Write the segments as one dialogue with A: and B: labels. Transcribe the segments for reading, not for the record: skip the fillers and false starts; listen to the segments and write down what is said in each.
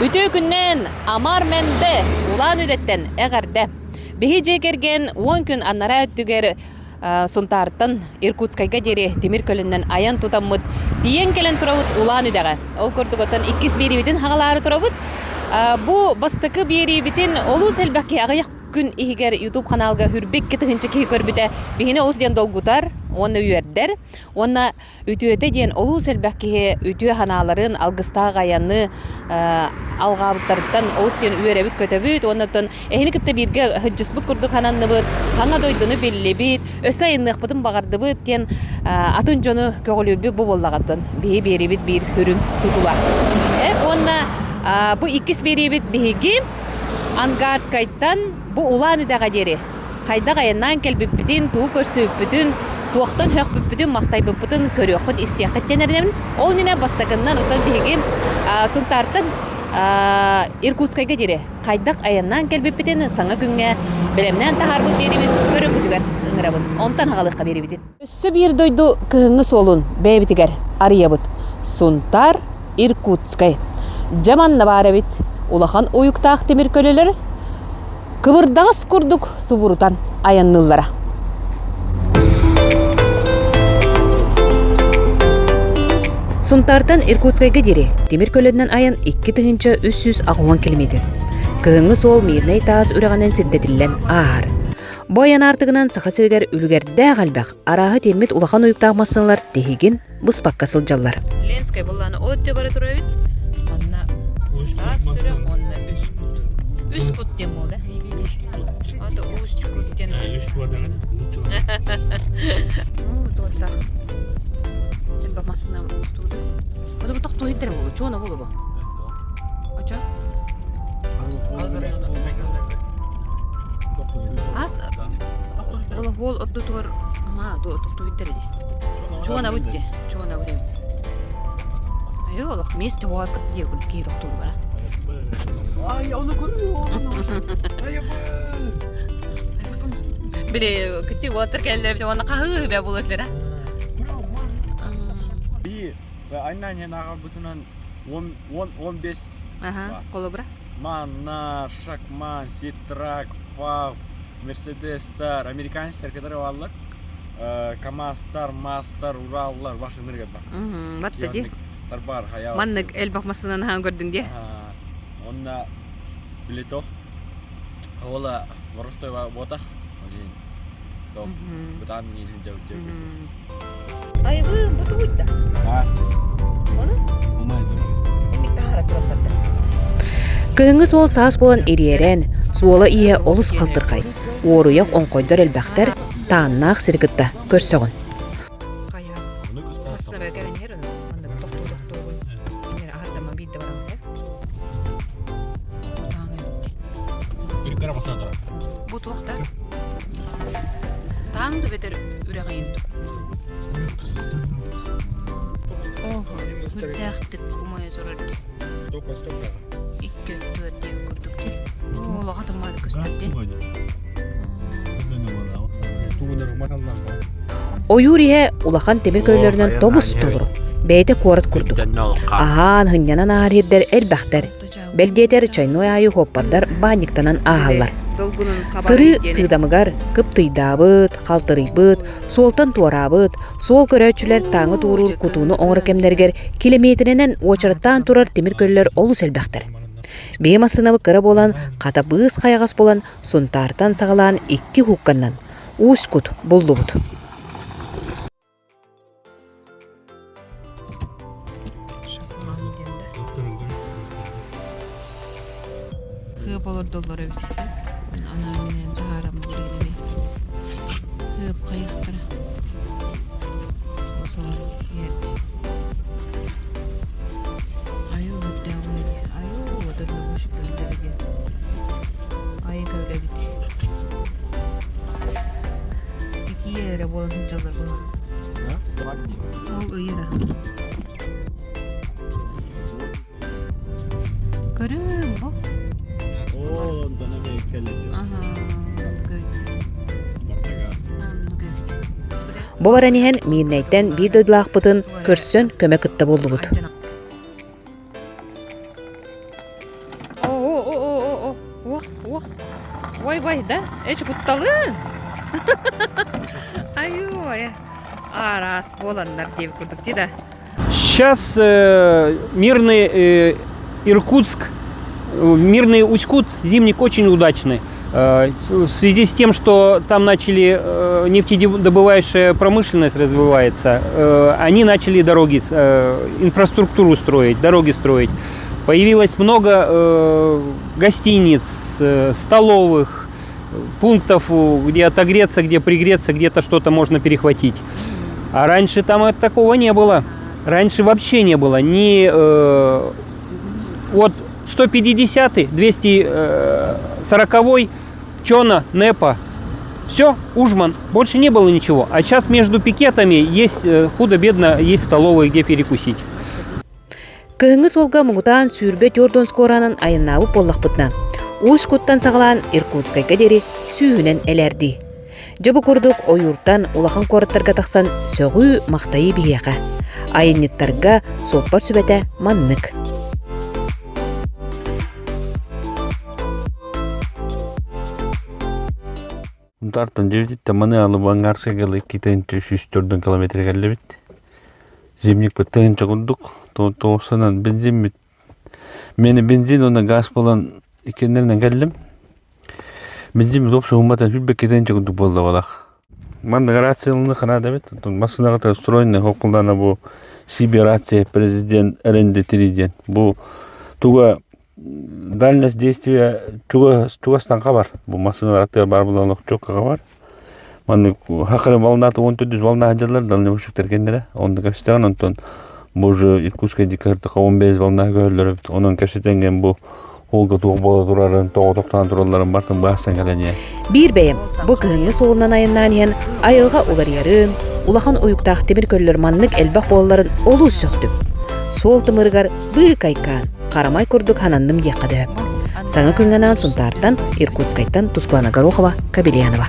A: Үтүө күннэн Амар Мэндэ Улаан Үдэттэн эҕэрдэ! Биһи дьиэ кэргэн уон күн анараа өттүгэр Сунтаартан Иркутскайга диэри тимир көлөннөн айан тутаммыт тиийэн кэлэн турабыт Улаан Үдэҕэ. Ол курдук оттон иккис биэриибитин хаҕалаары турабыт. Бу бастакы биэриибитин олус элбэх киһи аҕыйах күн иһигэр YouTube ханаалга хүрбик тыһыынча киһи көрбүтэ биһини олус диэн долгутар уонна үөрдэр. Уонна Үтүөтэ диэн олус элбэх киһи үтүө санааларын, алгыстаах айаны алҕаабыттарыттан олус диэн үөрэбит-көтөбүт уонна оттон эһини кытта бииргэ сылдьыспыт курдук сананныбыт, саҥа дойдуну биллибит, өссө айанныахпытын баҕардыбыт диэн атын дьону көҕүлүүрбүт бу буоллаҕыттан биһи биэрибит биир сүрүн тутула. Уонна бу иккис биэриибит биһиги Ангарскайтан бу Улаан Үдэҕэ диэри хайдах айаннаан кэлбиппитин, тугу көрсүбүппүтүн, туохтан сөхпүппүтүн-махтайбыппытын көрүөххүт, истиэххит диэн эрэнэбин. Ол иннинэ бастакыннан оттон биһиги Сунтаартан Иркутскайга диэри хайдах айаннаан кэлбиппитин саҥа күҥҥэ бэлэмнээн таһаарбыт биэриибин көрөргүтүгэр ыҥырабын. Онтон аҕалыахха биэрибитин. Өссө биир дойду кыһыҥҥы суолун бэйэбитигэр арыйабыт. Сунтаар, Иркутскай. Дьэ манна баар эбит. Улахан уйуктаах тимир көлөлөр кыбырдаҕас курдук субурутан айанныыллара. Сунтаартан Иркутскайга диэри тимир көлөннөн айан 2380 километр. Кыһыҥҥы суол Мирнэй таас үрэҕинэн сирдэтиллэн ааһар. Бу айан аартыгынан Саха сиригэр үлүгэрдээх элбэх, арааһы тиэммит улахан уйуктаах массыыналар тиһигин быспакка сылдьаллар. Ленскэй буллааны от өттө бара турар эбит. Манна таас сүрэх уонна үс кут. Үс кут диэн буолда. Ата үс кут диэн.
B: Үс кут
A: Ну, туоттах. Элбэх массыына устубут. Ота бу тохтуу иттер буолу, чуона буолу бу. Очо? Ас ол ол ордутугар аа тохтуу иттер ди. Чуона бут ди. Чуона бут эбит. Айы олох месте буолбут дии курдук киһи тохтуур бара.
B: Ай, ону көрүө.
A: Били кыччык уолаттар кэллэр били уонна хаһыы үбэ буолар
B: Би айнан аҕалбытынан 10 15
A: Аха, холобура?
B: Манна, Шакман, Ситрак, Фав, Мерседестар, американецтар которые бааллар. КамАЗтар, МАЗтар, Ураллар башынырга бар.
A: Батта ди.
B: Тарбар хаял.
A: Маннык элбэх массыынан аһаан көрдүҥ дии.
B: Онна билетох. Ола боростой ботах. Тох бытаан иин дьэ
A: Айбы бу тугуйда? Ону? Кыһыҥҥы суол саас буолан ириэрэн, суола-ииһэ олус халтырхай, уоруйах оҥхойдор элбэхтэр, тааннаах сири кытта көрсөҕүн. Бу туох да? Таан да бэтэр үрэҕин Оһо, үрдээхтик умайа турар дии. Икки өттүгэр диэн курдук дии. Олоҕо тыммаат көстөр дии.
C: Ойуур иһэ улахан тимир көлөлөрүнэн тобус толору, бэйэтэ куорат курдук. Аһаан, сынньанан ааһар сирдэр элбэхтэр. Бэл диэтэр чайной аайы хуоппардар баанньыктанан ааһаллар. Сырыы сыыдамыгар кыптыйдаабыт, халтарыйбыт, суолтан туораабыт, суол көрөөччүлэр тааҥы туоруур кутууну оҥоро кэмнэригэр килэмиэтиринэн уочараттаан турар тимир көлөлөр олус элбэхтэр. Биһи массыынабыт кыра буолан, хата быыс хайаҕас булан, Сунтаартан саҕалаан икки уһукканнан Усть-Кут буллубут.
A: Хыып олордоллор эбит. Анаан таһааран буолуо Хыып хайыахтара. Айуу үрдээҕин дии. Айуу одорнобушуктар диэн. Айы көлөбүт. Стихия эрэ буолан сылдьаллар буолар. Ол ыйыра. Көрүм бу.
C: Бу баран иһэн Миирнэйтэн биир дойдулаахпытын көрсөн көмө кытта буоллубут.
A: Уох, уох. Ой, бай, да? Эч кутталыын. Айой. Араас буоланнар диэбит курдук дии да.
D: Сейчас э, мирный э, Иркутск, э, мирный Усть-Кут, зимник очень удачный. Э, в связи с тем, что там начали э, нефтедобывающая промышленность развивается, э, они начали дороги, инфраструктуру строить, дороги строить. Появилось много гостиниц, столовых, пунктов, где отогреться, где пригреться, где-то что-то можно перехватить. А раньше там такого не было. Раньше вообще не было ни э, вот 150-й, 240-й, Чона, Непа. Все, Ужман. Больше не было ничего. А сейчас между пикетами есть э, худо-бедно, есть столовые, где перекусить.
C: Кыһыҥҥы суолга муҥутаан 24 скоранан айаннаабыт буоллахпытына, Усть-Куттан саҕалаан Иркутскайга диэри сүүһүнэн элээрдии. Дьэ бу курдук ойууртан улахан куораттарга тахсан сөҕүү-махтайыы биһиэхэ. Айанньыттарга суоппар сүбэтэ маннык.
E: Унтартан дьэбититтэн маны Алыбангарскайга 2 304 километр кэллибит. Зимникпыт тыһыынча курдук. Тоҕусанан бензиммит. Мени бензин уонна газ буолан иккиэннэринэн кэллим. Бензин уопсуһуммата сүүрбэккэ тыһыынча курдук буолла балах. Маннык рациялыны ханаада эбит. Массыынаҕа устроенный хоккулдаана бу CB рация президент РНД диэн. Бу туга дальность действия чугастан хабар. Бу массыыналар аттыгар баар буолан олох чуокка хабар. Маннык хакыры волната 14 волна сылдьаллар дальнобойщиктар кэннэрэ. Онно кэпсэтэҕин онтон бу уже Иркутскай дикартыка 15 волна көһөллөр эбит. Онон кэпсэтэн бу Холга туох буола турарын, тоҕо тохтоон туралларын бартын баассан кэлэн
C: Биир бэйэм бу кыһыҥҥы суолунан айаннаан иһэн айылҕа уларыйарын, улахан уйуктаах тимир көллөр маннык элбэх буолларын олус сөхтүм. Суол тымырыгар быыкайкаан, харамай курдук хананным диэххэ да сөп. Саҥа күҥҥэ анаан Сунтаартан, Иркутскайтан Тускулана Горохова, Кабельянова.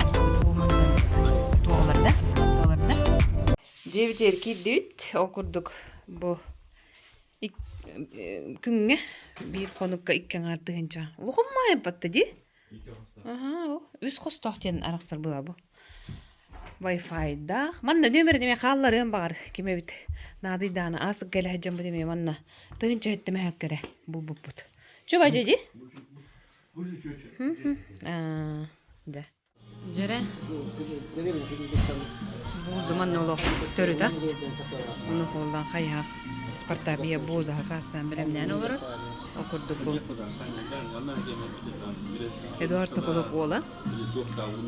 A: Дьиэбитигэр киирдибит. Ол курдук бу күҥҥэ биир хонукка икки аҥаар тыһыынча. Улахан маайбатта дии. Аһаа, үс хостоох диэн арахсар была бу. Wi-Fi-даах. Манна нүөмэрин эмиэ хаалларыам баҕар ким эбит наадыйдаана аасык кэлэ сылдьаммыт эмиэ манна тыһыынча сэттэмэһэккэрэ булбуппут. Чуба дьиди? Аа, да. Дьэрэ бууза манна олох төрүт ас. Ону холлан хайыһах Спартабия бууза хакаастаан бэлэмнээн олорор. Ол курдук бу Эдуард Соколов уола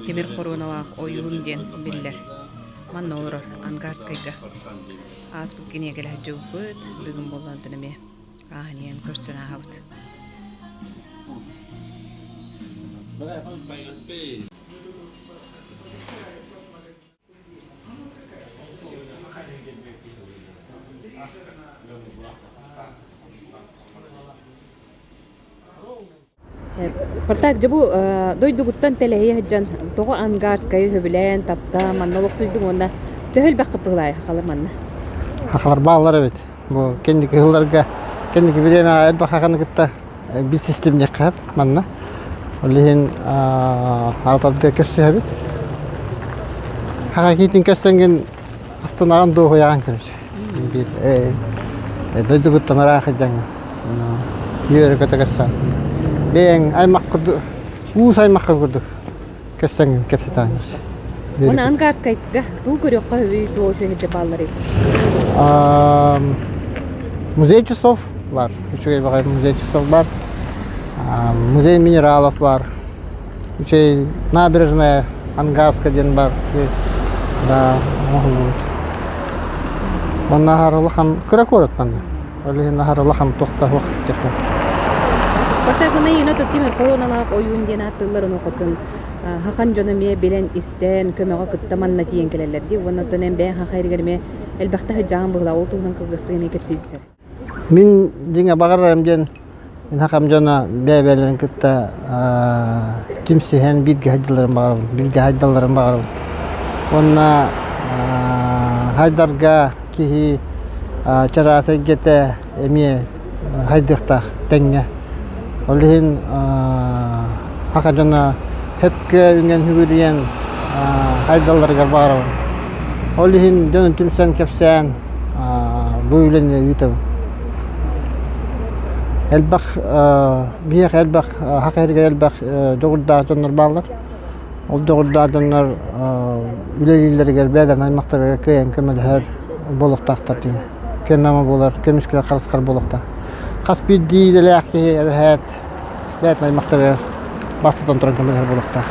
A: тимир хоруоналаах ойуун диэн биллэр. Манна олорор Ангарскайга. Ааспыт кинигэ кэлэһдьыбыт, бүгүн буоллаантан эмиэ ааһан иһэн көрсөн ааһабыт. Спартак, дьэ бу дойдугуттан тэлэһийэ сылдьан тоҕо Ангарскайы сөбүлээн, таптаан манна олохсуйдуҥ уонна төһө элбэх кыппыһылаай хахалар манна?
F: Хахалар бааллар эбит. Бу кэнники сылларга кэнники бириэмэҕэ элбэх хаханы кытта билсистим диэххэ манна. Ол иһин аатарга көрсүһэбит. Хаха киитин көрсөҥгүн астынаҕын дуоһуйаҕын короче. Биир дойдугуттан ыраах дьаҥҥын. Үөрэ-көтө көрсөн. Бэйэҥ аймах курдук, уус аймахха курдук Кэссэҥҥин кэпсэтэҕин.
A: Уонна Ангарскайга туу көрүөххэ үһүй туо үчүгэйдик баалларый?
F: Музей часов бар. Үчүгэй баҕайы музей часов бар. Музей минералов бар. Үчүгэй набережная Ангарска диэн бар. Үчүгэй. Да, оҥоһуллубут. Манна аһара улахан кыра куорат манна. Ол иһин аһара улахан туохта суох дьэккэ.
A: Спартакына иина тимир коруналаах ойуун диэн ааттыыллар онуохутун хахан дьоно эмиэ билэн истэн көмөҕө кытта манна тиийэн кэлэллэр дии уонна оттон эн бэйэҥ хаха иригэр эмиэ элбэхтэ сыдьаан быһыла ол туһунан кылгастык эмиэ кэпсиир
F: Мин дьиҥэ баҕарарым диэн хахам дьоно бэйэ-бэйэлэрин кытта түмсүһэн бииргэ сылдьалларын баҕарабын, бииргэ хайдалларын баҕарабын. Уонна хайдарга киһи чараас эйгэтэ эмиэ хайдыахтаах тэҥҥэ. Ол иһин. Саха дьоно сөпкө үҥэн сүгүрүйэн хайдалларыгар баҕарабын. Ол иһин дьону түмсэн кэпсээн бу үлэни ыытабын. Элбэх биһиэхэ элбэх саха сиригэр элбэх дьоҕурдаах дьоннор бааллар. Ол дьоҕурдаах дьоннор үлэлииллэригэр бэйэлэрин аймахтарыгар кыайан көмөлөһөр буолуохтаахтар диэн көмө буолар, көмүскэл харысхал буолуохтаах. Хас биирдии идэлээх киһи эбэһээт бэйэтин аймахтарыгар бастатан туран көмөлөһөр буолуохтаах.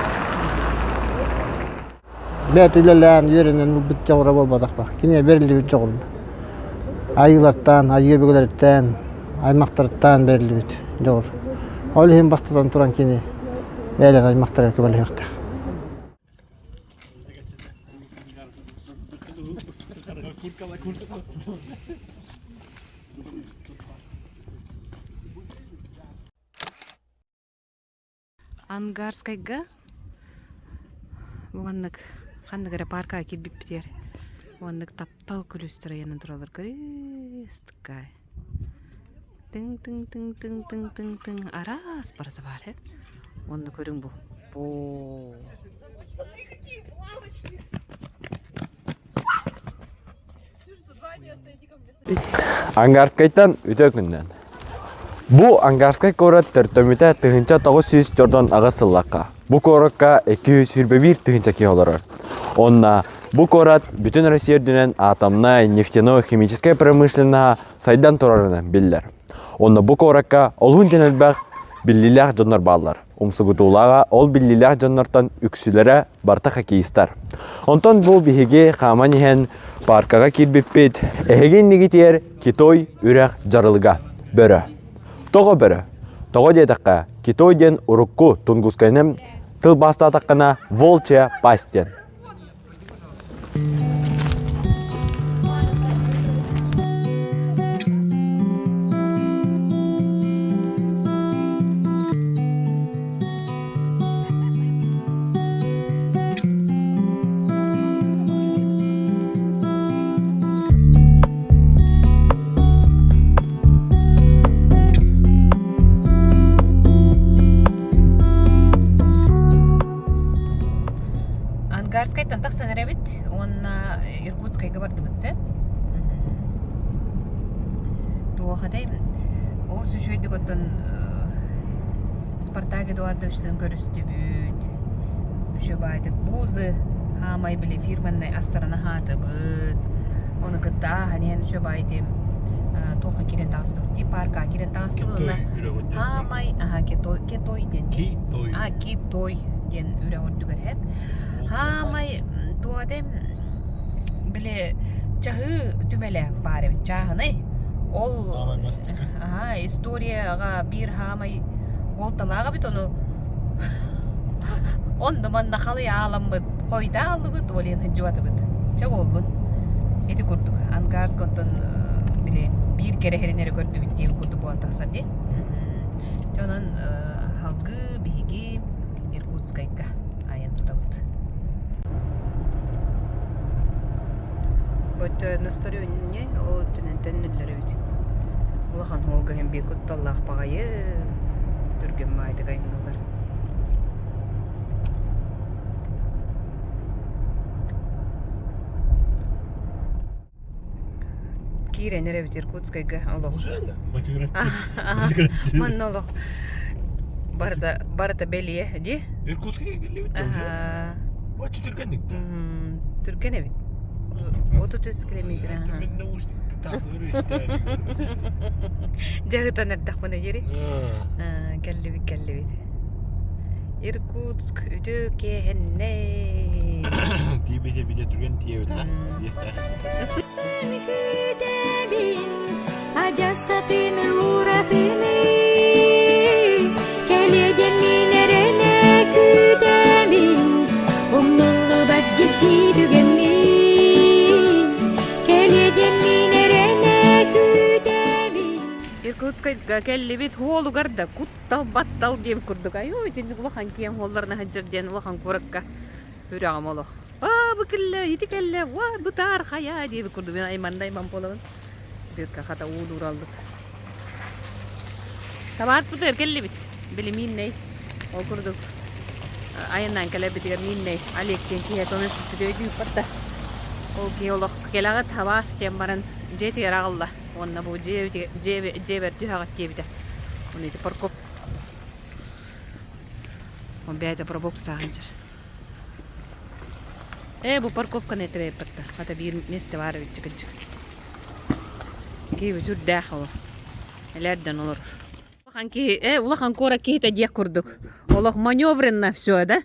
F: Бэйэтэ үлэлээн, үөрэнэн ылбыт дьоҕура буолбатах ба. Кини бэриллибит дьоҕур. Айыылартан, айыы өбүгэлэриттэн, аймахтарыттан бэриллибит дьоҕур. Ол иһин бастатан туран кини бэйэлэрин аймахтарыгар көмөлөһүөхтээх.
A: Ангарскайга уоннык ханнык эрэ пааркаҕа киирбиппитигэр уоннык таптал күлүүстэр ыйанан тураллар көрү-ыстыккай Тыҥ-тыҥ-тыҥ-тыҥ-тыҥ-тыҥ-тыҥ араас барыта баар ээ. Уонна көрүҥ бу. Оо.
G: Ангарскайтан үтүө күннэн. Бу Ангарскай куорат төртөмүтэ 1948 сыллаахха. Бу куоракка 221 тыһыынча киһи олорор. Онно бу куорат бүтүн Россия үрдүнэн атомнай, нефтяной, химическай промышленноһа сайдан турарынан биллэр. Онно бу куоракка олуһун диэн элбэх биллиилээх дьоннор бааллар. Умсугутуулааҕа ол биллиилээх дьоннортон үксүлэрэ барыта хоккеистар. Онтон бу биһиги хааман иһэн паркаҕа киирбиппит. Эһиги иннигитигэр Китой үрэх дьарылыга, бөрө. Тоҕо бөрө? Тоҕо диэтэххэ, Китой диэн урукку Тунгускайынан тылбаастаатаххына волчья пасть диэн.
A: Ангарскайтан тахсан эрэбит уонна Иркутскайга бардыбыт сэ. Туох этэй олус үчүгэйдик оттон Спартак Эдуардовичтыын көрүстүбүт. Үчүгэй баайдык буузы хаамай били фирменнай астарын аһаатыбыт. Ону кытта ааһан иһэн үчүгэй баайдым туохха киирэн таҕыстыбыт дии паркаҕа киирэн таҕыстыбыт уонна хаамай аха кетой кетой диэн
E: Китой.
A: а китой диэн үрэх үрдүгэр эһэп хаамай туох этэй били чаһыы түмэлэ баар эбит чааһынай ол аха историяҕа биир хаамай буолталаах эбит ону онно манна халый ааламмыт хойдаа ааллыбыт ол иһин сылдьыбатыбыт чэ буоллун ити курдук Ангарск онтон били биир кэрэһэрин эрэ көрдүбүт диэн курдук буолан тахсар дии Дьэ онон салгыы биһиги Иркутскайга айан тутабыт. Бөттө настарүнньэ ол өттүнэн төннөллөр эбит. Улахан уолга иһин биир кутталлаах баҕайы түргэн баайдык айанныыллар. Киирэн эрэбит Иркутскайга олох. Манна олох барыта барыта бэлиэ дии.
E: Иркутскайга кэллибит да уже. Оччо түргэнник да.
A: Түргэн эбит. 33 километр.
E: Мен наушник
A: Дьаһытан эрдэхпинэ диэри. Кэллибит кэллибит. Иркутск үтүө киэһэннэй.
E: Тиийбитэ бите түргэн тиийэбит а.
H: Күүтэбин, адьас атын уратыны, кэлиэдэн мин эрэнэ күүтэбин, умнуллубат дьикти түгэммин, кэлиэдэн мин эрэнэ күүтэбин.
A: Иркутскайга кэллибит хуолугар да куттал-баттал диэн курдук айуу итинник улахан киэҥ хуолларына сылдьар диэн улахан куоракка үрэҕим олох аа бу кэллэ ити кэллэ уа бытаар хайаа диэбит курдук мин айманна айман буолабын бүөккэ хата уулуураллык табаарыспытыгар кэллибит билимииннэй. Ол курдук айаннаан кэлэрбитигэр мииннэй Олег диэн киһи көмө сүппүтэ өйдүүппэт да. Ол киһи олох кэлэҕит хабаас диэн баран дьиэтигэр аҕалла. Уонна бу дьиэ дьиэбэр түһэҕит диэбитэ. Оны ити парковка Ол бэйэтэ пробоксаах сылдьар. Ээ, бу парковканы этэрээппэттэ. Хата биир миэстэ баар эбит чыкынчык. Киһи сүрдээх ол. Элээрдэн олорор. Улахан киһи, э, улахан куорат киһитэ диэх курдук. Олох маневренно все, да?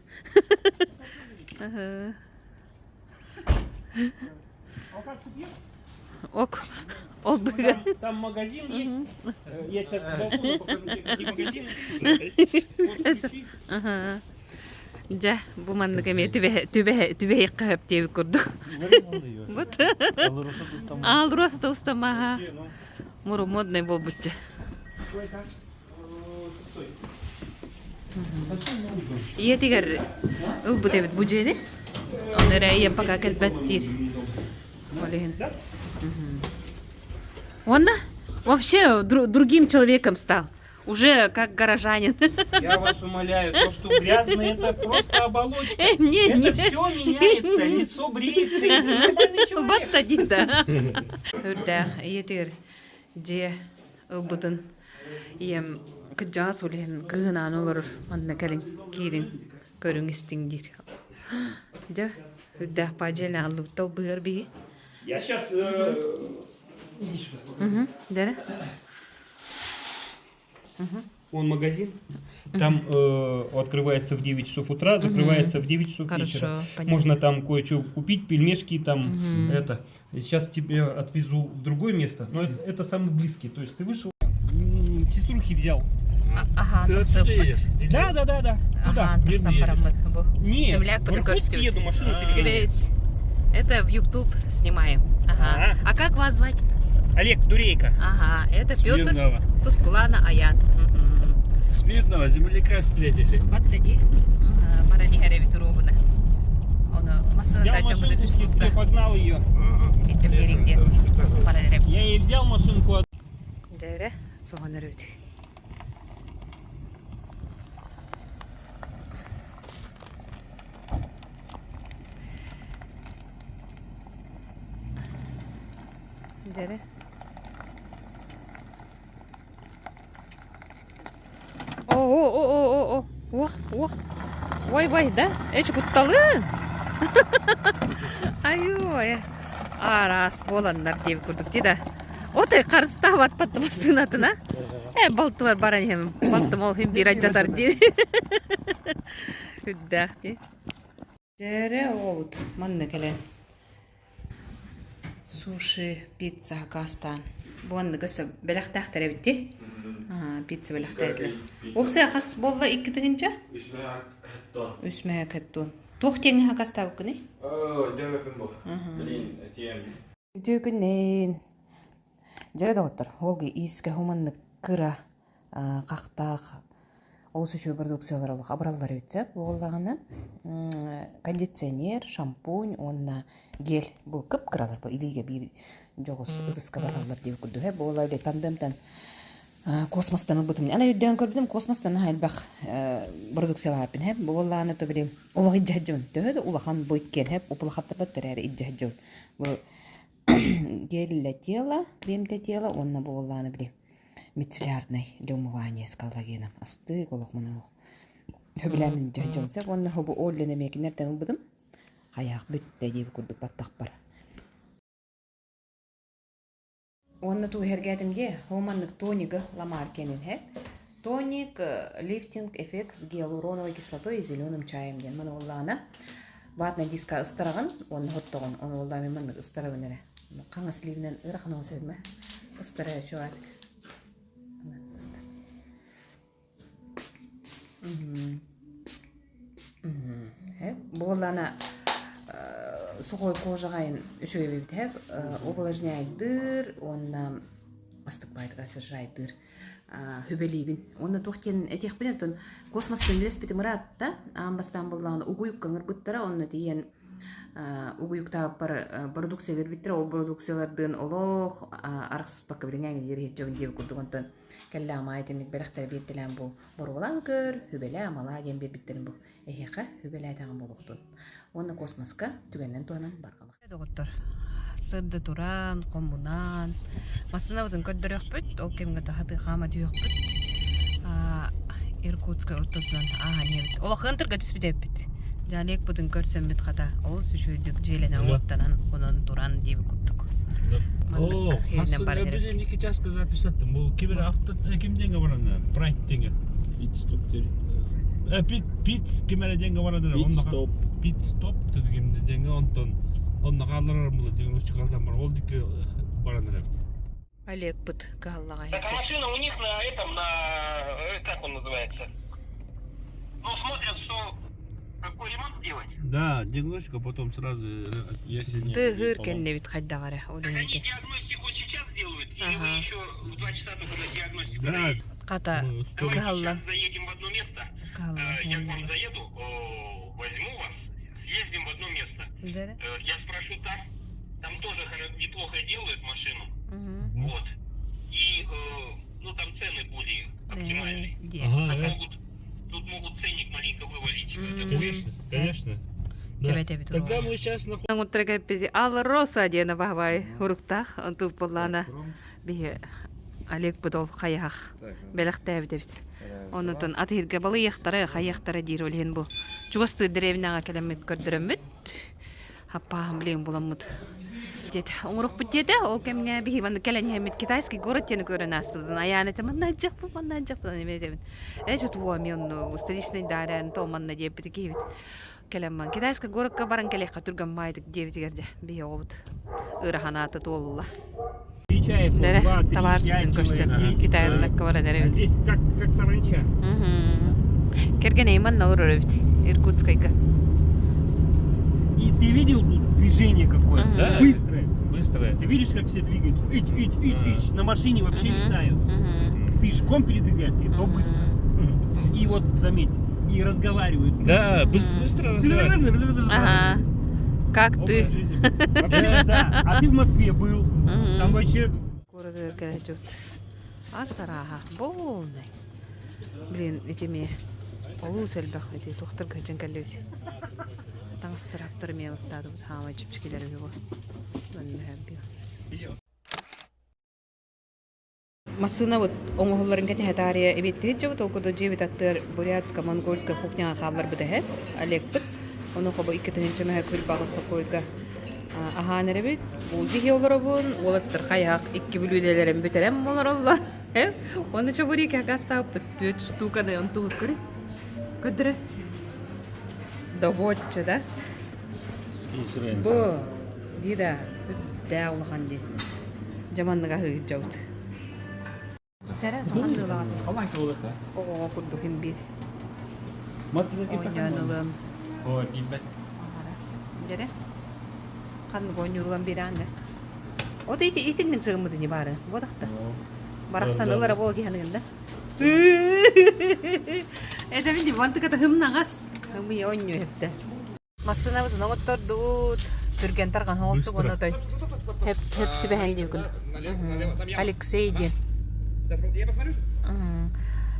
A: Ок. Ол
D: Там, там магазин есть. Я сейчас с балкона покажу тебе, какие магазины. Вот ключи.
A: Ага. Дьэ, бу маннык эмиэ түбэһиэххэ сөп диэбит курдук. Вот. Алроса устамаха. Муру модный буолбуччу. Ийэтигэр ылбыт эбит бу дьиэни. Ону эрэ ийэм пока кэлбэт диир. Ол иһин. Уонна вообще другим человеком стал. Уже как горожанин.
D: Я вас умоляю, то, что грязно, это просто оболочка.
A: Не,
D: это
A: не.
D: все меняется, лицо бреется, и ты нормальный человек.
A: Баттадит да. Үрдээх ийэтигэр дьиэ ылбытын ийэм кырдьаҕас ол иһин кыыһынаан олорор манна кэлин киирин көрүҥ истиҥ диир. Дьэ, үрдээх паа дьиэлээх ыллыбыт быһыар биһи.
D: Я сейчас... Иди сюда.
A: Угу, дэрэ.
D: Он магазин. Там открывается в 9 часов утра, закрывается в 9 часов
A: Хорошо,
D: вечера.
A: понятно.
D: Можно там кое-что купить, пельмешки там, это. Сейчас тебя отвезу в другое место, но это самый близкий. То есть ты вышел, сеструхи взял.
A: Ага,
B: Ты отсюда едешь?
D: Да, да, да, да. Туда.
A: Ага, тахсан бараммыт. Бу.
D: Нет,
A: Земляк
D: в Иркутск
A: потом
D: еду, машину перегоняю.
A: Это в YouTube снимаем. Ага. А как вас звать?
D: Олег Дурейко.
A: Ага, это Петр
B: Смирнова.
A: Тускулана Аян.
B: Смирнова земляка встретили.
A: Баттади. Барани хэрэбит уруобуна. Оны
D: Взял
A: массыната
D: машинку сестре, погнал ее.
A: Ичем бериң диэн. Баран эрэ.
D: Я ей взял машинку,
A: Дэрэ соһон өрөбүт. Дэрэ. О, о, о, о, о, о, уох, уох. Ой, ой, да? Эч кутталыын. Айой. Араас буоланнар диэбит курдук дии да. Отой харыстаабат массыынатына. Э, балтыбар баран иһэм. Балтым ол иһин биир алдьатар дии. Үрдээх дии. Дьэрэ оҕобут манна кэлэн суши, пицца сакаастаан бу маннык өссө бэлэхтээхтэр эбит дии пицца бэлэхтээтилэр. Уопсайа хас буолла икки тыһыынча? Үс мөһөөк Туох диэҥҥэ сакаастаабыккыный?
G: Дьэ бу. Блин, этиэм.
C: Үтүө күннээн. Дьэрэ доҕоттор, уолга иискэ хуманнык кыра хахтаах олус үчүгэй продукциялар олох абыраллар эбит сөп. Буоллаҕына кондиционер, шампунь уонна гель бу кып-кыралар бу илиигэ биир дьоҕус ытыска баталлар диэбит курдук. Буола били тандемтан космостан ылбытым. Ана өйдөөн көрбүтүм космостан наһаа элбэх продукциялаахпын һэп. Буоллаҕына то били олох илдьэ сылдьабын. Төһө да улахан бу иккиэн һэп упулахаттарбат эрээри илдьэ сылдьабын. Бу гель для тела, крем для тела уонна буоллаҕына били мицеллярнай для умывания с коллагеном астык олох маны олох сөбүлээмин дьон сөп уонна хобу Оллен эмиэ кинилэртэн ылбытым хайаах бүттэ диэбит курдук баттахпар Уонна туу иһэргээтим дии, оо маннык тонигы ламаар киэнин иһэр. Тоник лифтинг эффект с гиалуроновой кислотой и зеленым чаем диэн. Маны уоллаҕына ватный диска ыстараҕын уонна хоттоҕун. Ону уоллаҕа мин маннык ыстарабын эрэ. Хаҥас илиибинэн ыарахан оҥосо этим Ыстара чугаатык. Буоллаана сухой кожаҕайын үчүгэй эбит увлажняйдыыр уонна астыкпайтыга освежайдыыр хүбэлиибин уонна туох диэн этиэхпин оттон космостан үлэспитим ыраатта аан бастаан буоллаҕына угуйукка ыҥырбыттара онно тиийэн угуйуктаабыппар продукция биэрбиттэрэ ол продукциялардыын олох арахсыспакка билиҥҥээҥи диэри иһиччэбин диэбит курдук онтон.
A: Кэллэҕим аайы итинник бэлэхтэри биэртэлээн бу боруобалаан көр, сүбэлээ-амалаа диэн биэрбиттэрин бу эһиэхэ сүбэлээтэҕим буолуохтун. Уонна космоска түгэнинэн туһанан барҕалах. Доҕоттор, сырды туран, хомунан, массыынабытын көрдөрүөхпүт, ол кэмҥэ таһатыы хаама түһүөхпүт. Иркутскай ортотунан ааһан иһэбит. Улахан тырга түспүт эбиппит. Дьалиэкпытын көрсөммүт хата олус үчүгэйдик дьиэлэнэн уоттанан хонон туран диэбит курдук.
E: О, хассын билин икки часка записаттым. Бу ким авто ким деньги баран Прайд деньги.
I: Пит стоп дери.
E: Э, пит пит ким эрэ деньги баран
I: Пит стоп.
E: Пит стоп дедигим деньги онтон онно хаалларар була деген учукалдан бар. Ол дикки баран эрэ.
A: Олегпыт кыһаллаҕа
J: Это машина у них на этом, на, как он называется? Ну, смотрят, что какой ремонт делать.
E: Да, диагностика, потом сразу, если не...
A: Тыһыр кэннэбит хайдах эрэ ол
J: Так они диагностику сейчас делают, или вы еще в 2 часа только на диагностику
E: Да.
A: Хата
J: Давайте
A: кыһаллан.
J: сейчас заедем в одно место.
A: Кыһаллан.
J: Я к вам заеду, возьму вас, съездим в одно место.
A: Да.
J: Я спрошу там, там тоже неплохо делают машину. Вот. И, ну, там цены более оптимальные.
E: Ага,
J: Тут могут, тут могут ценник маленько вывалить.
E: Конечно, конечно. Да. Тогда мы сейчас
A: находим... Алроса диэн баһабай уруктаах онтук буоллаана биһи Олег Будол хайаах бэлэхтээбит эбит. Онутун атыырга балыйыахтара хайыахтара диир ол иһин бу чугастыы дэриэбинэҕэ кэлэммит көрдөрөммүт Аппааһын билигин буламмыт диэтэ. Оҥорохпут диэтэ. Ол кэмҥэ биһи манна кэлэн иһэммит китайский город диэни көрөн аастыбытын. Айаан этэ манна адьахпыт, манна адьахпыт эмиэ этэбин. Ээ чутуо эмиэ онно столичный дарян то манна диэбит киһибит. Кэлэн ман китайский городка баран кэлиэххэ түргэн маайдык диэбитигэр дьэ биһи оҕобут ыарахан аата туолла. Дэрэ, табаарыспытын көрсөн Китай рынокка баран эрэбит.
D: Здесь как, как саранча.
A: Кэргэн Эйман олорор эбит Иркутскайга.
D: И ты видел тут движение какое?
E: Да.
D: Быстрое.
E: Быстрое.
D: Ты видишь, как все двигаются? Ич, ич, ич, ич. На машине вообще летают. Пешком передвигаются, и то быстро. И вот заметь, и разговаривают.
E: Да, быстро, быстро разговаривают.
A: Ага. Как ты?
D: Образ жизни быстро. Вообще, да. А ты в Москве был. Там вообще
A: Куораты Ас арааһа буолнай. Блин, итими олус элбэх ити туохтарга сылдьан кэллибит. Таҥастар эмиэ ылаттаатыбыт хаамай чэпчэкилэр үһү бу. Массыынабыт оҥоһулларын кэтэһэ таарыйа эбиэттиһит дьобут, ол курдук дьиэбит аттыгар бурятско-монгольскай кухняҕа хаалларбыт эһэ Олегпыт. Ону хобо 2000 мөһө күлбаҕы сокуйга аһаан эрэбит. Буулдьа иһи олоробун, уолаттар хайаах икки бүлүүдэлэрин бүтэрэн олороллор. Оны чобурик акастааппыт түөрт штуканы онтубут көрү. Көдөрө. Добуочча да. Бу дии да үрдээх улахан дии. Дьаманныга сылдьабыт. Чара тухан дылаҕатын. Оҕоҕо курдук им биир. Оонньоон ылыам.
E: О, киирбэт.
A: Дьэрэ. Ханнык оонньуурулан биэрэҕин да. От ити итинник сыгыммыт ини баары. Буотахта. Барахсан ылара буол киһаныгын да. Этэбин дии, мантыката хымнаҕас. Хымый оонньуу эптэ. Массыынабытын оҥоттордубут. Түргэн тарҕан оҥостук уонна той хөп хөп түбэһэн диэбиккин. Алексей диэн.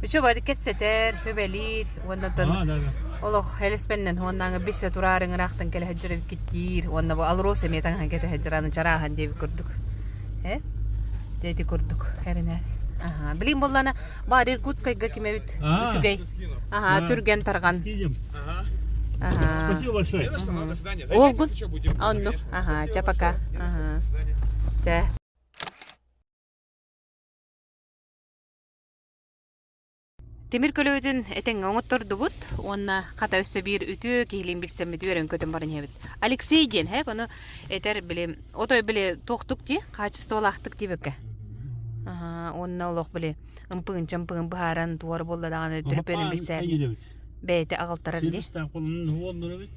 A: Үчүгэй кэпсэтэр, хөбэлиир уонна оттон олох элэспэннэн уоннааҥы билсэ тураарыҥ ыраахтан кэлэ сылдьар эбиккит диир уонна бу Алроса эмиэ таҥаһын кэтэ сылдьар аны чарааһан диэбит курдук. Э? Дьэ ити курдук эрэнэр. Аха. Билин буоллаана Баар Иркутскайга ким эбит? Үчүгэй. Аха, түргэн тарҕан. Ага.
E: Спасибо большое.
A: Олгун. Оннук. Ага, ча пока. Ага. Чэ. Тимир көлөбүтүн этэҥҥэ оҥоттордубут уонна хата өссө биир үтүө киһилиин билсэммит үөрэн көтөн баран иһэбит. Алексей диэн, һэ, ону этэр били отой били туохтук дии, хаачыстыбалаахтык диэбэккэ. Аха, уонна олох били ымпыгын-чампыгын быһааран туора буолла даҕаны төлөпүөнүн билсээр бэйэтэ аҕалтарар дии.
E: Сервистаах болон уоннар эбит,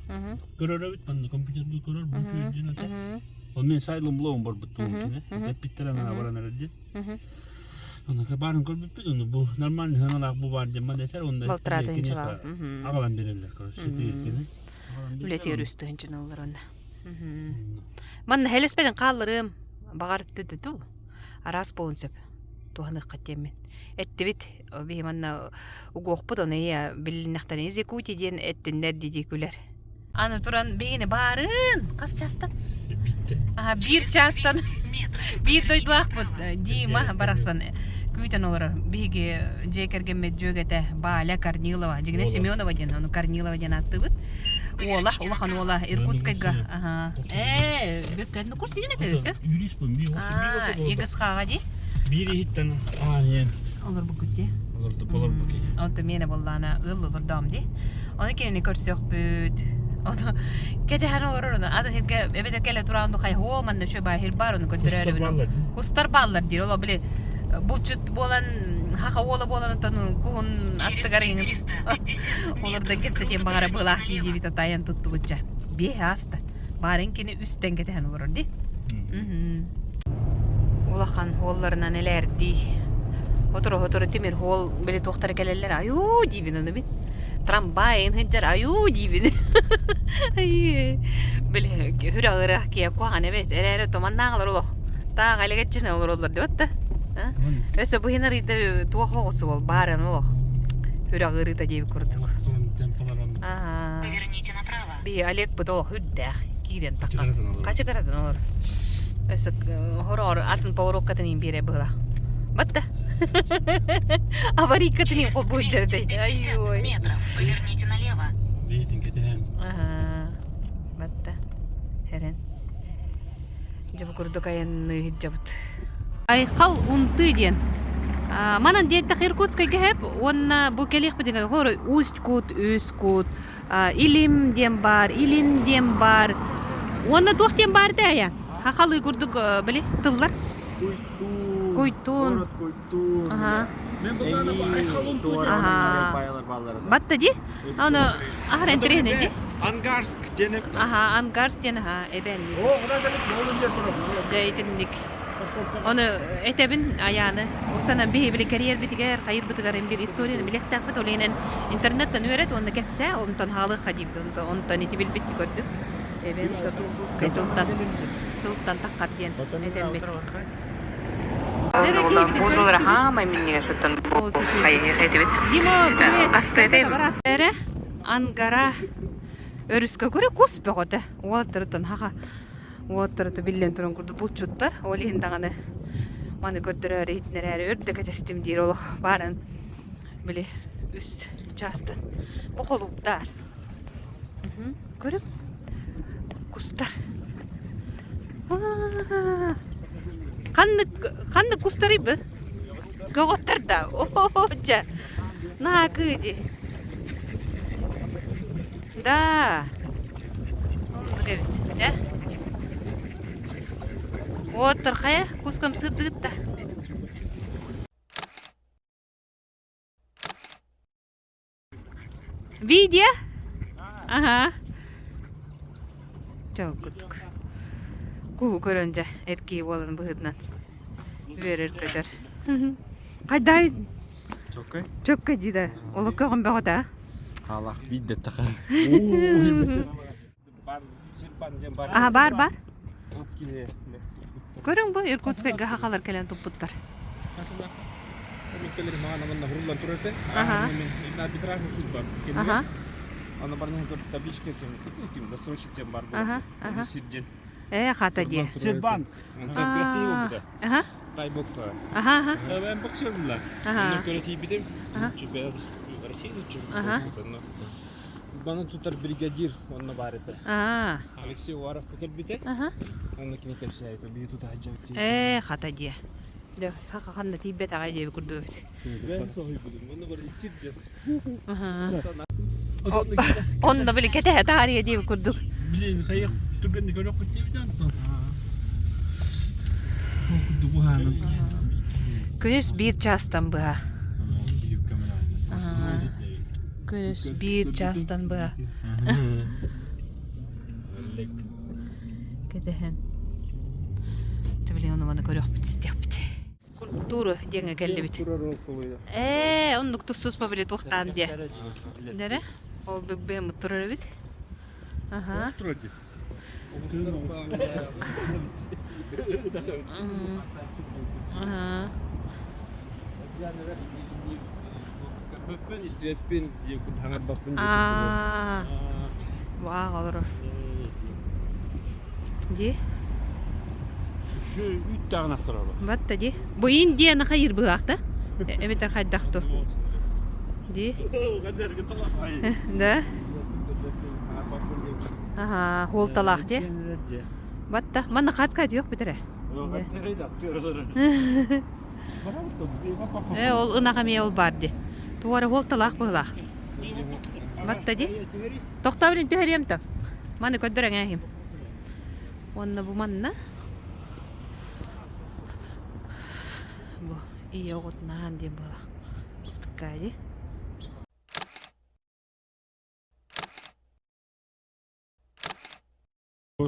E: көрөр эбит, манна компьютерга көрөр, бу үчүгэй ата. Онно Silent Blow барбыт тугун кини. Эппиттэр ана баран эрэр диэн. Онно баарын көрбүппүт, ону бу нормальный ханалаах бу баар диэн маны этэр, онно
A: Балтараа тыһыынчалаах.
E: аҕалан береллер, короче, ситиир
A: Үлэтигэр үс тыһыынчаны ыллар онно. Манна хэлэспэтин хаалларыам, баҕар ту-ту-ту, араас буолуон сөп. Туһаныаххыт диэммин. Эттибит, биһи манна угуохпут, ону ийэ билиннэхтэрин из Якутии диэн эттиннэр дии күлэр. Аны туран биһигини баарын хас чаастан? Аха, биир чаастан биир дойдулаахпыт Дима барахсан күүтэн олорор. Биһиги дьиэ кэргэммит дьүөгэтэ Валя Корнилова, дьиҥинэ Семенова диэн, ону Корнилова диэн ааттыыбыт. Уола, улахан уола Иркутскайга. Аха. Ээ, бүккэн ну курс деген этэ өссө. Аа, ЕГСХ-ҕа дии.
B: Биир иһиттэн аан
A: Олорбуккут дии.
B: Олорбут киһи.
A: Онто миэнэ буоллаана ыал олордоом дии. Ону кинини көрсүөхпүт. Ону кэтэһэн олорор ону атын сиргэ эбэтэр кэлэ тураан духай хоо манна үчүгэй баар сир баар ону көрдөрөөрүбүн. Кустар бааллар диир. Оло били булчут буолан хаха уола буолан оттон куһун аттыгар олордон кэпсэтиэн баҕара быылаах дии диэбит атайан туттубутча. Биэһ ааста. Баарын кини үстэн кэтэһэн олорор дии. Улахан уолларынан элээрдии. Сотору-сотору тимир уол били туохтара кэлэллэр айуу диибин ону мин. Трамвай сылдьар айуу диибин. Били хүрэ киэ куһаҕан эбит эрээри туманнааҕылар олох таах элэгэччинэ олороллор диэбит да. Өссө бу иһин арыйда туох оҕусу бол баарын олох хүрэх ыарыыта диэбит курдук.
H: Поверните направо.
A: Би Олегпыт олох үрдээх киирэн таххан. Хачыгаратан олор. Өссө хороор атын повороккатын иин биэрэ быһыла. Батта. Аварийкатын иин холбуйдьар
H: 250 метров. Поверните налево.
B: Бейтин кетеһэн.
A: Ага. Батта. Херен. Дьэ бу курдук айанныы сылдьабыт. Айхал Унты диэн. Манан диэтэх Иркутскайга хэп уонна бу кэлиэхпитигэр Усть-Кут, Үс-Кут, Илим диэн баар, Илин диэн баар. Уонна туох диэн баар дээйэ? Хахалыы курдук били тыллар.
G: Куйтуун.
A: Куйтуун.
G: Город Куйтуун.
A: Аха.
G: Аха.
A: Батта ди? Аны ахар интириэһинэй ди.
G: Ангарск диэн
A: Аха, Ангарск диэн аха эбэн. Дэ итинник. Ону этэбин айааны. Оксана биһи били карьербитигэр, хайырбытыгар им бир историяны билиэхтээхпит, ол иһинэн интернеттан үөрэт уонна кэпсээ, онтон хаалыахха диибит, онтон ити билбит көрдүк. Эбэн Тунгусскай тылтан тылтан таххар диэн этэммит.
C: Бузалара хаамай минньигэс оттон бу хайыһыах этибит. Хастыатай
A: Эрэ Ангара өрүскэ көрө кус бөҕөтө. Уолаттарыттан хаха Уоттара биллэн туран курдук булчуттар. Ол иһин даҕаны маны көрдөрөөрү иһитиннэрээри өр да кэтэстим диир олох баарын били үс чаастан бу холууптаар. Көрүҥ кустар. Ханнык ханнык кустарый бу? Көҕөттөр да. Оо дьэ. Наакыы дии. Да. Оннук эбит. Дьэ. Уоттар хайа кускам сырдыгыт да. Видео? Ага. Чолгутук. Куһу көрөн дьэ эркии буолан быһыытынан үөрэр-көтөр. Хайдай
G: Чоккай?
A: Чоккай дии да. Олох көҕөн бөҕөтө а?
G: Хаалаах биир таха.
A: Аа баар баар. Көрүҥ бу Иркутскайга хахалар кэлэн туппуттар. Ага. Ага. Ага, ага. Ээ, хата дии.
B: Сирбанк.
A: Ага.
B: Тай бокса.
A: Ага, ага.
B: Мен боксер булла.
A: Ага.
B: Көрөтийбитим.
A: Ага.
B: Россия
A: Ага.
B: Баны тутар бригадир онно бар этэ.
A: Аа.
B: Алексей Уаровка кэлбитэ.
A: Ага.
B: Онно кини кэпсээбитэ. Биһи тута сылдьабыт дии.
A: Ээ, хата дии. Дьэ, хаха ханна тиийбэт аҕай диэби курдук эбит.
B: Мен соһуйбутум. Онно бар сир диэн.
A: Онно били кэтэһэ таарыйа диэби курдук.
B: Блин, хайах түргэнник өлөхпүт диэбит Антон. Ол курдук уһаанан.
A: Күнүс биир чаастан быһа. Күнүс биир чаастан быһа. Кэтэһэн. Тэбилин ону маны көрүөхпүт истиэхпит. Скульптура диэҥҥэ кэллибит. Ээ, оннук тус-туспа били туохтаан диэ. Дэрэ, ол бүкбэм турар эбит. Аха. Аха.
B: Көрбөппүн, истибэппин, хаҥарбаппын
A: Аа, баах олорор. Ди.
B: Үт даҕаны ахтарар.
A: Батта ди. Бу Индия нахайыр быһаахта. Эбэтэр хайдах ту. Ди. Да. Аха, хуолталаах ди. Батта. Манна хацка дьиэх бүтэрэ. Э, ол ынах эмиэ ол баар ди. Туора хуолталаах быһылаах. Батта ди. Тохтоо билин түһэриэм то. Маны көрдөр эҥээһим. Уонна бу манна бу ийэ оҕотунаан диэн буола. Ыстыккаа ди.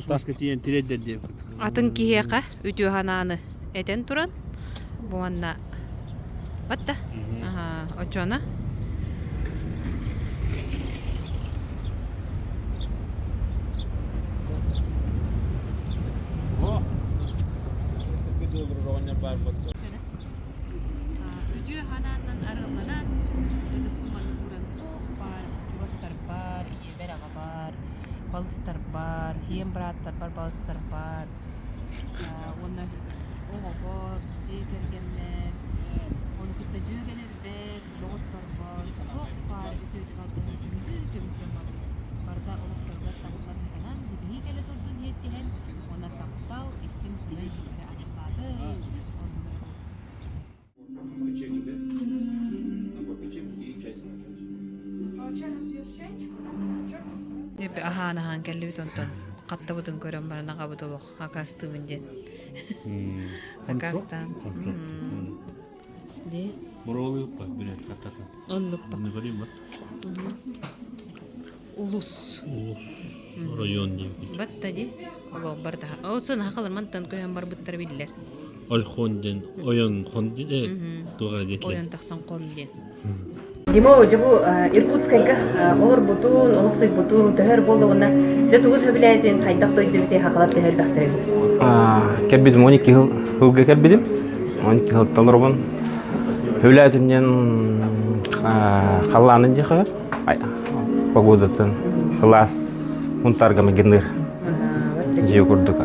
B: Таска тиийэн тириэрдэр диэбит.
A: Атын киһиэхэ үтүө санааны этэн туран, бу манна батта. Аха, оччоно. Үтүө санааннан арыалланан, ытыспын маннык ууран туох баар чугастарбар, ийэбэр, аҕабар, балыстарбар, ийэм бырааттарбар, балыстарбар уонна оҕобор, дьиэ кэргэммэр, ону кытта дьүөгэлэрбэр, доҕотторбор туох баар үтүөтүк алтыһар күндү көмүс дьоммор барыта олохторугар табыллан сатанан ситиһии кэлэ турдун иэттиһэн уонна таптал истиҥ сыһыан ситэрэ арыаллаатын. Аһаан аһаан кэллибит онтон хаттабытын көрөн баран аҕабыт олох акаастыыбын диэн. Акаастаан. Дии.
E: Боруолуйуппа билет картата.
A: Оннукпа.
E: Не говорим
A: Улус.
E: Улус район диэн.
A: Батта ди. Олох барда. Ол сын хахалар мантан көһөн барбыттара биллэр.
E: Ольхон диэн, ойон хон диэн, туға диэн.
A: Ойон тахсан хон диэн. Димо, дьэ бу Иркутскайга олорбутун, олохсуйбутун, төһөр буоллугуна, дьэ тугун сөбүлээтин, хайдах дойду эбитий хахалар төһө элбэхтэр эбит?
I: Кэлбитим 12 жыл ылга кэлбитим. 12 жыл олоробун. Сөбүлээтим диэн халлаанын дьиэхэ погодатын кылаас хунтарга майгынныыр дьиэ курдук.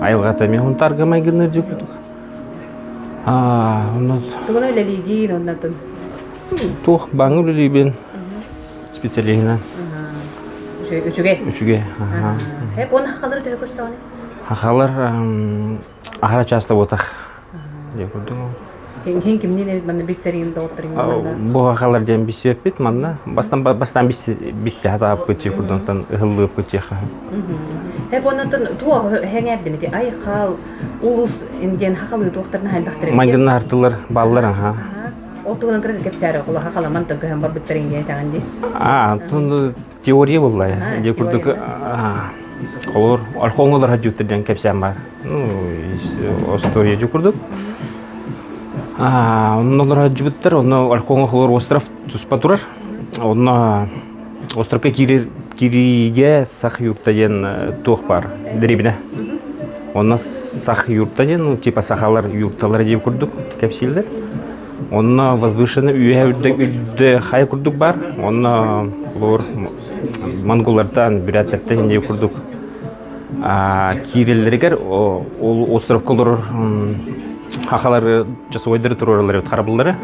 I: Айылҕата эмиэ хунтарга майгынныыр дьиэ курдук. Онно
A: Тугун үлэлиигин оннотун?
I: Туох бааҥҥа үлэлиибин специалиһынан.
A: Үчүгэй.
I: Үчүгэй.
A: Хэп уонна хахалары төһө көрсөҕүн?
I: Хахалар аһара часто буотах. Дьэ курдук.
A: Хин кимнин эбит манна билсэрин доҕотторун манна.
I: Бу хахалар диэн билсибэппит манна. Бастан бастан билсе хатааппыт дьэ курдуктан ыһыллыыппыт дьэ
A: Хэп оннотон туох хэҥээрдимити айхал улус диэн хахалыы туохтарына элбэхтэр
I: Майгыннаһар тыллар бааллар аха.
A: Ол туһунан кыра кэпсээри холоха халаман көһөн барбыттар иҥиэ этэҕин дии.
I: Аа, антон теория буолла. Дьэ курдук холор архоҥолор хадьуттар диэн кэпсээн бар. Ну, история дьэ курдук. Аа, оннолор хаджубуттар, онно Ольхоҥо холор остров туспа турар. Онно островка киирэр кириигэ сах юрта диэн туох бар, дэриэбинэ. Онно сах юрта диэн, ну, типа сахалар юрталара диэн курдук кэпсииллэр. Онно возвышенно үөһэ үрдэ үрдэ хайа курдук бар. Онно холобур монголлартан, бүрээттэртэн инньэ курдук киирэллэригэр ол островка олорор хахалары часовойдары туруораллар эбит харабыллары.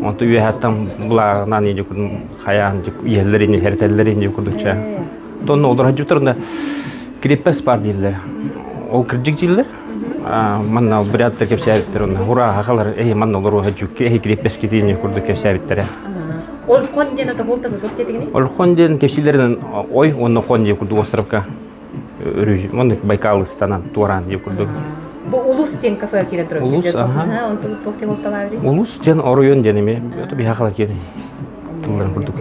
I: Онто үөһэттэн былааҕынан инньэ курдук хайаан иһэллэр инньэ хэрэтэллэр инньэ курдук чэ. Тонна олор хадьыптар онно крепость бар дииллэр. Ол кырдьык дииллэр. Манна буряттар кэпсээбиттэр онно ура хахалар эһи манна олоруо хадьукки эһи крепость инньэ курдук кэпсээбиттэрэ.
A: Ольхон диэн ата буолтан туох диэтигиний?
I: Ольхон диэн кэпсиилэринэн ой уонна хон диэн курдук островка өрүс маннык Байкал ыстанан туораан диэн курдук.
A: Бу Улус диэн кафе киирэн турар.
I: Улус, аха.
A: Онтон туох диэн буолталаабыт?
I: Улус диэн оройуон диэн эмиэ это биһахала киэн тылларын курдук.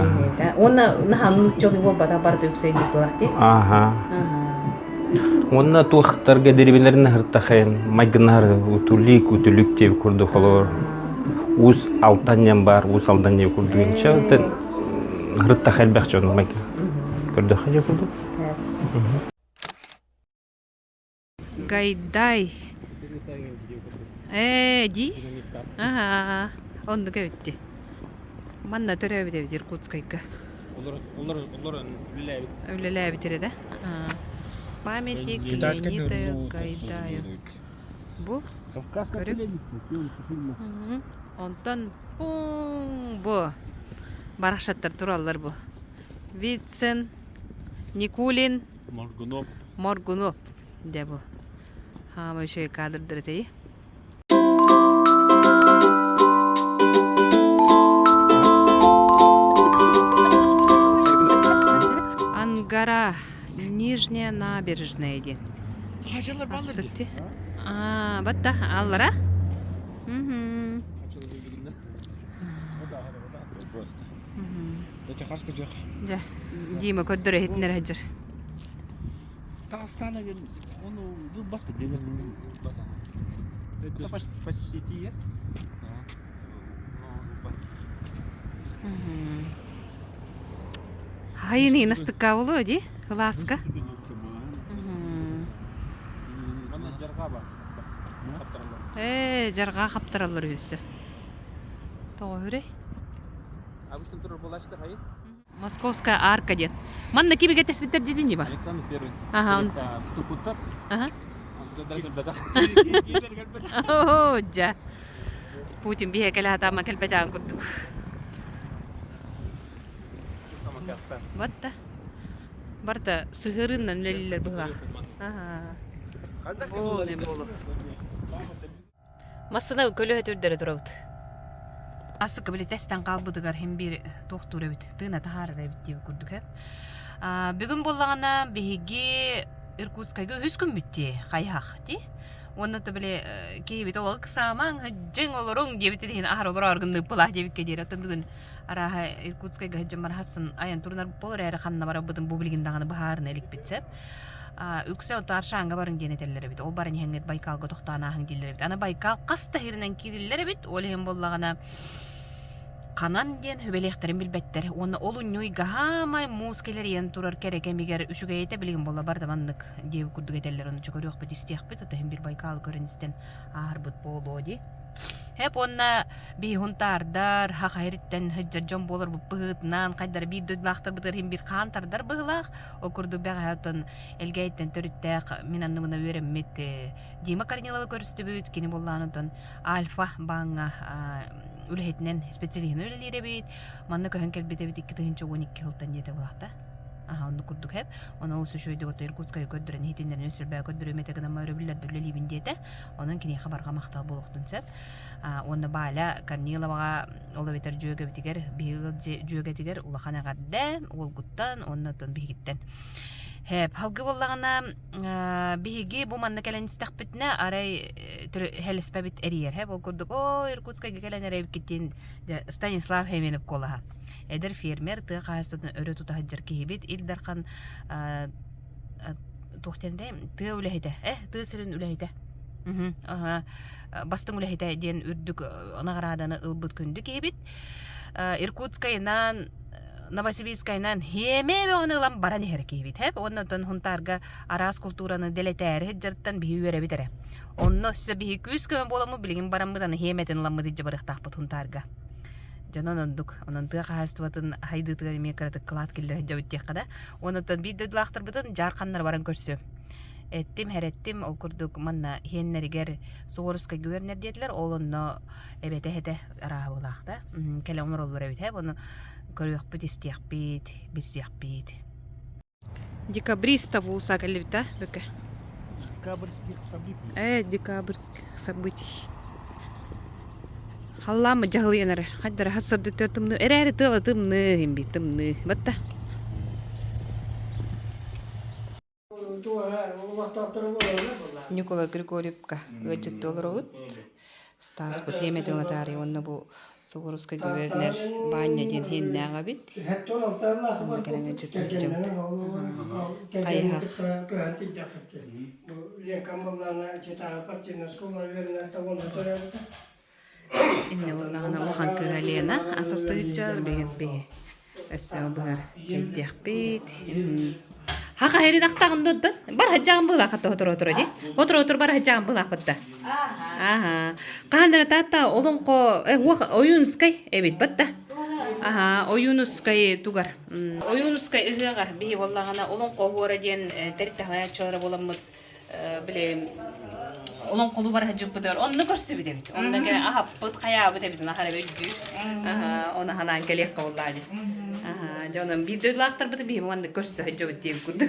A: Уонна наһаа нууччалыы буолбата барыта үксэйдик буолаах дии.
I: Аха. Уонна туохтарга дерибилэрин аһыртахайын майгыннаһар утулик, утулүк диэбит курдук холоор Уус Алтан диэн баар, Уус Алдан диэн курдук инчэ онтон ырыттах элбэх дьон майгы көрдөххө дьэ курдук.
A: Гайдай. Ээ, ди? Ага. Оннук эбитти. Манна төрөөбүт эбит Иркутскайга.
B: Олор олор олор үлэлээбит.
A: Үлэлээбит эрэ да. Памятник Леониду Гайдаю. Бу
B: Кавказская пленница.
A: Онтон бу барахшаттар тураллар бу. Вицин, Никулин,
E: Моргунов.
A: Моргунов дэ бу. Хаама үчүгэй кадрдар этэй. Ангара, Нижняя набережная диэн.
B: Хачалар баллар
A: дии. Аа, батта аллара. Мгм.
B: Просто.
A: Дьэ, Дима көрдөрө иһитиннэр сылдьар.
E: Таҕыстаана диэн ону ылбат диэн
B: Это почти
A: Хайыны настыкка болуо дии, кылааска. Ээ, жаргаа хаптараллар үһүсү. Тоҕо үрэй?
B: Обычно турар буолааччылар хайы?
A: Московская арка диэн. Манна кимигэ тэспиттэр диэтин дии ба?
B: Александр Первый.
A: Ага, он...
B: Тупуттар.
A: Ага.
B: Кэлбэтэх.
A: Оо, дьэ. Путин биһэ кэлэ атаама кэлбэтэҕин курдук. Вот да. Барыта сыһыарыыннан үлэлииллэр быһыылаах. Ага. Ол не болу. Массыына көлөһө түрдэрэ турабыт. Ассыка били тэстэн хаалбытыгар хин биир туохтуур эбит, тыына таһаарар эбит диэбит курдук ээ. Бүгүн буоллаҕына биһиги Иркутскайга үһүс күммүт дии, хайыһах дии. Уонна то били киһибит ол ыксаамаҥ, сыдьыҥ олоруҥ диэбитин иһин аһар олороор гынныыппылаах диэбиккэ диэри. Оттон бүгүн арааһа Иркутскайга сылдьан барахссын айан турунар буолар эрээри ханна барарбытын бу билигин даҕаны быһаарына иликпит сөп. Үксэ оту Аршааҥҥа барыҥ диэн этэллэр эбит. Ол баран иһэҥҥит Байкалга тохтоон ааһыҥ дииллэр эбит. Аны Байкал хас да сиринэн киириллэр эбит. Ол иһин буоллаҕына ханан диэн сүбэлиэхтэрин билбэттэр. Уонна ол унньуйга хаамай муус кэлэрийэн турар кэрэ кэмигэр үчүгэйэтэ билигин буолла барда маннык диэбит курдук этэллэр. Ону көрүөхпүт, истиэхпит. Ото иһин бир Байкалы көрөн истэн ааһарбыт буолуо дии. Хэп уонна биһи хунтаардар, хахайриттэн сылдьар дьон буоларбыт быһыытынан, хайдара биир дойдулаахтарбытыгар иһин бир хаан тардар быһыылаах. Ол курдук бэҕэһээ оттон Элгээйиттэн төрүттээх мин анныбына үөрэммит Дима Корниловы көрүстүбүт. Кини буоллаан оттон Альфа бааҥҥа үлэһитинэн специалиһынан үлэлиир эбит. Манна көһөн кэлбит эбит 2012 сылтан диэтэ булахта. Аха, оннук курдук хэп. Ону олус үчүгэйдик отто Иркутскайы көрдөрөн иһитиннэрин өссөрбөө көрдөрүм этэ гынан өрөбүллэрбэр үлэлиибин диэтэ. Онон киниэхэ барҕа махтал буолуохтун сөп. Уонна Баля Корниловаҕа ол эбэтэр дьүөгэбитигэр биһиги дьүөгэтигэр улахан эҕэрдэ уолгуттан уонна оттон биһигиттэн. Хэп, халгы буоллаҕына биһиги бу манна кэлэн истэхпитинэ арай хэлэспэбит эрийэр хэп ол курдук оо Иркутскайга кэлэн эрэбиккитин Станислав Хеменов куолаһа эдэр фермер тыа хаһаайыстыбатын өрө тута сылдьар киһибит Ил Дархан туох диэн тыа үлэһитэ э тыа сирин үлэһитэ бастыҥ үлэһитэ диэн үрдүк наҕарааданы ылбыт күндү киһибит. Иркутскайынан Новосибирскайынан хиэмэ бөҕөнү ылан баран иһэр киһибит. Хэп уонна оттон Хунтаарга араас култуураны дэлэтээри сылдьарыттан биһи үөрэбит эрэ. Онно өссө биһи күүс-көмө буоламмыт билигин бараммыт аны хиэмэтин ыламмыт илдьэ барыахтаахпыт Хунтаарга. Дьонон оннук. Онон тыа хаһаайыстыбатын хайдыытыгар эмиэ кыратык кылаат киллэрэ сылдьабыт диэххэ да. Уонна оттон биир дойдулаахтарбытын дьаарханнар баран көрсүөм. Эттим, хэрэттим, ол курдук манна иһиэннэригэр Суворовскайга үөрэнэр диэтилэр, ол онно эбэтэ эһэтэ арааһабылаах да кэлэ оҥороллор эбит ээ, ону көрүөхпүт, истиэхпит, билсиэхпит. Декабристов ууса кэллибит а бөкө?
E: Декабрьских событий.
A: Декабрьских событий. Халлааммыт дьаһылыйан эрэр. Хайдара хас сырды тымныы. Эрээри тыала тымныы, имби тымныы. Батта. Ньукулай Григорьевка ыалдьыттыы олоробут. Стаспыт хиэмэтин ылатаары уонна бу Суворовскай губернер Баанньа диэн иһиннээх эбит. Онно кэлэн ыалдьыттыы сылдьабыт. Хайыһах. Иннэ буоллаҕына улахан кыыһа Лена ас астыгыччар билигин биһи өссө быһар чэйдиэхпит. Хаха херин ахтаҕын доддон. Бар хаджаҕын быылаах хатта отур отур ди. Отур отур бар хаджаҕын быылаах батта. Аха. Хаһан таатта олоҥхо Ойуунускай эбит батта. Аха, Ойуунускай тугар. Ойуунускай ыһыаҕар биһи буоллаҕына олоҥхо оһуора диэн тэрилтэ салайааччылара буоламмыт били олоҥхолуу бара сылдьыбыппытыгар онно көрсүбүт эбит. Онно кэлэн аһаппыт, хайаабыт эбит, ону хара өйдүүр. Аха, ону ханаан кэлиэххэ буоллаа дии. Аха, дьэ онон биир дойдулаахтарбытын биһи маннык көрсө сылдьабыт диэн курдук.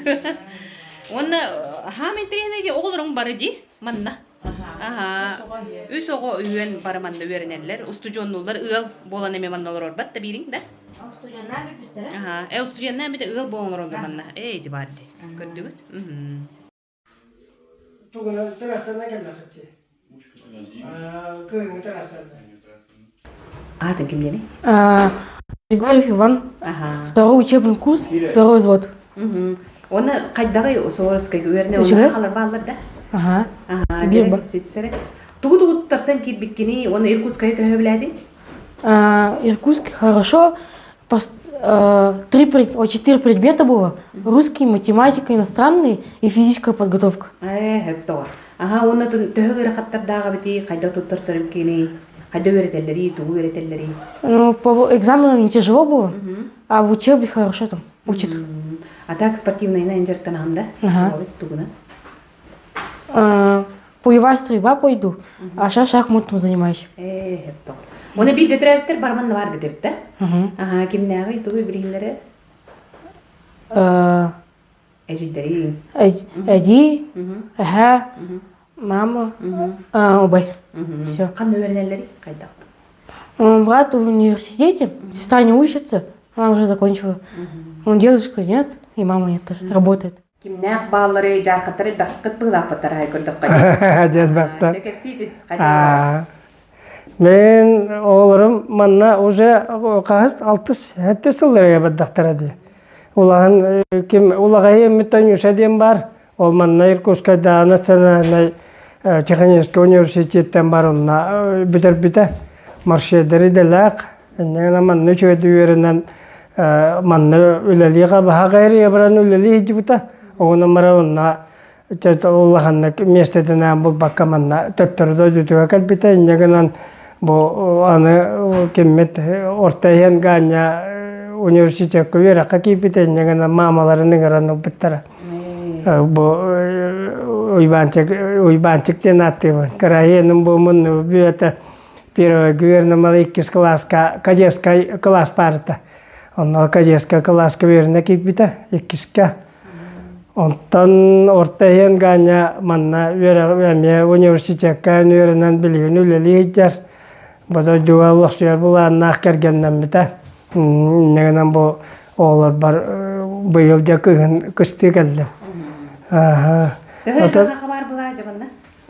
A: Уонна хаам интэриэһинэй дии, оҕолоруҥ бары дии манна. Аха, үс оҕо үһүөн бары манна үөрэнэллэр, устудьуоннууллар, ыал буолан эмиэ манна олорорбат да биириҥ да?
K: Устудьуоннаан бүппүттэрэ?
A: Аха, э устудьуоннаан бүтэ ыал буолан олороллор манна. Ээ, ити баар дии. Көрдүгүт?
F: Тугунан тырастана кэллэххит дии. Кыһыҥҥы тырастана.
A: Аатын ким диэний?
L: Григорьев Иван. Второй учебный курс, второй взвод.
A: Уонна хайдаҕый Суворовскайга үөрэнэ уонна сахалар бааллар да?
L: Аха.
A: Аха, дьэ, Тугу тугу туттарсан киирбиккиний уонна Иркутскайы төһө билээтиҥ?
L: Иркутск хорошо. Три, четыре предмета было. Русский, математика, иностранный и физическая подготовка.
A: Ээ, хөп тоҕо. Аха, уонна төһө ыарахаттардааҕа эбитий, хайдах туттарсарым кииний, хайда үөрэтэллэрий, тугу үөрэтэллэрий?
L: Ну, по экзаменам не тяжело было, а в учебе хорошо там учат.
A: А так спортивнайынан дьарыктанаҕын да?
L: Ага.
A: Тугунан?
L: Боевая стрельба пойду, а сейчас шахматом занимаюсь.
A: Ээ, хөп тоҕо. Уонна бииргэ төрөөбүттэр бараман баар эбит да? Аха, кимнээҕий, тугуй билиһиннэрэ? Эдьиийдэриҥ.
L: Эдьиий, эһээ, мама, убай. Все.
A: Ханна үөрэнэллэрий? Хайдах?
L: Брат в университете, сестра не учится, она уже закончила. Он дедушка нет, и мама нет тоже, работает.
A: Кимнээх бааллары дьаархаттар элбэхтик быылааппыттар аһай көрдөххө дии.
F: Дьэлбэхтэр.
A: Дьэ кэпсии түс, хайдах
F: Мен оҕолорум манна уже хаһыс алтыс сэттис сылларыгар бардахтара дии. Улахан ким улаҕайы эммит Танюша диэн баар. Ол манна Иркутскайдааҕы национальнай технический университеттан бар онно бүтэрбитэ. Маршедер идэлээх. Инньэ манна үчүгэйдик үөрэнэн манна үлэлии баһаҕа эрийэ баран үлэлии сылдьыбыта. Оҕонон баран онно улаханнык миэстэтинээн булбакка манна төттөрү дойдутугар кэлбитэ. Инньэ гынан бу аны киммит орто иһэн Ганя университекка үөрэххэ киирбитэ. Инньэ гынан маамаларын ыҥыран ылбыттара. Бу Уйбаанчык Уйбаанчык диэн ааттыыбын. Кыраһыаным бу мунну бүөтэ первый гүөрнэ иккис кылааска кадетскай кылаас баарыта. Онно кадетскай кылааска үөрэнэ киирбитэ иккискэ. Онтон орто иһэн Ганя манна үөрэх эмиэ университекка үөрэнэн билигин үлэлии сылдьар. Бу дойдуга олохсуйар былааннаах кэргэннэммитэ. Инньэ гынан бу оҕолорбор быйыл дьэ кыһын кыстыы кэллим. Аха.
A: Төһө элбэх хабар былаа дьэ манна?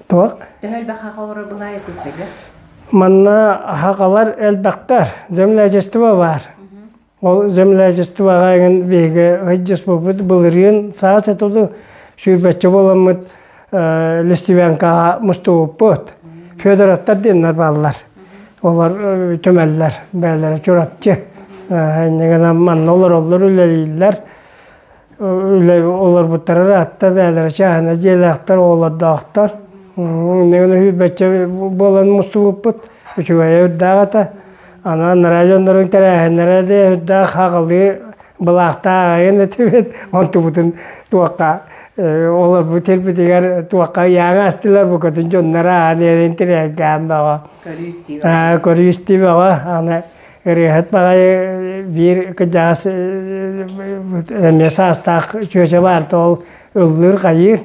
F: Туох?
A: Төһө элбэх олорор былаа Иркутскайга?
F: Манна хахалар элбэхтэр. Землячество баар. Ол землячествоҕа эҥин биһиги сылдьыспыппыт былырыын саас этэ сүүрбэччэ буоламмыт Листивянкаҕа мустубуппут. Федоровтар диэннэр бааллар. Олор түмэллэр, бэйэлэрэ Чурапчы. Инньэ гынан манна олороллор, үлэлииллэр. Үлэ олорбуттара ыраатта, бэйэлэрэ чааһына дьиэлээхтэр, оҕолордоохтор. Инньэ гынан сүүрбэччэ буолан мустубуппут. Үчүгэйэ үрдээх этэ. Аны анараа дьоннорун тэрээһиннэрэ да үрдээх хаҕылыы былаахтаах айан этибит. Онтубутун туохха олорбут сирбитигэр туохха ыйааҥа астылар букатын дьоннор аан эрин тирэргээн бөҕө.
A: Көрүү-истии
F: Көрүү-истии бөҕө. Аны ырыаһыт баҕайы биир кырдьаҕас эмиэ саастаах чүөчэ баарта ол ыллыыр хайыыр.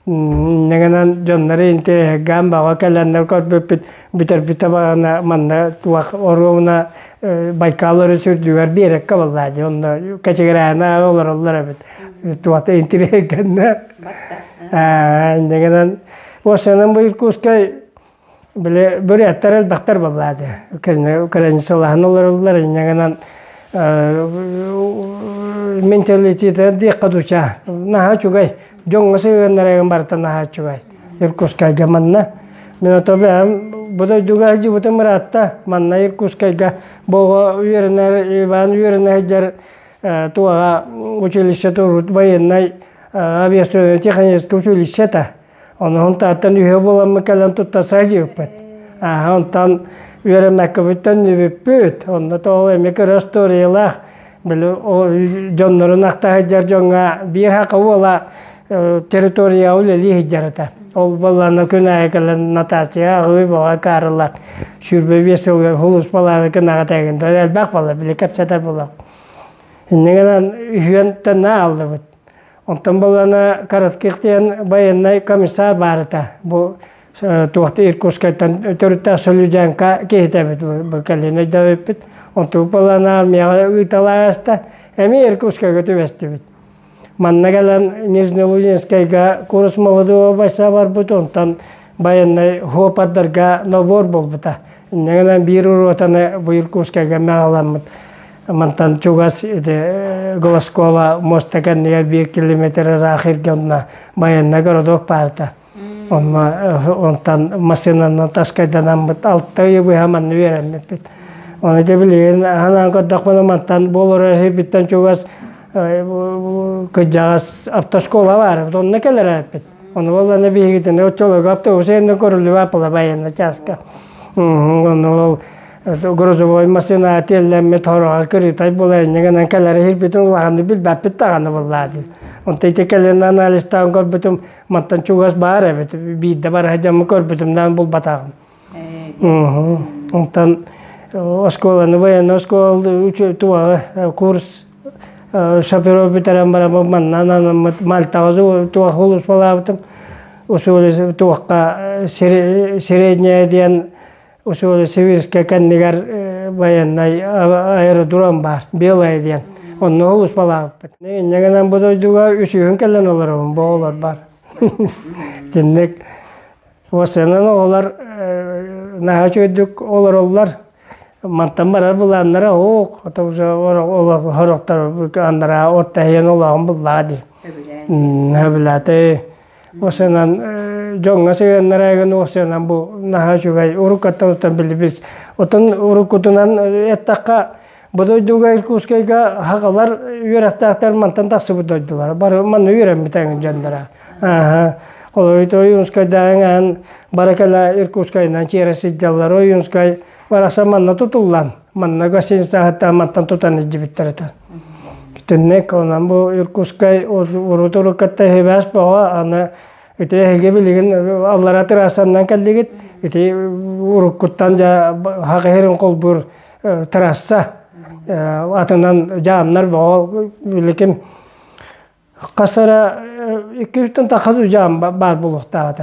F: Инньэ гынан дьоннору интэриэһиргээн бөҕө кэлэннэр көрбүппүт бүтэрбитэ баҕана манна туох оруобуна Байкал өрүс үрдүгэр биэрэккэ буоллаа дии онно кэчигирээнэ олороллор эбит туота интэриэһиргэннэ инньэ гынан уопсайынан бу Иркутскай Били бүрээттэр элбэхтэр буоллаа дии. Границалаһан олороллор инньэ гынан менталитета диэххэ дуча наһаа үчүгэй. Дьоҥҥо сыһыаннара барыта наһаа үчүгэй. Иркутскайга манна. Мин ото бэйэм бу дойдуга сылдьыбытым ыраатта. Манна Иркутскайга бу оҕо үөрэнэр, Иван үөрэнэ сылдьар туоҕа училище урут военнай.
K: авиастроительно-техническое училище этэ. Онон тааттан үһүө буоламмыт кэлэн туттарса сылдьыбыппыт. Аа, онтон үөрэммэккэбит төннүбүппүт. Онно тоҕо эмиэ кыра историялаах били дьоннорун ахта сылдьар дьоҥҥо биир саха уола территорияҕа үлэлии сылдьар этэ. Ол буоллаҕына күн аайы кэлэн Наталья аҕыы бөҕө каарылар 25 сылга сулууспалаары гынаҕа тээгин элбэх буолла били кэпсэтэр буолла. Инньэ гынан үһүөн төннө ааллыбыт. Онтон буоллаҕына Коротких диэн военнай комиссар баар этэ. Бу туохта Иркутскайтан төрүттээх Солюдянка киһитэ эбит бу кэлин өйдөөбүппүт. Онтубут буоллаҕына армияҕа ыыталааста эмиэ Иркутскайга түбэстибит. Манна кэлэн Нижнелунинскайга курс молодого бойца барбыт, онтон байыаннай хуопардарга нобуор буолбута. Инньэ гынан биир ротаны бу Иркутскайга мэҕаламмыт. Мантан чугас ити Голоскова муоста кэннигэр биир километр ыраах иргэ онно байыаннай городок баарта. Онно онтон массыынанан таскайданаммыт алта ый быһа манна үөрэммиппит. Ону дьэ билигин анаан көрдөхпүнэ мантан буолар сирбиттэн чугас кырдьаҕас автошкола баар онно кэлэр эппит. Ону буоллаҕына биһигитини оччолорго автобус иннин көрүллүбэт буола байыаннай чааска. Ону ол грузовой массыына тиэллэммит хороҕор кырыытай буолар инньэ гынан кэлэр сирбитин улаханнык билбэппит даҕаны буоллаа дии. Онтон ити кэлин анализтаан көрбүтүм мантан чугас баар эбит. Биирдэ бара сылдьаммын көрбүтүм даҕаны булбатаҕым. Онтон оскуоланы военный оскуола туоҕа курс шофер бүтэрэн баран манна анаммыт Мальтаҕа туох сулууспалаабытым. Усуле туохха средняя диэн Усуле Сибирскэй кэннигэр военнай аэродром баар, Белая диэн. Онно сулууспалаабыппыт. Инньэ гынан бу дойдуга үсүһүн кэлэн олоробун, бу оҕолор бар. Итинник Уопсайынан оҕолор наһаа үчүгэйдик олороллор. Мантан барар былааннара суох, ото уже сорохтор анараа от тэһийэн олоҕун буллаҕа дии. Сөбүлээтэ. Уопсайынан дьоҥҥо сыһыаннара эгин уопсайынан бу наһаа үчүгэй. Уруккаттан билибит. Отон уруккутунан эттэххэ Бу дойдуга Иркутскайга хагалар үөрэхтээхтэр мантан тахсыбыт дойдулара. Бары манна үөрэммит эҥин дьонноро. Ааһа. Холобур, Ойуунскайдааҕын аан бара кэлэ Иркутскайынан чиэрэ сылдьаллар. Ойуунскай барахсан манна тутуллан, манна гостиницаһыттан мантан тутан илдьибиттэр этэ. Итинник онон бу Иркутскай урут уруккатта сибээс бөҕө, аны ити эһиги билигин аллара трассаннан кэллигит. Ити уруккуттан дьэ хаҕа холбуур трасса атынан дьаамнар бөҕө билигин хас эрэ икки тахха дьаам баар буолуохтаах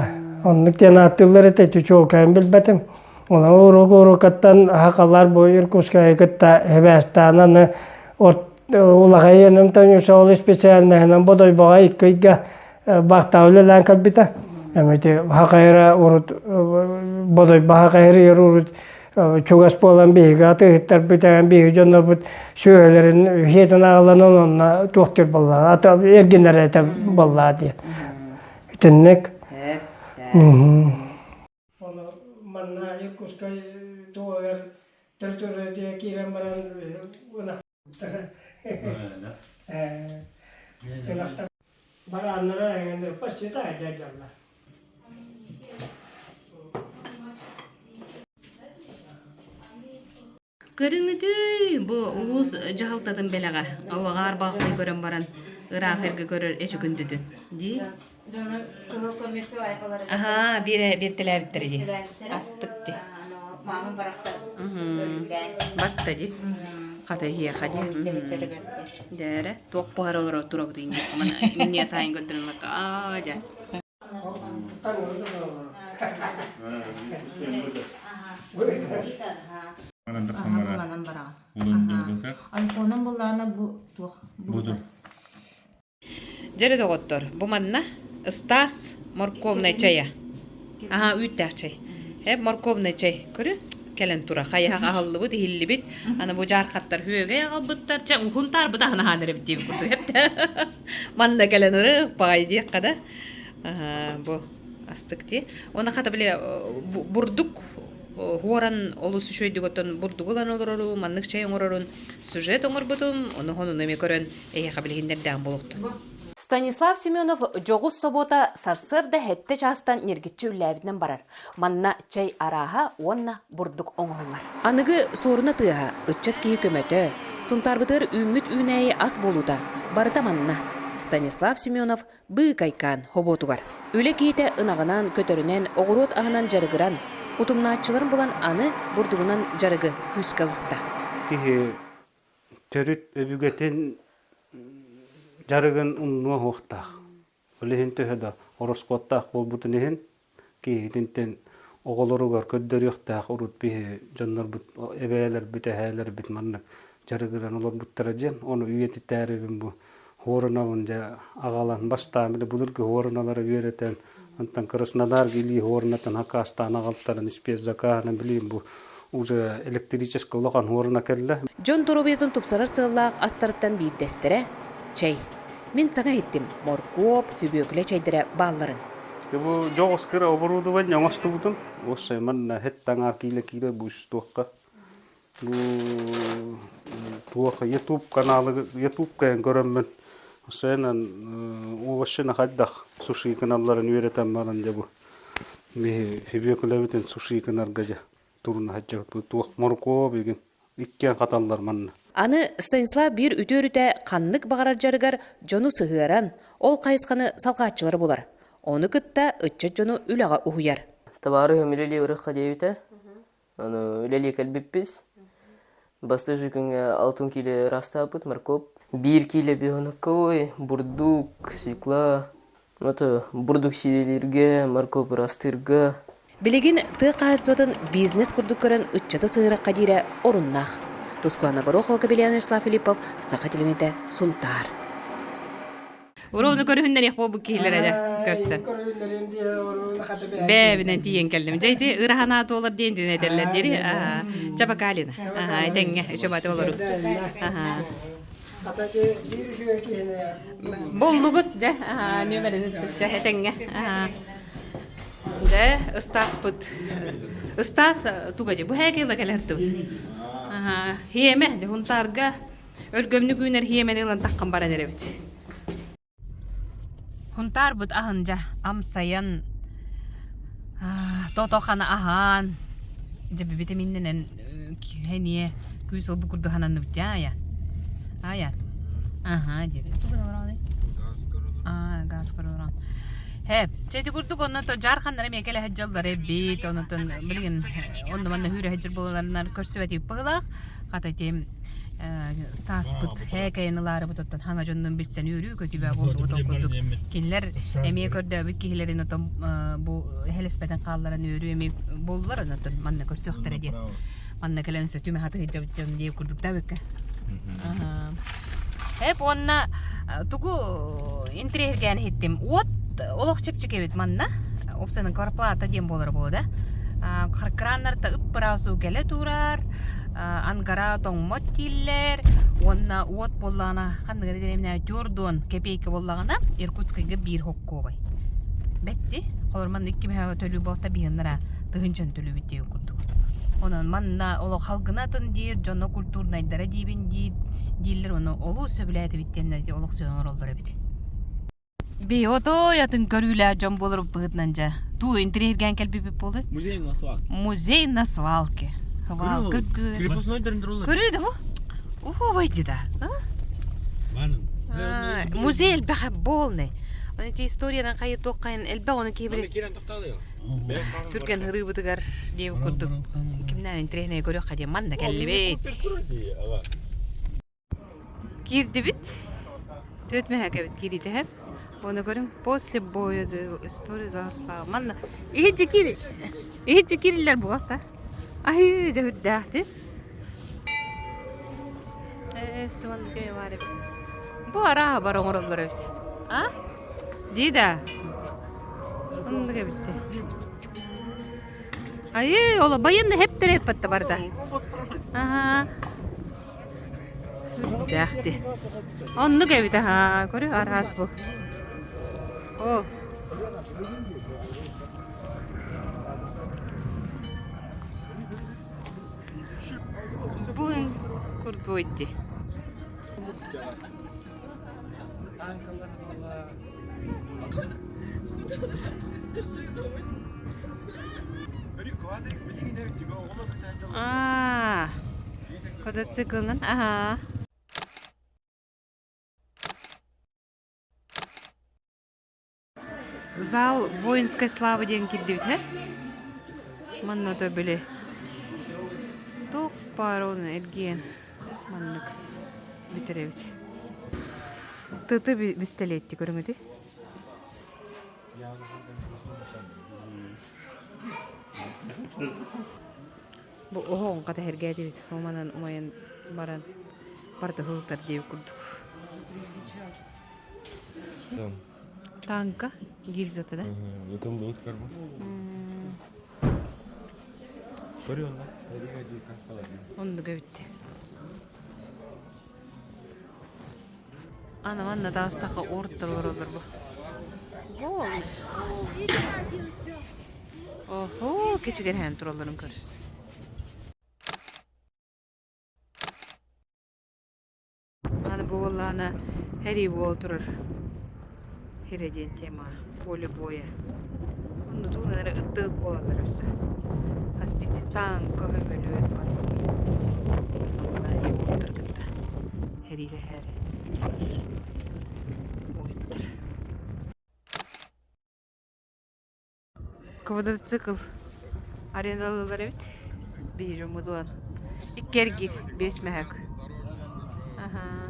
K: Оннук диэн ааттыыллар этэ чуолкайын билбэтим. Онон урук урукаттан хахалар бу Иркутскайы кытта эбээстээн аны улахан Танюша специальноһынан Бодойбоҕо икки ыйга баахтаа үлэлээн кэлбитэ. Эмити хахайра урут Бодойбо хахайрыгар урут чугас буолан биһиги атыыһыттарбыт биһиги дьоннорбут сүөһүлэрин иһиэтин аҕалан онно туохтуур буоллаҕа ата эргинэр этэ буоллаҕа дии итинник Ону манна Иркутскай туһугар территория киирэн баран ынахтара ынахтар барааннара эҥин почти дьаллар
A: Көрүҥүтүй, бу улуус дьаһалтатын бэлэҕэ. Аллаҕаар баҕахпын көрөн баран, ыраах эргэ көрөр эчүкүндүтүн дии. Аһаа, биэрэ биэртэлээбиттэрэ дии. Астык дии. Батта дии. Хата иһиэхэ дии. Дээрэ, туох буһара олорор турабыт инньэ сайын көрдөрөн аа дьэ. Дьэрэ доҕоттор, бу манна Ыстаас морковнай чайа. Аһаа, үүттээх чай. Э, морковнай чай. Көрү, кэлэн тура. Хайаһах аһыллыбыт, иһиллибит. Аны бу дьаархаттар үөгэй аҕалбыттар. Чэ, уһун таарбыт аһын аһаан эрэбит диэбит курдук. Манна кэлэн ырыых баҕай диэххэ да. Аһаа, бу астык дии. Уонна хата били бурдук хуоран олус үчүгэйдик оттон бурдугу ылан олорору, маннык чай оҥорорун сюжет оҥорбутум, ону хонуну эмиэ көрөн эһиэхэ билиһиннэрдээх буолуохтун. Станислав Семенов дьоҕус собуота сарсыарда сэттэ чаастан ньиргиччи үллээбитинэн барар. Манна чэй арааһа уонна бурдук оҥоһуллар. Аныгы суоруна тыаһа, ыччат киһи көмөтө, Сунтаарбытыгар үүммүт үүнээйи ас буолуута барыта манна. Станислав Семенов быыкайкаан хобуотугар. Үлэ киһитэ ынаҕынан, көтөрүнэн, оҕуруот аһынан дьарыгыран, утумнааччыларын булан аны бурдугунан дьарыгы күүскэ ылыста.
M: Киһи төрүт өбүгэтин дьарыгын умнуо суохтаах. Ол иһин төһө да ороскуоттаах буолбутун иһин киһитинтэн оҕолоругар көрдөрүөхтээх урут биһи дьоннорбут эбээлэрбит, эһээлэрбит маннык дьарыгыран олорбуттара диэн ону үйэтитээрибин бу хуорунабын дьэ аҕалан бастаан били былыргы хуоруналары үөрэтэн онтон Краснодарга илии хуорунатын хакаастаан аҕалтаран спецзакаһынан билигин бу уже электрическэй улахан хуоруна кэллэ.
A: Дьон доруобуйатын тупсарар сыаллаах астарыттан биирдэстэрэ чэй. Мин саҥа иһиттим, моркуоп, хүбүөкүлэ чэйдэрэ баалларын.
M: Бу дьоҕус кыра оборудование оҥостубутум. Уоссай манна хэт таҥаар киилэ-киилэ бу туохха бу туох YouTube каналы YouTube кайан көрөммүн осенан овощина хайдах суши каналларын үөрэтэн баран дьэ бу биһи хүбүөкүлэбитин суши гынарга дьэ туруна сылдьабыт туох моркуоп игин иккиэн хаталлар манна.
A: Аны Станислав биир үтүө өрүтэ ханнык баҕарар дьарыгар дьону сыһыаран, ол хайысханы салҕааччылары булар. Ону кытта ыччат дьону үлэҕэ уһуйар.
N: Табаарыһым үлэлии ырыхха диэбитэ. Ону үлэлии кэлбиппиз. Бастыжы күҥҥэ алтын киилэ ыраастаабыт моркуоп. Биир киилэ бионоковой, бурдук, свекла, Это бурдук сиилииргэ, моркуоп ырастыырга.
A: Билигин тыа хаһаайыстыбатын бизнес курдук көрөн ыччаты сыһыарахха диирэ оруннаах. Тускуана Горохова, Капеллян Вячеслав Филиппов, Саха телевидениетэ, Сунтаар. Уровну көрүһүннэриэх буолбут киһилэр эрэ көрсөн. Бэбинэн тиийэн кэллим. Дьэ ити ыраһанаа туолар диэн диэн этэллэр дири. Чапакалина. Аха, этэҥҥэ үчүгэй олору. Аха. Буллугут дьэ нүөмэрин дьэ этэҥҥэ дьэ ыстааспыт ыстаас туга дии бу һээкила кэлэр тыбыт хиэмэ дьэ Хунтаарга өлгөмнүк үүнэр хиэмэни ылан таххан баран эрэбит Хунтаарбыт аһын дьэ амсайан тото-хана аһаан дьэ битэмииннэнэн эниэ күүс ылбыт курдук сананныбыт дии аайа аайа аһаа диэри аа газ көрөрөн һэ чэ ити курдук онно дьаарханнара эмиэ кэлэ сылдьаллар эбит онутун билигин онно манна сүүрэ сылдьар буолаллар көрсүбэтибит быһыылаах хата ити Стаспыт һээкэйин ылаарыбыт оттон хаҥа дьоннун билсэн үөрүү-көтүү буолбут ол курдук кинилэр эмиэ көрдөөбүт киһилэрин отон бу эһэлэспэтин хаалларан үөрүү эмиэ буоллар онтон манна көрсүөхтэрэ диэн манна кэлэн сөтүмэ хатыһыдьабыт дьон диэ курдук да эбиккэ эп уонна тугу интириэһиргээн иһиттим уот олох чэпчэки эбит манна опсанын кварплата диэн буолара буолуо да краннарта ып-ыраас уу кэлэ турар ангара тоҥмот дииллэр уонна уот буоллаҕына ханнык эрэ дэриэбинэ түөрт кэпиэйкэ буоллаҕына Иркутскайга биир хоккуобай бэтти холор манна икки мөһөөгө төлүү буолта биһиннара тыһыынчан төлүүбүт диэн курдук онон манна олох халгынатын диир дьоно культурнайдара диибин диир дииллэр ону олус сөбүлээтибит диэннэр олох сөбүн оҥороллор эбит Би отой атын көрүүлээх дьон буолар быһыытынан дьэ. Туу интириэһиргээн кэлбиппит буолуй.
B: Музей на свалке.
A: Музей на свалке. Хвалка
B: Крепостной дөрүндүрүллэр.
A: Көрүү да бу. Уху да. Музей элбэх полный. Оны ити историянан хайы туоххайын элбэх оны киһи биле. Түргэн ырыыбытыгар диэбит курдук кимнээн интириэһинэй көрүөххэ диэн манна кэллибит. Киирдибит. Түөрт мөһөөкөбүт киириитэ Уонна көрүҥ, после боя история за Манна иһирдьэ киир иһирдьэ киириллэр буолта. Аһыы дьэ үрдээх дии. Ээ, сыман кэйэ баар эбит. Бу арааһа бар оҥороллор эбит. А? Дии да. Оннук эбит дии. Айыы, оло байынна хептере эппатта барда. Аха. Сүрдээх дии. Оннук эбит аһаа, көрү араас бу. Оо. Бу курдуй дии. Аа, квадроциклынан, аха. Зал воинской славы диэн киирдибит һэ? Манна то били туох баар ону эргийэн маннык бүтэрэбит. Тыты бистэлиэтти көрүҥүтүй? Бу оһоҕун хата сэргээтибит. Уманан умайан баран барда сылытар диэбит курдук. Танка гильзата да?
E: Ытыллыбыт көрбүт. Көрүөн
A: Оннук эбит. Ана манна таастаха ууртар олороллор бу. Охо, кечигерһээн туралларын көр. Аны буоллаана һэрии буола турар һирэ диэн тема поле боя. Онно тугунан эрэ ыттык буолаллар өссө. Хас биирдии танка көмөлүөт уолаттар кытта сэриилэһээри буойуттар. Квадроцикл арендалыыллар эбит. Биир умудулан. Икки эргиир, биэс мөһөк. Аха.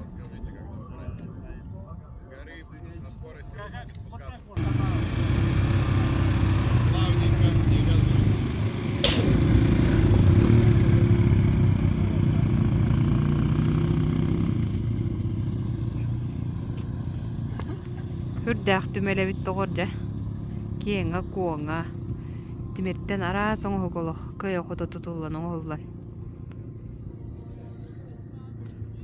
A: Үрдээх түмэл эбит доҕор дьэ. Киэҥэ-куоҥа, тимиртэн араас оҥоһук олох кыайа-хото тутуллан оҥоһуллан.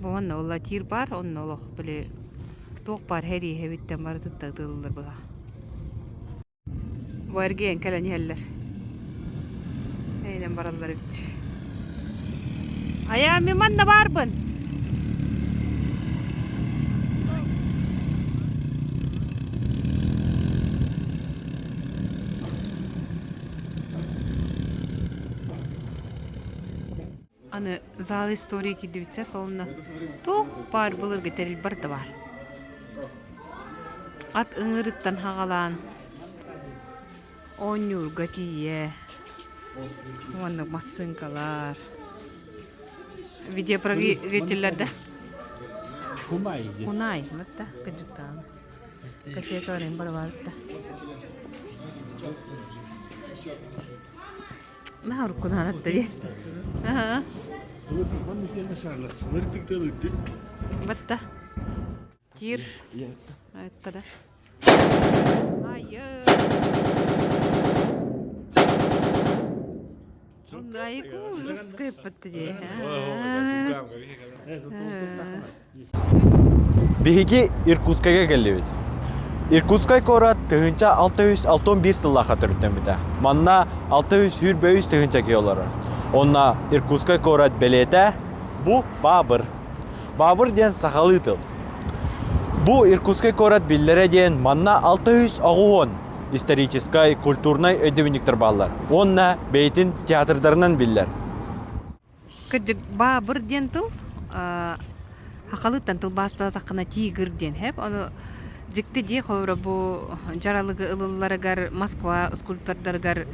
A: Бу манна ула тиир баар, онно олох били туох баар сэрииһэбиттэн барытыттан ытыллар быһа. Бу эргийэн кэлэн иһэллэр. Эйнэн бараллар эбит. Айаа, мин манна баарбын. Аны зал истории киирдибит сөп онно туох баар былыргы тэрил барыта баар. Ат ыҥыырыттан хаҕалаан оонньуурга тиийэ уонна массыыҥкалар видеопрогителлэр да Хунай вот да кыдьыктаан кассеталарын барабарытта Наһаа уруккунаан атта дии. Аһаа. Батта. Тир. Айтта да. Айы. Айку русская патта дии.
G: Биһиги Иркутскайга кэллибит. Иркутскай куорат 1661 сыллаахха төрүттэммитэ. Манна 623 тыһыынча киһи олорор. Онно Иркутскай куорат бэлиэтэ бу Баабыр. Баабыр диэн сахалыы тыл. Бу Иркутскай куорат биллэрэ диэн манна 680 историческай, культурнай өйдөбүнньүктэр бааллар уонна бэйэтин театрдарынан биллэр.
A: Кырдьык, баабыр диэн тыл сахалыыттан тылбаастаатаххына тигр диэн һэп. Ону дьикти дии, холобура бу дьаралыгы ылылларыгар Москва скульптордарыгар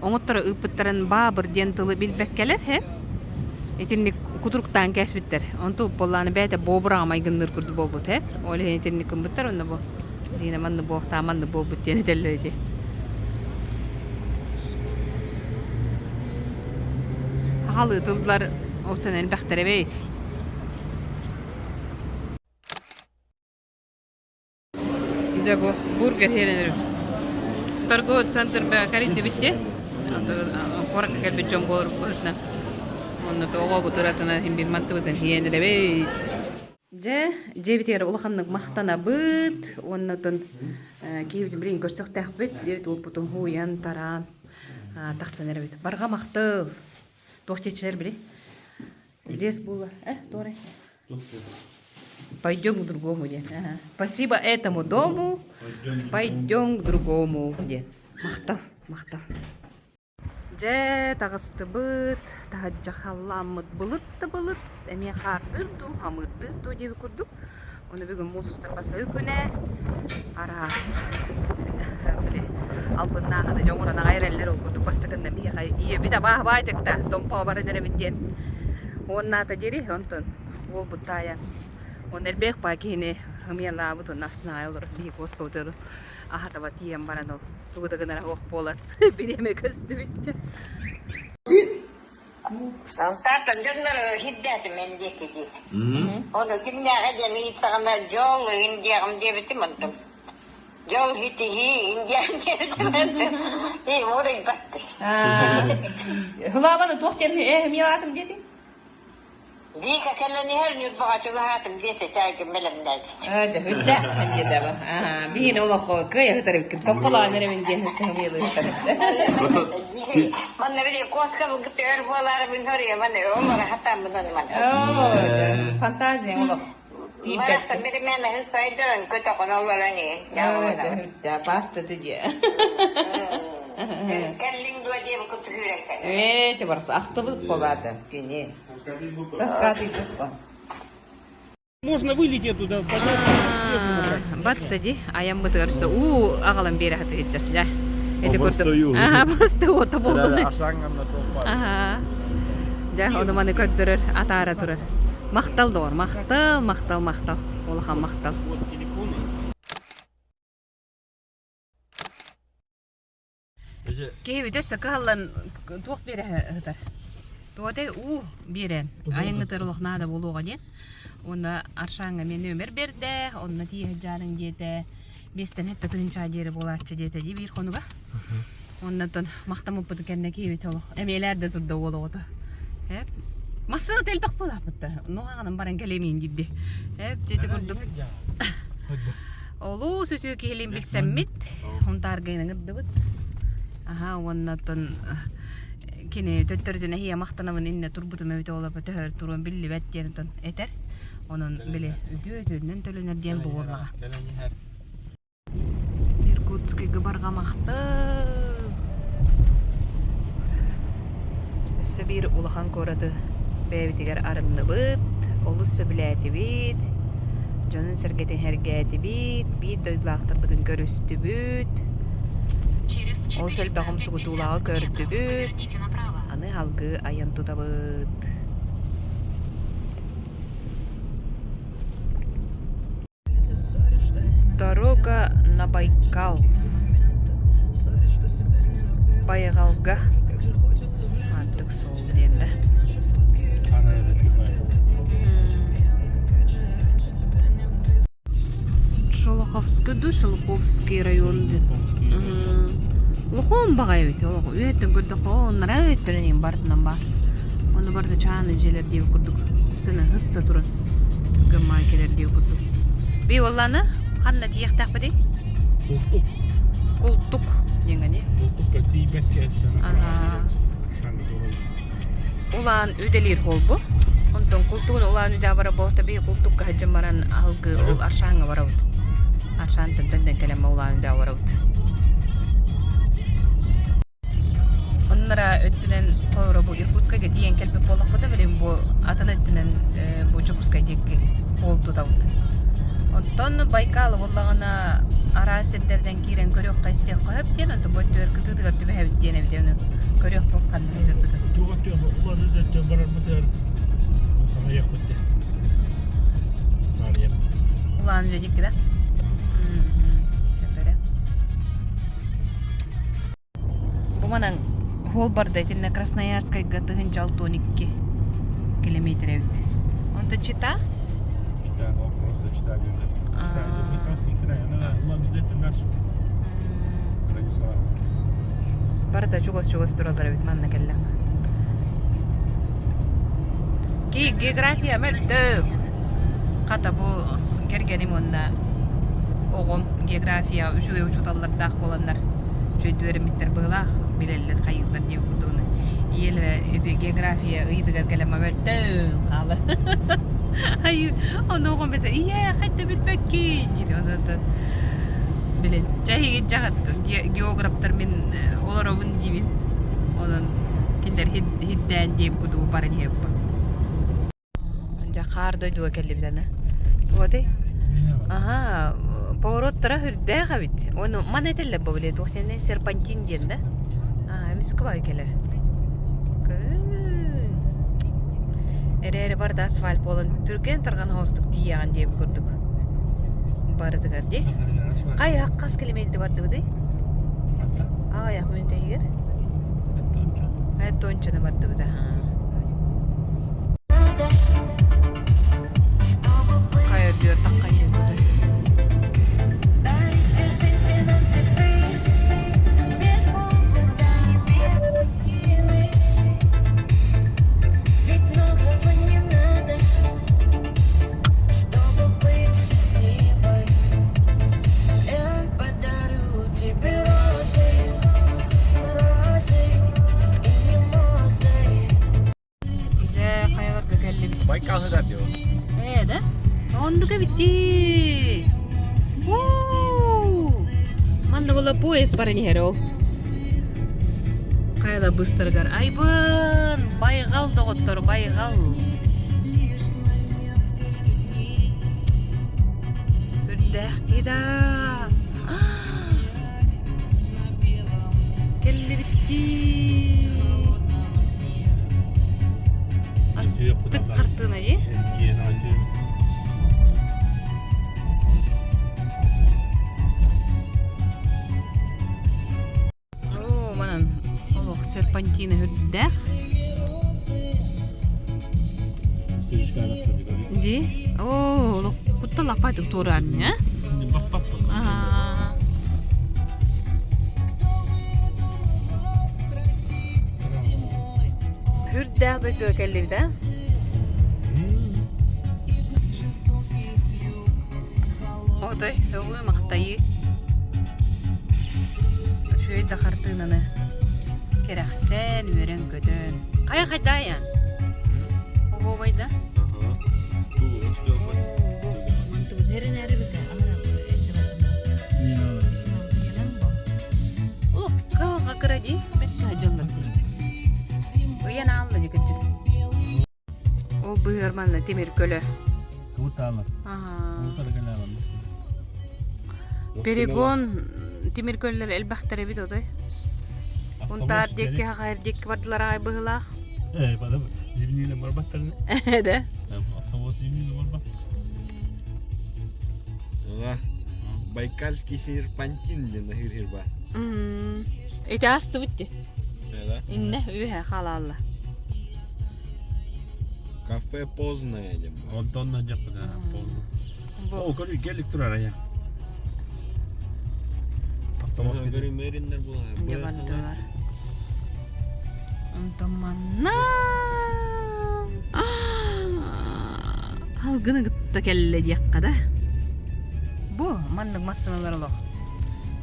A: оҥотторо ыыппыттарын баабыр диэн тылы билбэккэлэр һэп. Итинник кутуруктаан кээспиттэр. Онту буоллаҕына бэйэтэ буобураҕа майгынныыр курдук буолбут һэп. Ол иһин итинник гыммыттар онно бу Дина манны буолтаа манны буолбут диэн этэллэр ити. Сахалыы тыллар ол сэн элбэхтэр эбит. Дьэ бу бургер иһэрин Торговый центр кэлиттибит дии. Куоракка кэлбит дьон буолар быһыытынан. Онно тоҕо бутуратынан иһин бир мантыбытын иһиэн эрэбит. Дьэ, дьиэбитигэр улаханнык махтанабыт уонна оттон киһибитин билигин көрсөхтөөхпүт. Дьиэбит уоппутун һууйан, тараан тахсан эрэбит. Барҕа махтал! Туох диэччилэр били? Здесь было. Э, туорай. Пойдем к другому диэн. Спасибо этому дому, пойдем к другому диэн. Махтал, махтал. Дьэ, таҕыстыбыт, таһырдьа халлааммыт былыт да былыт, эмиэ хаардыыр дуу, хамыырдыыр дуу диэбит курдук. Ону бүгүн муус устар бастакы күнэ араас били албыннааҕыны дьоҥуран аҕай эрэллэр ол курдук бастакынна биһиэхэ ийэбит абааһы тыкта Томпоо баран эрэбин диэн уоннаата диэри онтон уолбут таайан уонна элбэх баа киһини ымыйалаабыт уонна астына олорор биһи куоскабытыгар аһатаба тиийэн баран ол тугу да гынара суох буолан бириэмэ көстүбүччэ.
O: Алтаатан дьоннор иһирдээтим эн диэки дии. Ону кимнээҕэ диэн ыйытсаҕына дьол ыйын диэҕим диэбитим онтум. Дьол итиһии индиан диэбитим и уурайбатты.
A: Хылаабаны туох диэн ээ миэлаатым диэтиҥ?
O: Вика кэлэн иһэр Ньурбаҕа чугаһаатым диэтэ чаайгын бэлэмнээбит.
A: Дьэ, диэтэҕэ. Биһини олоххо кыайа сытар эбиккин. Томполоон эрэбин диэн сыһымыйалыы сытар.
O: Манна били куоска кытта өр буолаарыбын хоруйаман олоро хатааммын ман.
A: Фантазия олох.
O: Барахсан биримээн аһын сайдаран көтөҕөн олорон
A: Дьэ, паста дии.
O: Кэллиҥ дуо диэбит курдук үүрэн кэлэр.
A: Ээ, барса ахтыбыт кобаата кини. Таскаатыйбыт го.
D: Можно вылететь оттуда, подняться, свежую набрать.
A: Батта ди, айаммытыгар өссө уу аҕалан биэрэ сатыһыччар. Дьэ, ити курдук. Аха, просто уота буолдун. Аха. Дьэ, ону маны көрдөрөр, атаара турар. Махтал доҕор, махтал, махтал, махтал. Улахан махтал. Киһибит өссө кыһаллан туох биэрэ сытар? Туотай уу биэрэн, айаҥҥытыгар олох наада буолуоҕа диэн. Уонна Аршаҥҥа эмиэ нүөмэр биэрдэ, онно тиийэ сылдьаарыҥ диэтэ. Биэстэн сэттэ тыһыынча диэри буолааччы диэтэ дии биир хонуга. Оннотон махтаммыппытын кэннэ киһибит олох эмиэлээр да турда уол оҕото. Эп массыына элбэх буолааппыттар. Нуһаҕанан баран кэлиэмиин диирди. Эп дьэ курдук. Олус үтүө киһилиин билсэммит, Хунтааргайын ыҥырдыбыт. Аха уонна оттон кини төттөрүтүн эһиэ махтанабын иннэ турбутум эбитэ олорбо төһөр туруон биллибэт диэн оттон этэр. Онон били үтүө үтүөннэн төлөнөр диэн бу буоллаҕа. Иркутскайга барҕа махтал. Өссө биир улахан куораты бэйэбитигэр арынныбыт, олус сөбүлээтибит, дьонун-сэргэтин сэргээтибит, биир дойдулаахтарбытын көрүстүбүт, олус элбэх умсугутуулааҕы көрдүбүт, аны салгыы айан тутабыт. Дорога на Байкал. Байҕалга мантык суол диэн да. Шолоховский ду Шелуховский район диэн. Улахан баҕайы эбит олох үөттэн көрдөххө оннара өттөрөн бардынан баар. Ону барыта чааны дьиэлэр диэбит курдук сына ыста турар гыммаан кэлэр диэбит курдук. Би уоллааны ханна тиийиэхтээхпитий?
B: Култук.
A: Култук диэҥҥэ
B: Култукка тиийбэккэ
A: Улаан үдэлиир буолбу. Онтон култугун улаан үдэ бара буолта би култукка сылдьан баран аһылгы ол Аршааҥҥа барабыт. Аршаантан төннөн кэлэн улаан үдэ барабыт. Оннура өттүнэн холобура бу Иркутскайга тиийэн кэлбит буоллахпыта билигин бу атын өттүнэн бу Дьокуускай диэки суол тутабыт. Оттон Байкал буоллаҕына араас сирдэртэн киирэн көрүөххэ истиэххэ сөп диэн онтон бу өттүгэр кытыытыгар түбэһэбит диэн эбитэ ону көрүөхпүт ханна сылдьарбытын.
B: Туох өттүгэр улаан өттүгэр барарбытыгар аҕыйахпыт дии. Таарыйахпыт.
A: Улаан Үдэ диэки да? Бу манан уол барда итиннэ Красноярскайга 1062 километр эбит. Онто Чита?
B: Чита, ол просто Чита диэн. Чита, это Прикамский край, она Улан-Удэ дальше. Радислав.
A: Барыта чугас-чугас тураллар эбит манна кэллэххэ. География мөлтөх. Хата бу кэргэним уонна оҕом география үчүгэй учууталлардаах буоланнар үчүгэйдик үөрэммиттэр быһыылаах билэллэр хайыыллар диэн курдугуна ийэлэрэ ити география ыйытыгар кэлэн мөлтөөн хаалар. Айыы, ону оҕом этэ, ийээ, хайда билбэккин диир. Онон билин, чэһигин дьаҕат географтар мин олоробун диибин. Онон кинилэр хирдээн диэбит кудуу баран иһэппин. Дьэ, хаар дойдуга кэллибит аны. Туотай? Аһаа, повороттара үрдээх эбит. Ону маны этэллэр бу били туох диэн серпантин диэн да? Аа, эмискэ баҕайы кэлэр. Көрүн. Эрээри барыта асфальт буолан түргэн тарҕан оһостук тиийэҕин диэбит курдук. Барытыгар дии. Хайа хас километр бардыбытый? Аҕыйах мүнүүтэ иһигэр. Тончаны бардыбыт аһаа. Хайа дүөр таххайыы тутой. Дьэ, хайаларга кэллибит?
G: Байкал сытар дии.
A: Ээ, да? Оннук эбит дии. Уу! Манна була поезд баран иһэр ол. Хайала быстарыгар айбын! Байҕал доҕоттор, байҕал! Үрдээх киһи да. Кэллибит дии. Астык хартыына дии. Оо, манан олох серпантина үрдээх. Дии? Оо, олох кутталлахпайтык туораан, э? Аа. Үрдээх дойдуга кэллибит, а? Отой, сөҕүү махтайыы. Үчүгэй да хартыынаны кэрэхсээн, үөрэн-көтөн. Хайа хайдаайан? Оһуобай да? Улукка кыра дии, бэккэ дьоннор. Ыйан аалла дии кырдьык. Ол быһыар манна тимир көлө. Перегон тимир көллөр элбэхтэр эбит отой. Унтаар диэки хаҕайыр диэки бардылар аҕай быһыылаах.
B: Э, зимнийне барбаттар.
A: Да?
B: Автобус зимнийне барбат.
G: Байкальский серпантин диэн аһыыр бар.
A: Ити астыбыт ти. Инне үөһэ хаалаалла.
G: Кафе Поздное диэн.
B: Онтон да дьаппыта поздно. О, көрү келик турар ая.
G: Көрү мэриннер буолар.
A: Дьэ бардылар. Онтон манна алгыны кытта кэллэ диэххэ да. Бу маннык массыыналар олох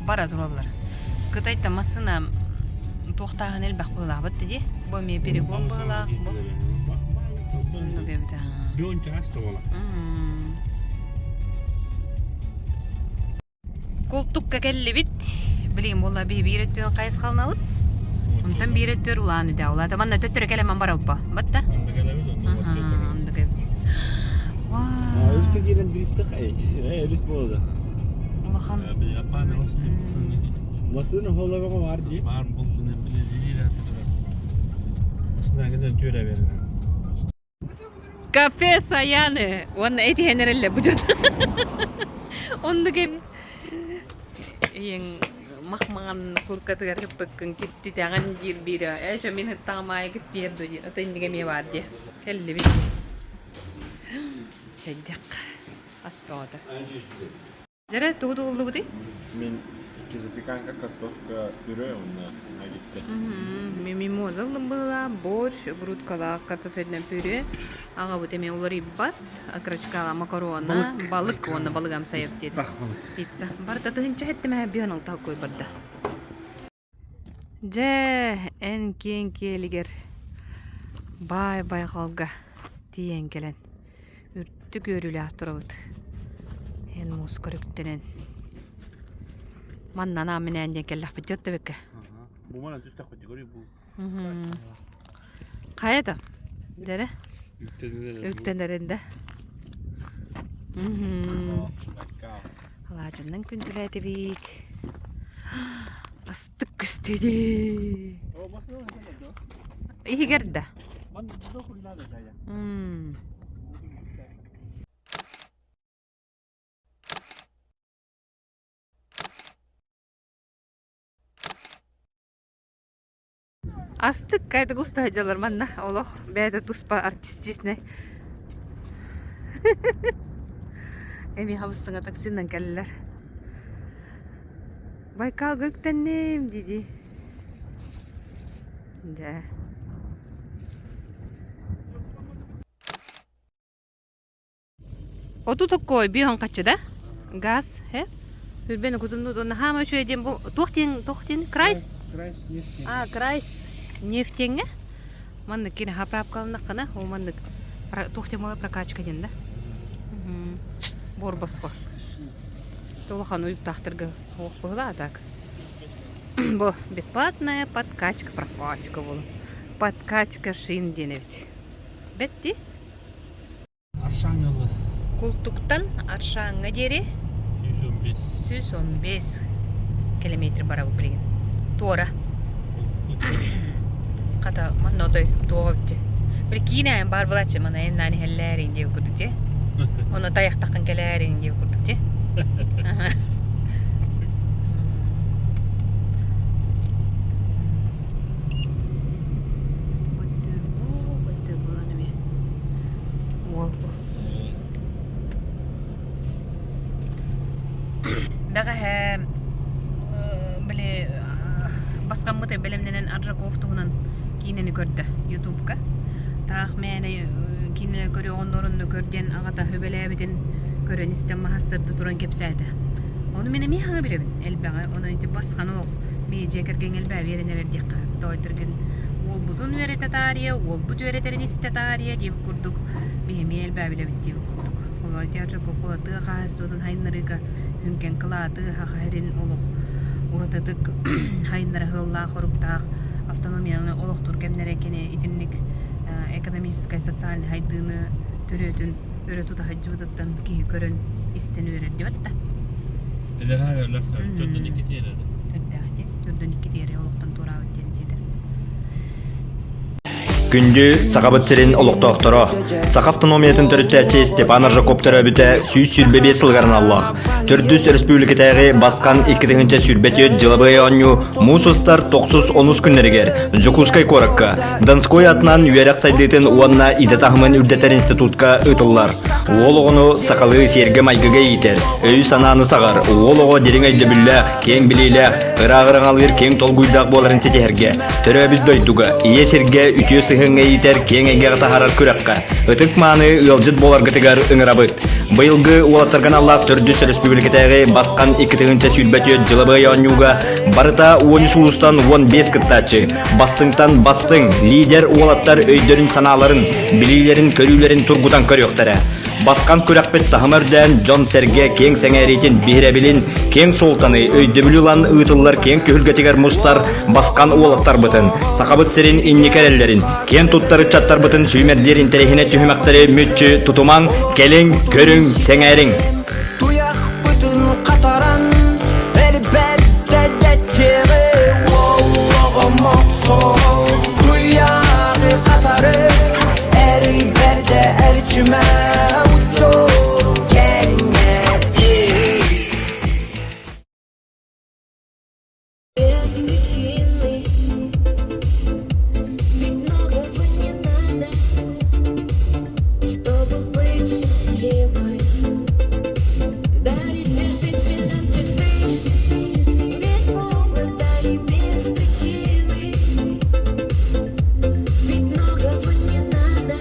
A: бара тураллар. Кытайтан массыына туохтааһын элбэх быһыылаахпыт дии. Бу эмиэ перегон быһыылаах. Бу оннук эбит
B: Бион часто буола.
A: Култукка кэллибит. Билигин буолла биһи биир өттүн хайысхаланабыт. Онтон биир өттүгэр улаан үдэ. Улаата манна төттөрү кэлэмэн баралба. Батта? Онда кэлэбит.
G: Үскэ киирэн дрифтах эй. Өрүс буолда.
A: Улахан.
G: Массыына холобоҕо бар дии.
B: Бар бултун
A: Кафе Саяны уонна этиһэн эрэллэр бу дьон. Оннук эм ийэҥ мах-маҥан куркатыгар ыппыккын киттитэҕин диир биирэ. Ээ, шо мин ыттаҕым аайы киттиэр дуо диир. Ото иннигэ эмиэ баар диэ. Кэллибит. Чэйдиэххэ. Ас бөҕөтө. Дьэрэ, тугу тугуллубутуй?
G: Мин икки запеканка картошка пюре уонна наггетсы.
A: Мин мимоза ыллым быһыылаах, борщ, грудкалаах картофельное пюре. Аҕабыт эмиэ уларыйбат, окорочкалаах макарона, балык уонна балык амсайар диэтэ. Пицца. Барыта тыһынча хэттэмэһэ бүөн алтаһа кой барда. Дьэ, эн киэҥ киэлигэр баай байҕалга тиийэн кэлэн. Өттүк үөрүүлээх турабыт. Эн муус көрүктэнэн. Манна анаан-минээн диэн кэллэхпит дьэ оттубукка.
E: Бу манан түстэхпит көрүй бу.
A: Хайа да? Дэрэ? Үктэнэрин да. Алаадьыннан күндүлээтибит. Астык көстүдү. Иһигэр да. Астык кайдык уста сылдьаллар манна олох бэйэтэ туспа артистичнай эмиэ хабыс-саҥа таксинан кэллилэр Байкалга үктэнним дии-дии дьэ Оту токкой биһон хаччы да? Газ, э? Үрбен кутунну наһаама үчүгэй диэн бу туох диэн туох диэн крайс?
B: Крайс нефть.
A: А, крайс нефтеңҥэ маннык кини хаправкаланнаххына ол маннык туох диэн буолар прокачка диэн да? Буор босхо. Улахан уйуктаахтарга суох быһылаа так. Бу бесплатная подкачка прокачка буолу. Подкачка шин диэн эбит. Бэтти?
B: Аршаҥҥа
A: Култуктан Аршаҥҥа диэри
B: 115.
A: 115 километр барабыт билигин. Туора. Хата манна отой туоҕа бүттэ. Били киинээн баар булааччы мана эннаан иһэллээриҥ диэбит курдук дии. Ону тайахтаххын кэлээриҥ диэбит курдук дии. Уол бу. Бэҕэһээ били басхаммыт бэлэмнэнэн Аржаков туһунан киинэни көрдө ютубка. Таах мээнэ киинэлэр көрүөҕүн көр диэн аҕата сөбүлээбитин көрөн истэн маһассырды туран кэпсээтэ. Ону мин эмиэ хаҥа билэбин элбэҕи. Ону ити басхан олох бэйэ дьиэ кэргэҥ элбэҕи биэрэн эрэр диэххэ сөп. Тоойторгун уолбутун үөрэтэ таарыйа, уолбут үөрэтэрин истэ таарыйа диэбит курдук биһи эмиэ элбэҕи билэбит диэбит курдук. Холоо театрга тыа хаһаайыстыбатын хайыннарыыга хүҥкэн кылааты саха сирин олох уратытык хайыннара ыаллаах хоруктаах автономияны олохтуур кэмнэрэ кини итинник экономическай социальнай хайдыыны төрүөтүн өрө тута сылдьыбытыттан киһи көрөн истэн үөрэр диэбэт да.
E: Эдэр өлөр төрдөн икки тиэрэ.
A: Төрдөөх диэн, төрдөн икки тиэрэ олохтон туораабыт диэн диэтэ.
P: Күндү Сахабыт сирин олохтоохторо, Саха автономиятын төрүттээччи Степан Аржаков төрөөбүтэ 125 сылыгар аналлаах Төрдүс өрөспүүбүлүкэтээҕи Басхан 2024 дьылабыай оонньуу муус устар тохсус онус күннэригэр Дьокуускай куоракка Донской атынан үөрэх сайдыытын уонна идэ таһымын үрдэтэр институтка ыытыллар. Уол оҕону сахалыы сиэргэ-майгыга иитэр, өйү-санааны саҕар, уол оҕо дириҥ өйдөбүллээх, киэҥ билиилээх, ыраах ыраҥалыыр киэҥ толкуйдаах буоларын ситиһэргэ, төрөөбүт дойдуга, ийэ сиргэ үтүө сыһыаҥҥа иитэр киэҥ эйгэҕэ таһаарар күрэххэ ытык-мааны ыалдьыт буоларгытыгар ыҥырабыт. Быйылгы уолаттарга аналлаах төрдүс өрөспүүбүлүкэтээҕи Басхан 2024 дьылабыай оонньууга барыта 13 улуустан 15 кыттааччы, бастыҥтан бастыҥ, лидер уолаттар өйдөрүн-санааларын, билиилэрин-көрүүлэрин тургутан көрүөхтэрэ. Басхан күрэхпит таһыма үрдээн, дьон-сэргэ киэҥ сэҥээриитин, биһирэбилин, киэҥ суолтаны, өйдөбүлү ылан ыытыллар киэҥ түһүлгэтигэр мустар басхан уолаттарбытын, Сахабыт сирин инники эрэллэрин, киэн туттар ыччаттарбытын сүүмэрдиир интэриэһинэй түһүмэхтэри мүччү тутумаҥ, кэлиҥ, көрүҥ, сэҥээриҥ!
Q: Туйахпытын хатаран, эрбэттэ дэтиэҕи, уоллоҕо мохсоҕол, туйаҕы хатары, эрийбэрдэ эрчимэ, учуору кэннэти.
H: Без причины, ведь многого не надо, чтобы быть счастливой. Дарите женщинам цветы без повода и без причины. Ведь многого не надо,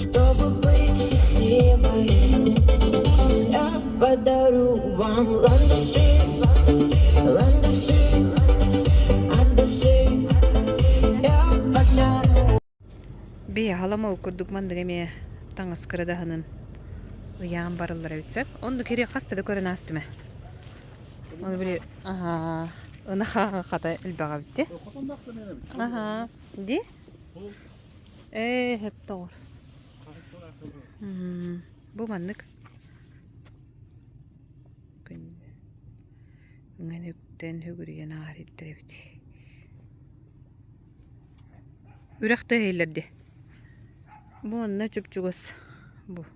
H: чтобы быть счастливой. Я подарю вам ландыши, ландыши от души. Я подарю.
A: Бэйэ халама курдук маннык эмиэ Таҥас кырадаһынын ыйаан барыллар эбит сөп. Оннук кири хаста да көрөн аастым ээ. Ону били аһаа ынах хата элбэҕэ эбит дии. Аһаа дии? Ээ сөп тоҕор. Бу маннык үҥэн үктэн үгүрүйэн ааһар ирдэр эбит. Үрэх тыаһыйлар дии. Бу онно чуп-чугас бу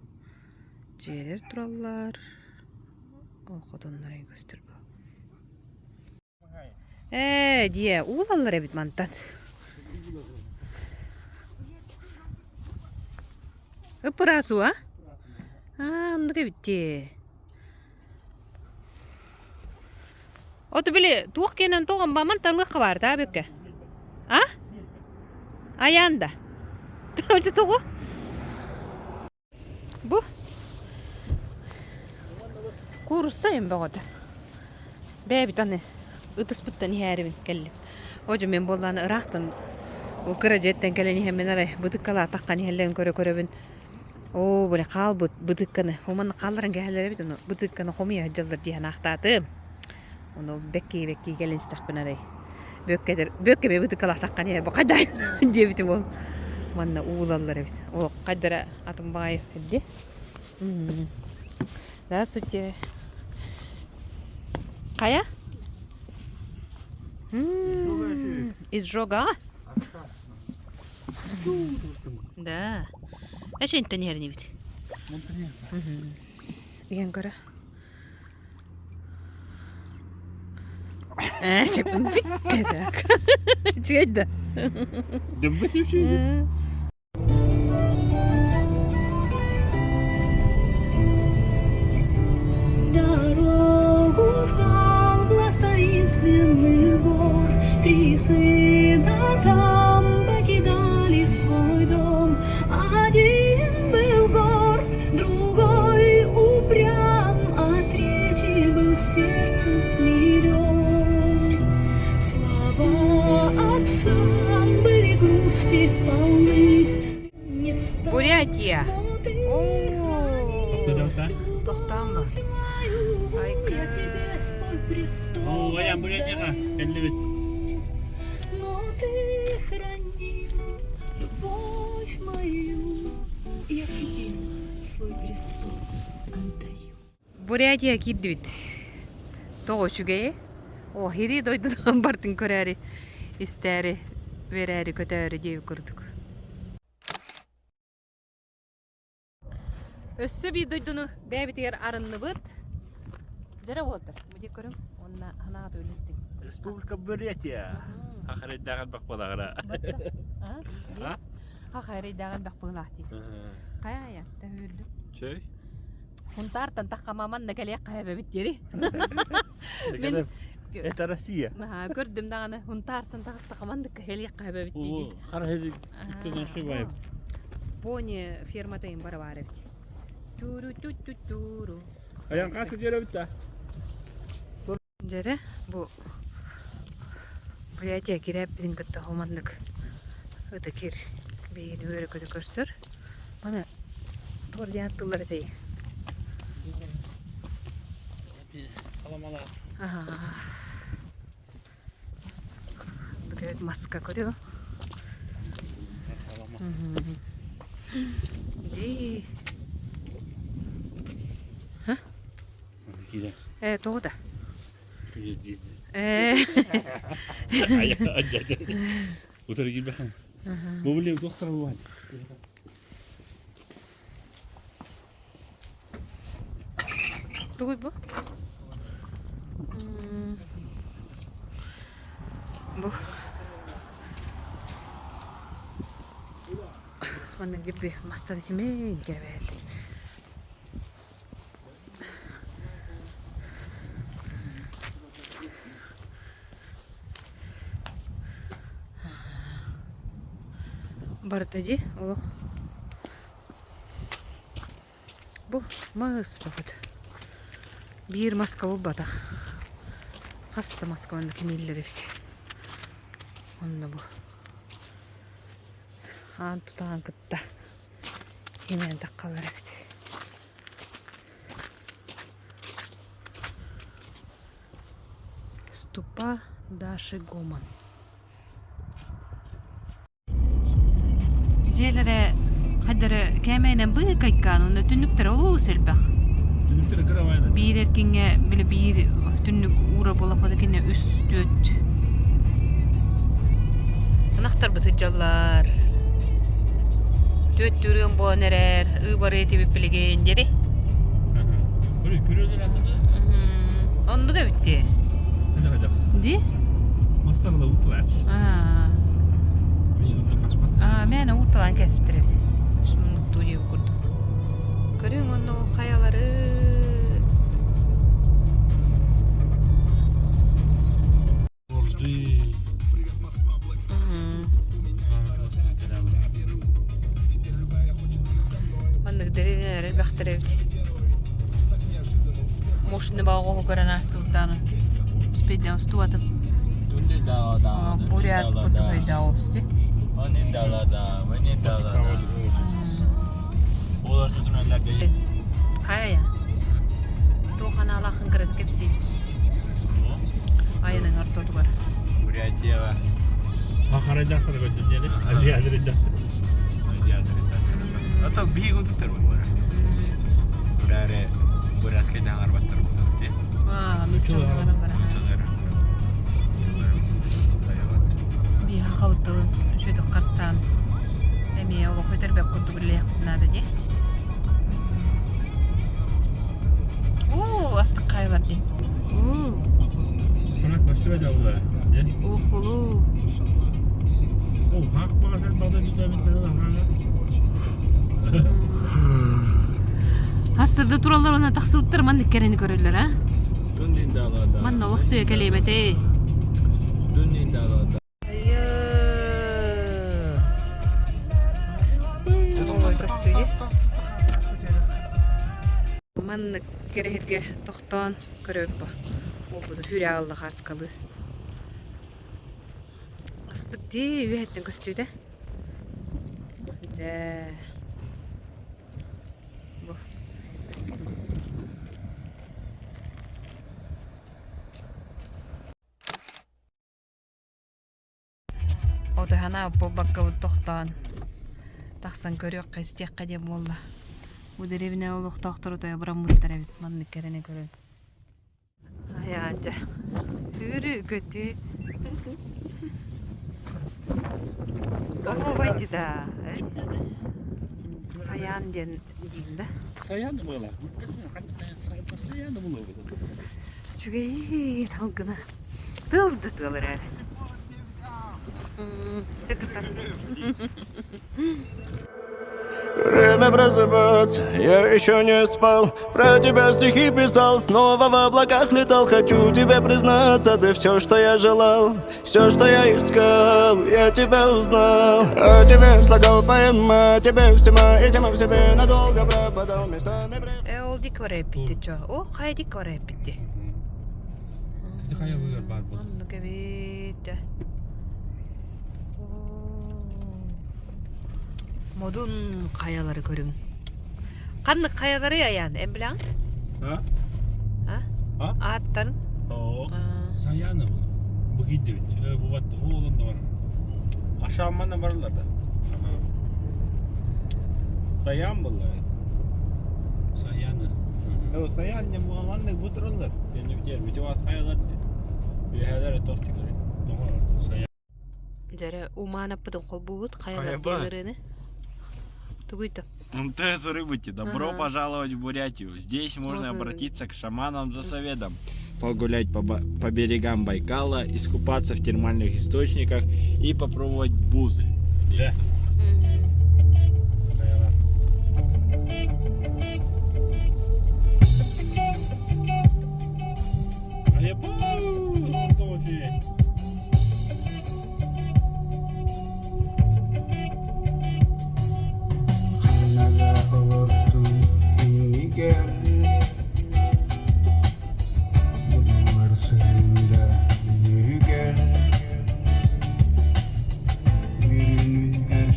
A: дьиэлэр тураллар. Ол хотоннор көстөр буо. Ээ, дьиэ уулаллар эбит мантан. Ыппыраас уу, а? Аа, оннук эбит дии. Оту били туох киэнэн тоҕон баман талыахха баар даа бүккэ. А? Айаан да. Тоҕо? Бу куурусса эм бөҕөтө. Бэйэбит аны ытыспыттан иһээрибин кэллим. Одьу мен буоллааны ыраахтан ол кыра дьиэттэн кэлэн иһэммин арай бытыккалаатаххан иһэллэрин көрө-көрөбүн оо били хаалбыт бытыкканы уманна хаалларан кэһэллэр эбит ону бытыкканы хомуйа сылдьаллар диэн аахтаатым. Ону бэккии-бэккии кэлэн истэхпинэ арай Бүөккэтэр Бүөккэ бытыккалаатахха иһэр бу хайда диэбитим ол манна уулаллар эбит. Ол хайдара атын баҕайы дии. Здравствуйте. Хайа? Изжога? Да. Эшентен иһэрнибит. Иһэн көрө. Ээ, бүттэ Үчүгэй да.
B: Дыммыт үчүгэй.
H: Дорогу звал глаз таинственных гор, Три сына там покидали свой дом. Один был горд, другой упрям, а третий был сердцем смирен. Слова отцам были грусти полны. Не стал
A: Бурятия. Тохтоон ба.
H: я тебе свой престол
B: О, я Бурятияға кэллибит.
H: Но ты храни любовь мою, я тебе свой престол отдаю.
A: Бурятия киирдибит. Тоҕо үчүгэйи? О, хири дойдунан бартын көрөөрү, истээри, үөрээри, көтөөрү диэбит курдук. Өссө биир дойдуну бэйэбитигэр арынныбыт. Дьэрэ уолаттар, бу диэки көрүҥ уонна санааҕыт үллэстиҥ.
B: Республика Бурятия. Хахарайдаах элбэх буолаҕара.
A: А? Хахарайдаах элбэх быһыылаах дии. Хайа айа, төһүүрдүм.
B: Чэй.
A: Хунтаартан тахха манна кэлиэх хайа диэри. Мин
B: Это Россия.
A: Наһаа көрдүм даҕаны Хунтаартан таҕыстахха маннык кэлиэх хайа дии.
B: Хара ошибаем.
A: Пони фермата им бара баар эбит. Туру ту ту туру.
B: Аян хас күдөрөбүт да?
A: Дьэрэ бу Бурятия кирээппитин кытта хоманнык ытыкир биһигини үөрэ-көтө көрсөр. Маны туор диэн аттыыллар этэй?
B: Аламалаах.
A: Бүгүн маска көрүө. Дии. Э, тоҕо да? Э.
B: Утары киирбэххин. Бу билим туохтара буолан.
A: Тугуй бу? Бу. Манна гибби мастан химeen кэбээл. Барыта дии олох Бу мас бөҕөтө. Биир маска буолбатах. Хас да маска онно кимииллэр эбит. Онно бу аан тутаҕын кытта. Инэн таххалар эбит. Ступа Даши Гоман. Дьиэлэрэ хайдары кээмэйинэн быыкайкаан уонна түннүктэрэ олус элбэх.
B: Түннүктэрэ кырамайда.
A: Биир эркиҥҥэ били биир түннүк уура буоллахпына кинини үс түөрт ынахтарбыт сылдьаллар. Түөрт түрүөн буолан эрэр, ыы барыа этибит билигин диэри.
B: Күрүөлэр атыды.
A: Оннук эбит дии. Ди?
B: Мастарла уутулар.
A: Аа, мээнэ уурталаан кээспиттэр эбит. Муннуктуу диэбит курдук. Көрүҥ онно ол хайалары. Маннык дэриэбинэлэр элбэхтэр эбит. Мощный баҕа көрөн аастыбыттааны. Спидден устубатым. Бурят курдук рейдаости. Хайа? Туох анаалаахын кыратык кэпсии түс. Айанын ортотугар.
E: Бурятияҕа.
B: Ахарайдаахтара көрдүм диэри. Азиадрайдаахтара.
E: Азиадрайдаахтара. А то биһиги утуттар буолар. Бураре буряскай даһаҥарбаттар буолар ти.
A: Аа, нуччалар.
E: Нуччалар.
A: Биһа хабыттылын үчүгэй харыстаан эмиэ олох өтөрбөк курдук үлэлиэхпит наада дии. Уу, астык хаайлар дии. Уу. Ухулу. Хастырда тураллар уонна тахсыбыттар маннык кэрэни көрөллөр, а? Манна олох сүө кэлиэмэтэ. Маннык кэрэһиргэ тохтоон көрөбүт бу. Уолбуту хүрэ аалла хааскалыы. Астык дии үөһэттэн көстүүтэ. Дьэ бу Отуһана буолбаккабыт тохтоон тахсан көрүөххэ, истиэххэ диэн буолла. Бу дэриэбинэ олохтоохторо тойо бараммыттар эбит маннык кэрэнэ көрөн. Айаан дьэ. Сүүрүү көтүү. Оһуобай да. Саян диэн диин да.
B: Саян буола. Саян буола.
A: Үчүгэй салгына. Тыал да тыал эрээр.
R: Время просыпаться, я еще не спал Про тебя стихи писал, снова в облаках летал Хочу тебе признаться, ты все, что я желал Все, что я искал, я тебя узнал О тебе слагал поэма, тебе всема И тема в себе надолго пропадал Местами
A: Э, ол дик бар эппитти чо. О, хай дик бар эппитти. Оннук эбит. Модун хайалары көрүҥ. Ханнык хайалары айаан эн билэҕин?
B: А?
A: А? Ааттарын?
B: Саяны бұл. Бу кийдибит. Бу батты. Оолун да бар.
E: Ашааммана баралар да. Саян булла.
B: Саяны.
E: Саян не буламаннык бу тураллар. Кэннибитигэр бүтүгас хайалар үөһээлэр тохтугар.
B: Саян.
A: Дьэрэ умаанаппытын холбуубут хайалар диэн ырыаны. Тугуй то?
E: МТС Рыбати, добро
A: Ага.
E: пожаловать в Бурятию. Здесь можно
A: Можно
E: обратиться к шаманам за советом, погулять по, по берегам Байкала, искупаться в термальных источниках и попробовать бузы.
B: Да.
Q: Ханна олордун иннигэр Мудугар сырыыда үҥүгэр Мүрүнү өр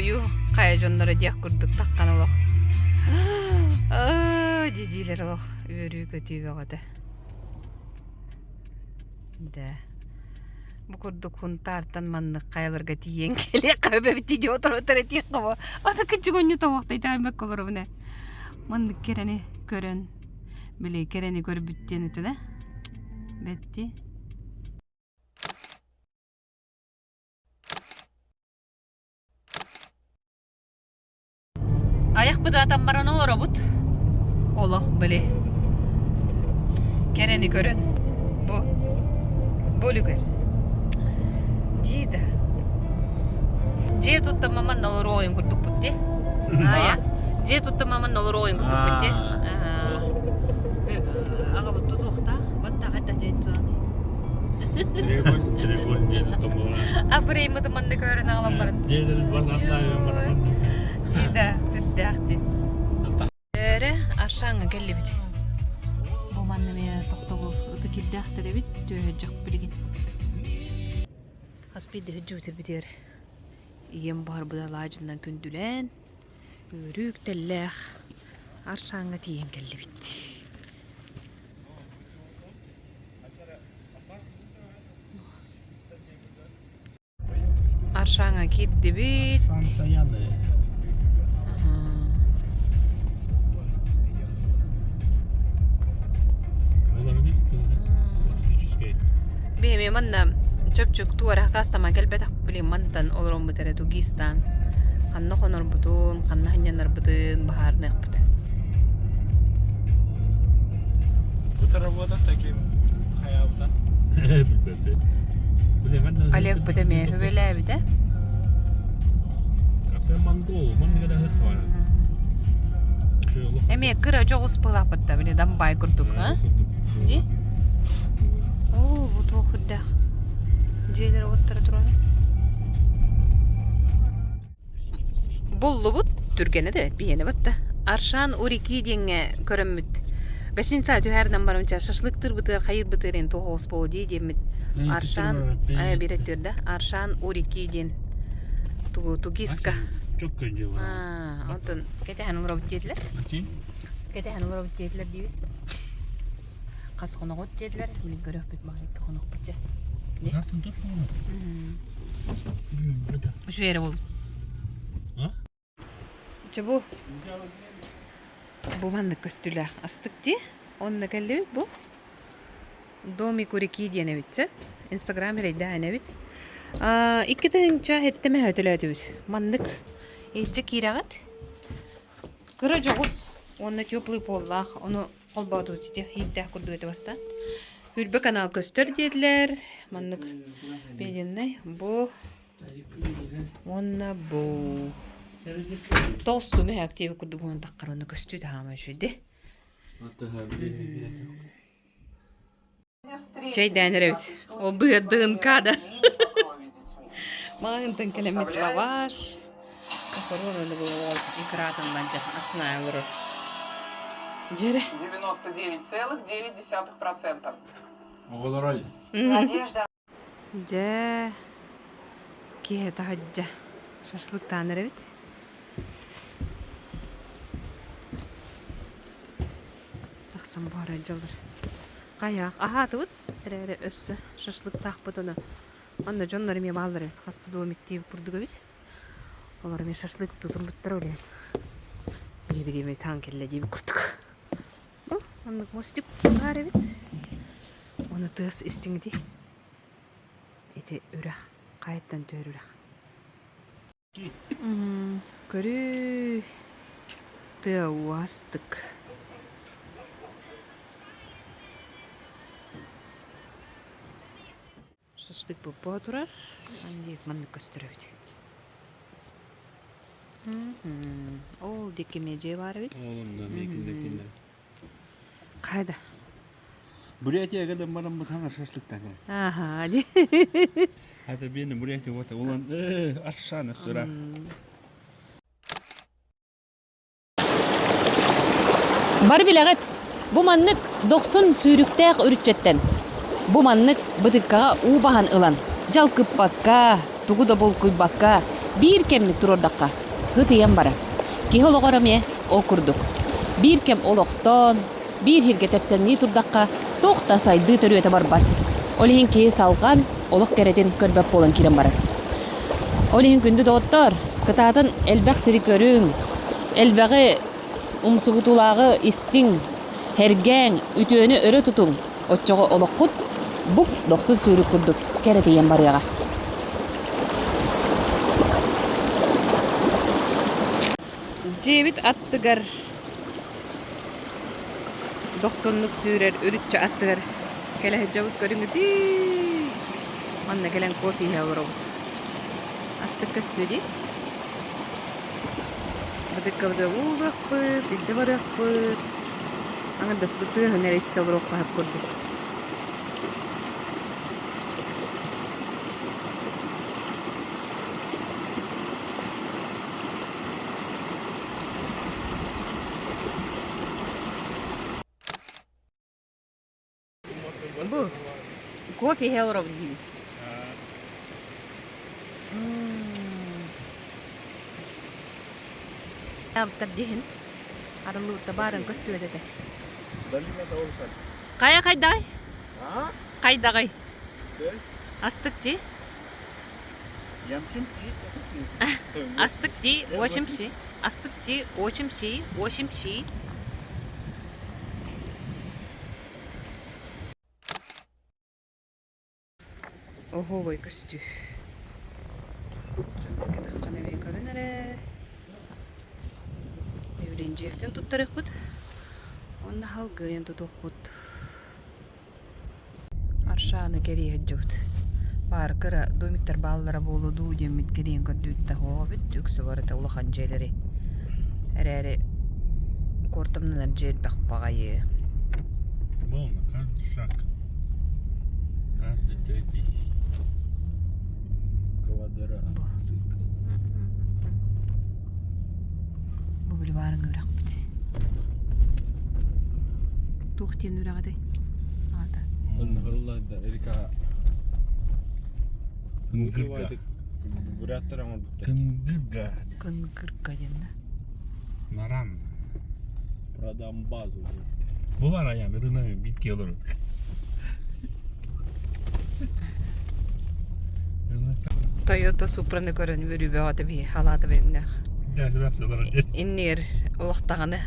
A: Ойуу хайа дьонноро диэх курдук таххан олох. Дии-диилэр олох үөрүү-көтүү бөҕөтө. Да. Бу курдук Хунтаартан маннык хайаларга тиийэн кэлиэххэ эбэбит дии отор-отор этиэххэ бо. Ата кыччыгонньу тоһуохтайтааммакка олоробун ээ. Маннык кэрэни көрөн, били кэрэни көрбүт диэн этэ да. Бэтти. Айах быдаатан баран олоробут. Олох били кэрэни көрөн бу бу үлүгэр дии да дьиэ туттан маман олоруойун курдукпут дии аайа дьиэ туттан маман олоруойун курдукпут дии аҕабыт тутуохтаах баттаах эрдэ дьиэ туттан
B: Треугольник дьиэ туттан буолар.
A: Апреймыты манна көрөн аҕалан баран.
B: Дьиэлэрин бар атлаайбан баран.
A: Да, үрдээх дии. Өрө Аршаҥҥа кэллибит. Бу манна эмиэ тохтобул ыты кирдээхтэр эбит, түөһэдьэх билигин. Хас биирдиһи дьүүтэрбитигэр ийэм буһарбыт алаадьынан күндүлээн, үөрүү үктэллээх Аршаҥҥа тиийэн кэллибит. Аршаҥа киирдибит. Биһиги манна чөпчүк туора хастама кэлбэтэх билин мантан олороммут эрэ тугистан ханна хонорбутун, ханна ханньанарбытын баһаарныахпыт.
B: Это работа таким хаябыта.
A: Олег бут эмиэ хүбэлээбитэ.
B: Кафе Монгол, манныга да бар.
A: Эмиэ кыра дьоҕус былааппытта били дамбай курдук, а? Ди? Оо, бу туох үрдээх. Дьиэлэр уоттара турар. Буллубут, түргэнэ да бэрт биһиэнэ батта. Аршан Урики диэҥҥэ көрөммүт. Гостиница түһэринэн барымча шашлыктыырбытыгар хайыырбытыгар эн туох оҕус буолуо дии диэммит. Аршан биир өттүөр да Аршан Урики диэн тугу тугиска. Онтон кэтэһэн олоробут диэтилэр. Кэтэһэн олоробут диэтилэр диибит. Хас хоноҕут диэтилэр. Билин көрүөхпүт маҕайыкка хонохпут дьэ. Үчүгэй эрэ буолбут. Чэ бу бу маннык көстүүлээх астык дии. Онно кэллибит бу. Домик у реки диэн эбит сөп. Инстаграм эрэйдээн эбит. 2000 эттэмэ өтөлөөтүбүт. Маннык иһиччэ киирэҕит. Кыра дьоҕус уонна теплый поллаах ону холбоотубут ити ииттээх курдук этэ бастаан. Үрбэ канал көстөр диэтилэр. Маннык педеннай бу уонна бу тоҕус мөһөөк диэбит курдук уон таххар уонна көстүү таһаама үчүйдэ. Чэйдээн эрэбит. Ол быһыардыгын да. Маҕаһыынтан кэлэммит лаваш. Макароны буолуол икратыннан дьэ астына олорор. Дьэрэ.
S: 99,9%.
B: Оҕолорой.
S: Надежда
A: Дьэ, киэһэ таһырдьа шашлыктаан эрэбит. Тахсан буһара дьоллор. Хайаах аһаатыбыт эрээри өссө шашлыктаахпыт ону. Онно дьоннор эмиэ бааллар эбит. Хаста домик диэбит курдук эбит. Олор эмиэ шашлык тутурбуттар олен. Биһи бириэмэ таан кэллэ диэбит курдук. Оннук мостик баар эбит. Оны тыас истиҥ ити. Ити үрэх, хайаттан түһэр үрэх. Көрүүй, тыа уастык. Шашлык боппо турар. Андиет маннык көстөр эбит. Ол диэки эмиэ дьиэ баар эбит.
B: Ол онно миикиннэ
A: Хайда?
E: Бурятия кэлэн баран бытаҥа шашлыктан.
A: Аха, ди.
E: Хата биэни Бурятия вот улан аршана сура.
A: Бар билэҕит, бу маннык дохсун сүүрүктээх үрүччэттэн, бу маннык бытыккаҕа уу баһан ылан, дьалкыппакка, тугу да булкуйбакка, Биир кэмник туруордахха, ытыйан барар. Киһи олоҕор эмиэ ол курдук. Биир кэм олохтоон, биир сиргэ тэпсэҥнии турдахха, туох да сайдыы төрүөтэ барбат. Ол иһин киһи салҕан, олох кэрэтин көрбөт буолан киирэн барар. Ол иһин күндү доҕоттоор, кытаатан элбэх сири көрүҥ, элбэҕи умсугутуулааҕы истиҥ, һэргээҥ, үтүөнү өрө тутуҥ, оччоҕо олоххут бук дохсун сүүрүк курдук кэрэтийэн барыаҕа. Дьиэбит аттыгар дохсуннук сүүрэр үрүччэ аттыгар кэлэ сылдьабыт көрүҥүтүй. Манна кэлэн кофе иһэ олоробут. Астык көстүө дии. Бытыккабытыгар уулуохпут, илдьэ барыахпыт. Аҥардаспыт тыаһын эрэ истэ олоруохха сөп курдук. Бу кофе иһэ олоробут диибин. Диһин арыллыбытта баарын көстүбэт этэ. Хайа хайдаҕай? Хайдаҕай? Астык дии. Астык дии, очимши. Астык дии, очимши, очимши. Оһуобай көстүү. Дьоннор эмиэ көрөн эрэ. Эбилин дьиэттэн туттарыахпыт. Уонна халгыйан тутуохпут. Аршааны кэрийэ сылдьыбыт. Баар кыра домиктар бааллара буолуо дуу диэммит кэрийэн көрдүүт да оһоҕобут үксэ барыта улахан дьиэлэри. Эрээри куортамнанар дьиэ элбэх баҕайы.
B: Волна, каждый шаг, каждый третий квадроцикл.
A: Бу бульварын үрэхпит. Туох диэн үрэҕитэй? Аата.
G: Река
B: Кынгырга.
G: Буряттар оҥорбуттар.
B: Кынгырга.
A: Кынгырга диэн да.
B: Наран.
G: Продам базу.
B: Булар аян ырына битке олорор.
A: Toyota Suprаны көрөн бүрүбэҕэ биһи халаата бэҥнээх. Иннигэр олохтаҕына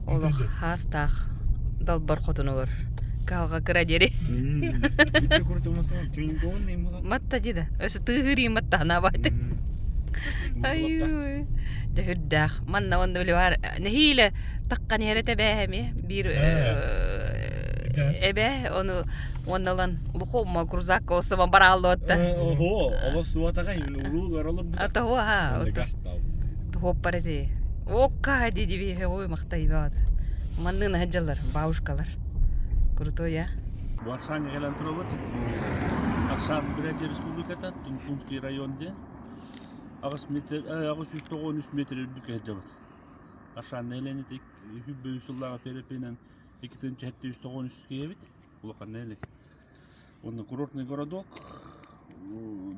A: олох хаастаах далбар хотун олор. Кыһалҕа кыра диэри. Матта дии да. Өссө тыыһырыы матта ханаабайты. Ай, дьэ Манна онно били бар нэһиилэ таххан иһэрэ тэбээһэми биир эбэ ону уонна ылан улухума крузакка осома барааллуотта.
G: Ого, олос суотаҕа уруул оролор.
A: Атаһу аха. Туһуоппар эти. Окка ди диби ой махтайбаат. Манныына сылдьаллар бабушкалар. Крутой, а?
B: Бу Аршаҥҥа кэлэн турабыт. Аршан Бурятия Республиката, Тунсунский район диэн. Аҕыс метр, 893 метр үрдүккэ сылдьабыт. Аршан нэһилиэнньэтэ үһү сыллааҕы перепиһинэн 2793 киһи эбит. Улахан нэһилиэк. Уонна курортный городок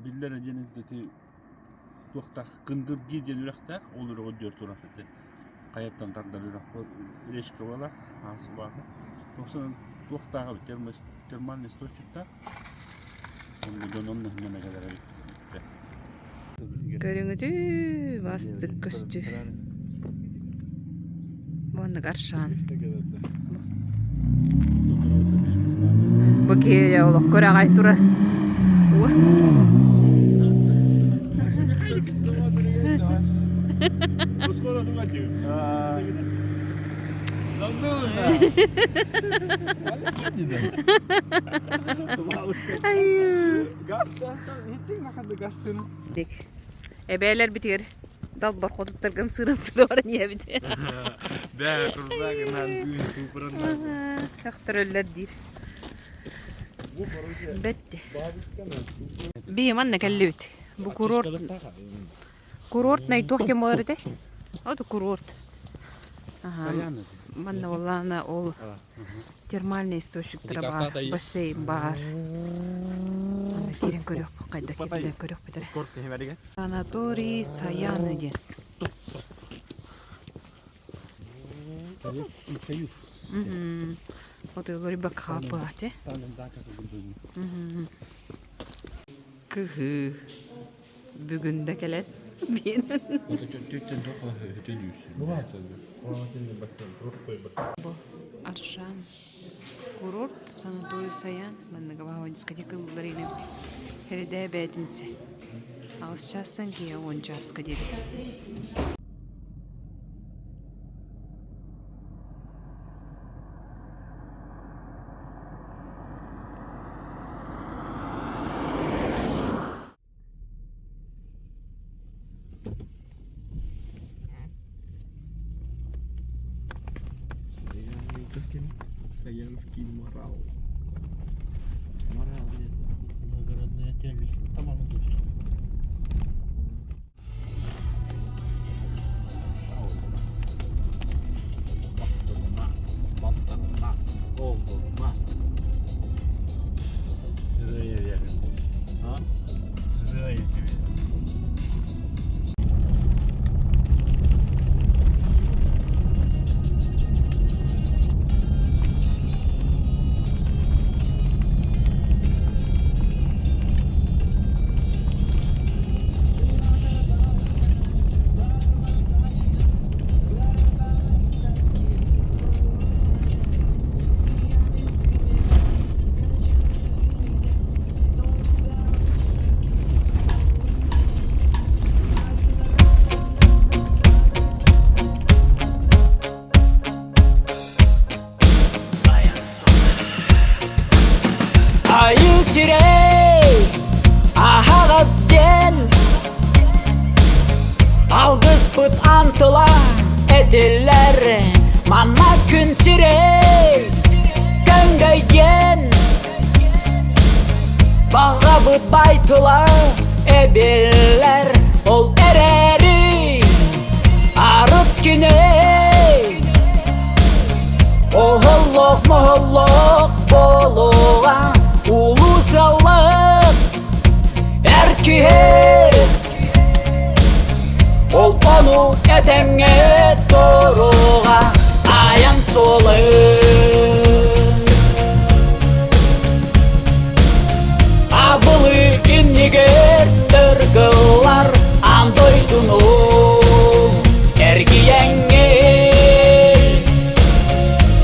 B: биллэр диэн ити туохтаах Кынгырги диэн үрэхтээх, ол үрэҕи үрдүгэр турар ити хайаттан тардар үрэх речка буолар, аасыбаата. Тохсон туохтааҕа эбит, термальный источниктаах. Онно дьон онно сынньана кэлэр эбит.
A: Көрүҥүтүү бастык көстүү. Уонна Аршан. Бу киһи олох көрөҕөй турар. Эбээлэрбитигэр далбар хотуттаргам сыырам сыра баран иһэбит.
G: Бээ, курдагынан түүн супран.
A: Сөхтөрөллөр диир. Бэтти. Бии манна кэллибит. Бу курорт курортнай туох диэн буолар этэй? Ото курорт. Манна буоллаҕына ол термальный источниктара баар, бассейн баар. Киирэн көрүөхпүт, хайда киирэн көрүөхпүт эрэ. Санаторий Саяны диэн.
B: Союз.
A: Отуйлары бакхааппаате. Кыһыы. Бүгүн да кэлэн биэн. Бу Аршан курорт санаторий Саян манныга баһаба дискотека ыллар инэбит. Хередээ бээтинсэ. Аҕыс чаастан киһи уон чааска диэри.
G: Саянский морал. Морал нет.
B: Благородная тема. Там оно тут.
S: Айыы сирэй аһаҕас диэн Алгыспыт антыла этиллэр Манна күн сирэй көҥдөй диэн Баҕабыт бай тыла эбиллэр Ол эрээри арыт кини Оһоллоох моһоллоох буолуоҕа Улуу сыаллаах эр киһи Ол ону этэҥҥэ туруоҕа Айан суолун Абылы иннигэр тыргыллар аан дойдуну эргийэҥҥин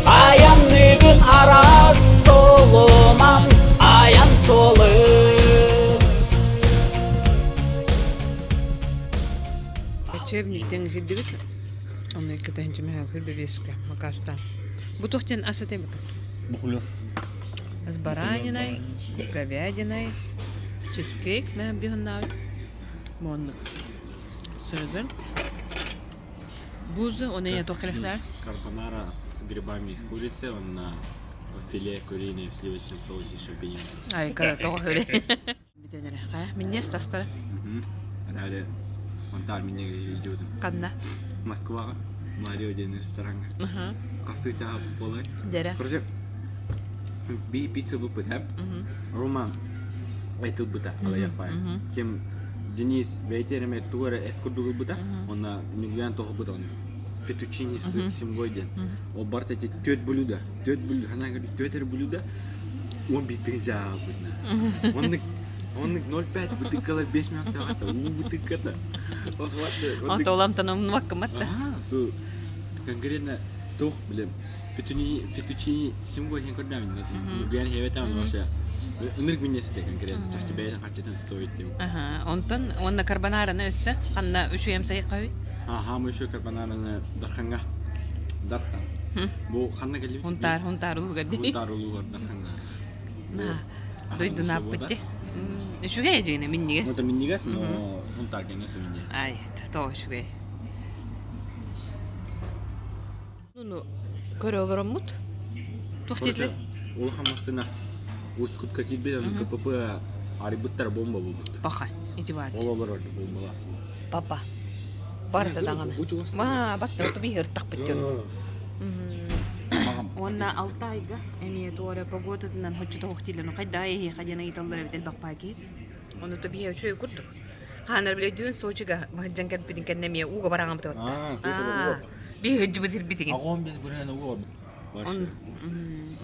S: Айанныгын араас суолунан айан суолун
A: Учебниктен кирдибит. Онно иккитинчи бэбиэскэ макаста. Бу туох диэн ас этэй
B: Бухлев.
A: С бараниной, с говядиной, чизкейк мэ бихуннаабыт. Моннук. Сырызын. Бузы, он я туох кэлэхтээр?
G: Карбонара с грибами из курицы, он на филе куриное в сливочном соусе с шампиньоном.
A: Ай, кара тоҕо хөрэ. Бүтэн эрэ. Хайа, минньиэс тастара.
G: Раля, онтаар минньигэс идиотум.
A: Ханна?
G: Москваҕа Марио диэн рестораҥҥа. Хастыы чаһа буолай?
A: Дьэрэ.
G: Короче, би пицца ылбыппыт, э? Рома эт ылбыта, аҕыйах баай. Ким Денис бэйэтэ эрэ тугу эрэ эт курдук ылбыта, уонна Ньургуйаан тоҕо ылбыта оны. Фетучини с семгой диэн. Ол барыта эти төрт блюдо, төрт блюдо, ханаа көрдүк, төрт эрэ блюдо, 11 тыһыынча ааҕабытына. Оннук оннук 0,5 бытыыккалар 5 мүнөттээҕэ уу бытыыкката. Ол вообще
A: Онто уламтан умнубаккымат да.
G: Ту конкретно туох билем фетучини фетучини символ иһин көрдөмүн Ньургуйан хебетен вообще ынырык миннесите конкретно чахчы бэйэтин хаччытын стоит диэн.
A: Аха, онтон уонна карбонараны өссө ханна үчүгэм сайыккабый?
G: Аха, мы еще карбонараны Дарханга. Дархан. Бу ханна кэллибит?
A: Хунтаар, хунтаар улуугар дии.
G: Хунтаар улуугар Дарханга.
A: На, дойдунааппыт дии. Үчүгэй дьиҥинэ минньигэс.
G: Это минньигэс, но хунтаар гэнэ минньигэс.
A: Ай, то үчүгэй. Ну, көрө олороммут. Туох диэтилэр?
G: Улахан массыына Усть-Кутка киирбит, аны КПП арыйбыттар бомба булбут.
A: Паха, ити баар.
G: Ол олорор бомбалар.
A: Папа. Барда даҕаны. Ма, батта оту биһир тахпыт дьон.
G: Мағам.
A: Уонна Алтайга эмиэ туора погодатынан хоччотоох дииллэр. Хайдаа эһиэхэ диэн ыйыталлар эбит элбэх пааки. Ону то биһиэ үчүгэй курдук. Хаанар билэйдүүн Сочига баһыдьан кэлбитин кэннэ эмиэ ууга бараҥамыт
T: Аа, Сочига ууга.
A: Биһи ыдьыбыт ирбитигин.
T: Аҕам біз бүрэн ууга.
A: Он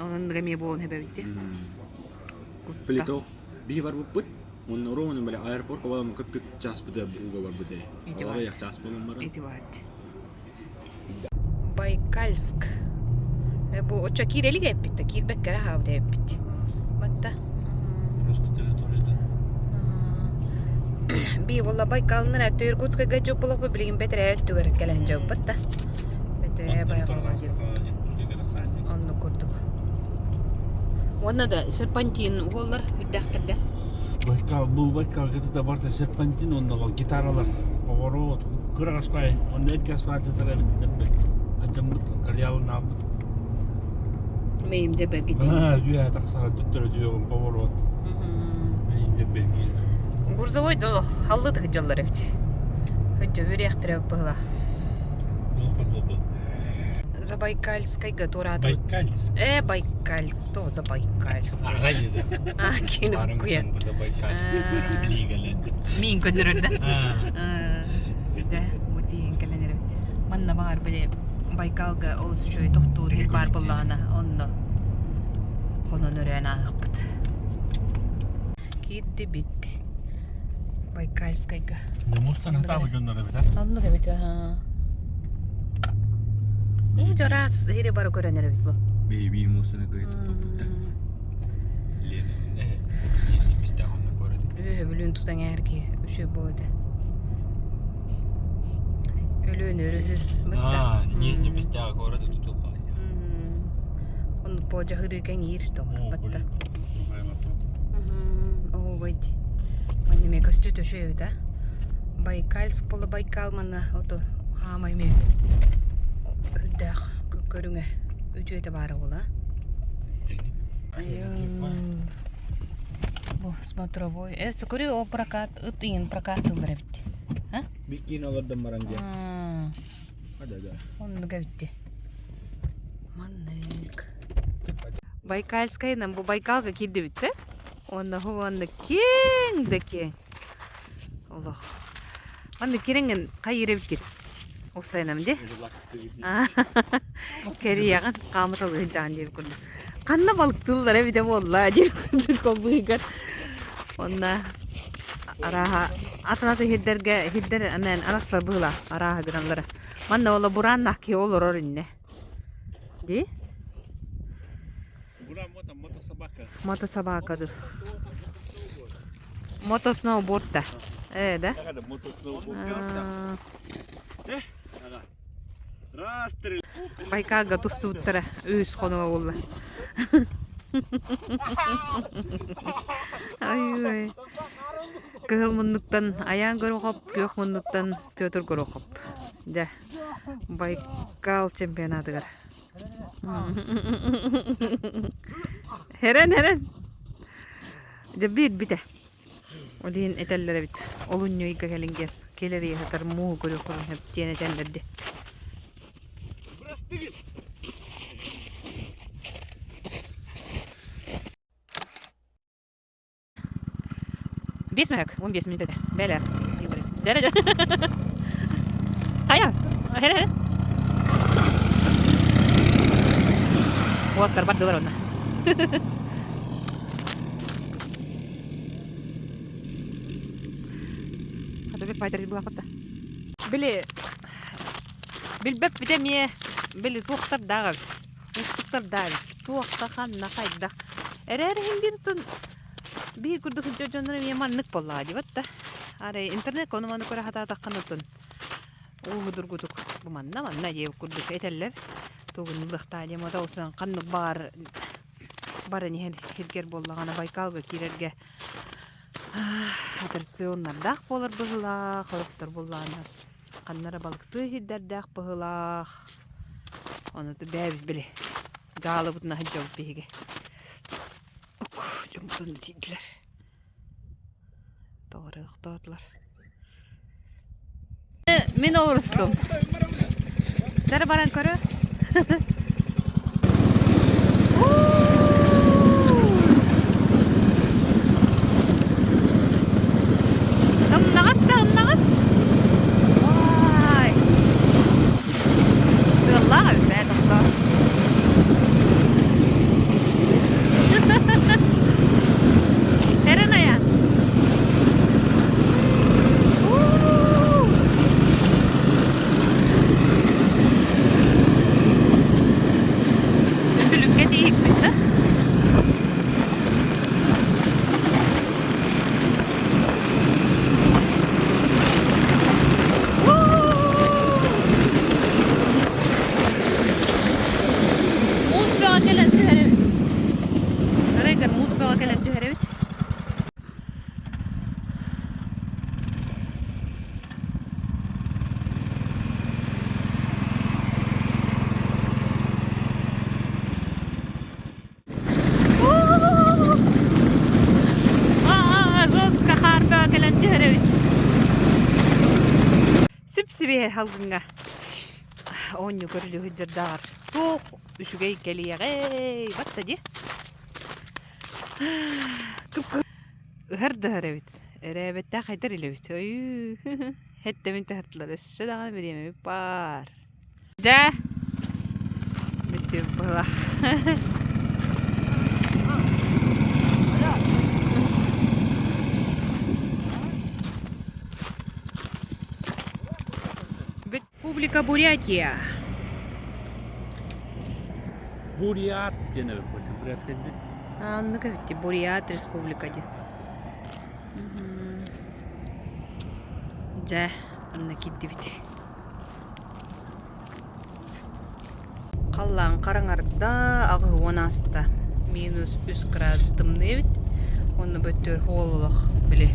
A: онон эмиэ буолан хэбэбитти.
T: Плитов биһи барбыппыт. Онно ровно били аэропортка балам көппүт чааспыта ууга барбыт ээ.
A: Ити
T: Алара yak чаас болон баран.
A: Ити баар. Байкальск. Бу оччо киирэлик эппит да киирбэккэ эрэ хаалбыт эппит. Батта.
B: Просто территорията.
A: Би буолла Байкалынан өттө Иркутскайга дьоп болохпу билигин бэтэрээ өттүгэр кэлэн дьоппут да. Бэтэ байҕалга диэн. Оннук курдук. Уонна да серпантин уоллар үрдээхтэрдэ.
B: Байкал, бу Байкалга да барта серпантин онно гитаралар, поворот, кыра аспай, онно эргэ аспаартытара эбит Ачаммыт кальялын аабыт.
A: Мэйим де бергите.
B: Аа, үө тахсаҕа төттөрү түөҕүм поворот. Мэйим де бергиир.
A: Грузовой долох халлы тыгыдьаллар эбит. Хыдьа үөрүйэхтэрэ быһыла. Забайкальскайга туораатыбыт.
B: Байкальск.
A: Э, Байкальск, то Забайкальск.
B: Аҕай деді.
A: А, кини куя.
T: Забайкальск. Билигэлен.
A: Мин көннөрөр да. Да, мутиин кэлэн эрэ. Манна баҕар били Байкалга олус үчүгэй тохтуур сир баар буоллаҕына, онно хонон өрөөн ааһыахпыт. Киирдибит Байкальскайга.
B: Мустан хатаабы дьоннор эбит, а?
A: Оннук эбит, аха. Уу дьараас сири бары көрөн эрэбит бу.
T: Бэйбиир муустаны кыйы туппуппут Лена, э, бистэх онно көрөтүк.
A: Үөһө бүлүүн тутан ээрки үчүгэй буолуо этэ. Өлүөн өрүһү бытта.
T: Аа, нижний бистэх город тутуха.
A: Оннук по дьаһырыы кэҥиир тоҕор батта. Оһуобай Манна эмиэ көстүү төшө эбит а. Байкальск буолла Байкал манна ото хаамай эмиэ үрдээх көрүҥэ үтүөтэ баара буола. Бу смотровой. Э, сокурю о прокат ыт иин прокат тыллар эбит. А?
T: Биккин олордон баран дьэ. Да-да.
A: Оннук эбитти. Маннык. Байкальскайынан бу Байкалга киирдибит Уонна уонна киэҥ да киэҥ. Олох. Манна кирэҥҥин хайыыр эбиккит? Уопсайынан дии. Кэрийэҕин хаамыталыһын дьаан диэбит курдук. Ханна балыктыыллар эбитэ буолла диэбит курдук олбуйгар. Онно арааһа атын-атын сирдэргэ сирдэр анаан арахсар быһыылаах арааһа гыналлара. Манна ола бурааннаах киһи олорор иннэ. Дии?
B: Буран мото, мотособака.
A: Мотособака ду. Мотосноуборд да. Э, да?
B: Мотосноуборд. Раз, три.
A: Байкалга тустубуттара үс хонуга буолла. Ай-ой. Кыһыл муннуктан Аян Горохоп, күөх муннуктан Петр Горохоп. Дьэ, Байкал чемпионатыгар. Хэрэн, хэрэн. Дьэ биир бүтэ. Ол иһин этэллэр эбит, олунньу ыйга кэлин диэн, кэлэр ыйыһатар мууһу көрүөххүн сөп диэн этэллэр дии. Биэс мөһөк, 15 мүнүүтэ этэ. Бэлэ. Дэрэ Хайа? Хэ Уоттар бардылар онно. Хата байтар булахпатта. Били билбэппит эмиэ били туохтардаах эбит. Уустуктардаах эбит. Туохха ханна хайдах. Эрээр иһин биир тун биир курдук сылдьар дьоннор эмиэ маннык буоллаҕа дии батта. Арай интернет ону маны көрө сатаатаххына оттон ууһудургутук бу манна манна диэбит курдук этэллэр. Тугун ылыахтаа диэн ол сынан ханнык баар баран иһэн сиргэр буоллаҕына Байкалга киирэргэ аттракционнардаах буолар быһыылаах, сорохтор буоллаҕына ханна эрэ балыктыы сирдэрдээх быһыылаах. Ону бэйэбит били дьаалыбытына сылдьабыт биһиги. Дьоммутун да тиийдилэр. Тоҕо эрэ тохтоотулар. Мин олорустум. Дары баран көрө. Ымнаҕас да ымнаҕас. Ой. Тыаллаах эбит ээ тохтоо. Эрэн айан. Үтүлүккэ тиийикпит да? Муус бөҕө кэлэн түһэрэбит. Арайгар муус бөҕө кэлэн түһэрэбит. Жестко хаарга кэлэн түһэрэбит. Сүп-сүбүһэ халгыҥҥа оонньуу көрүлүү сылдьардааҕар туох үчүгэй кэлиэҕэй батта дии. Ыһар да ыһар эбит. Эрээбэттээх хайдар илэбит. Ойуу. Һэттэмин таһыртылар. Өссө даҕаны бириэмэбит баар. Дьэ, бүтүм быһылаах. Республика Бурятия.
B: Бурят диэн эбит бурятскай дии.
A: Оннук эбит Бурят республика диэн. Дьэ, онно киирдибит. Халлаан хараҥарда, аҕыһыан ааста. Минус үс градус тымныы эбит. Онно бөттөр хололох били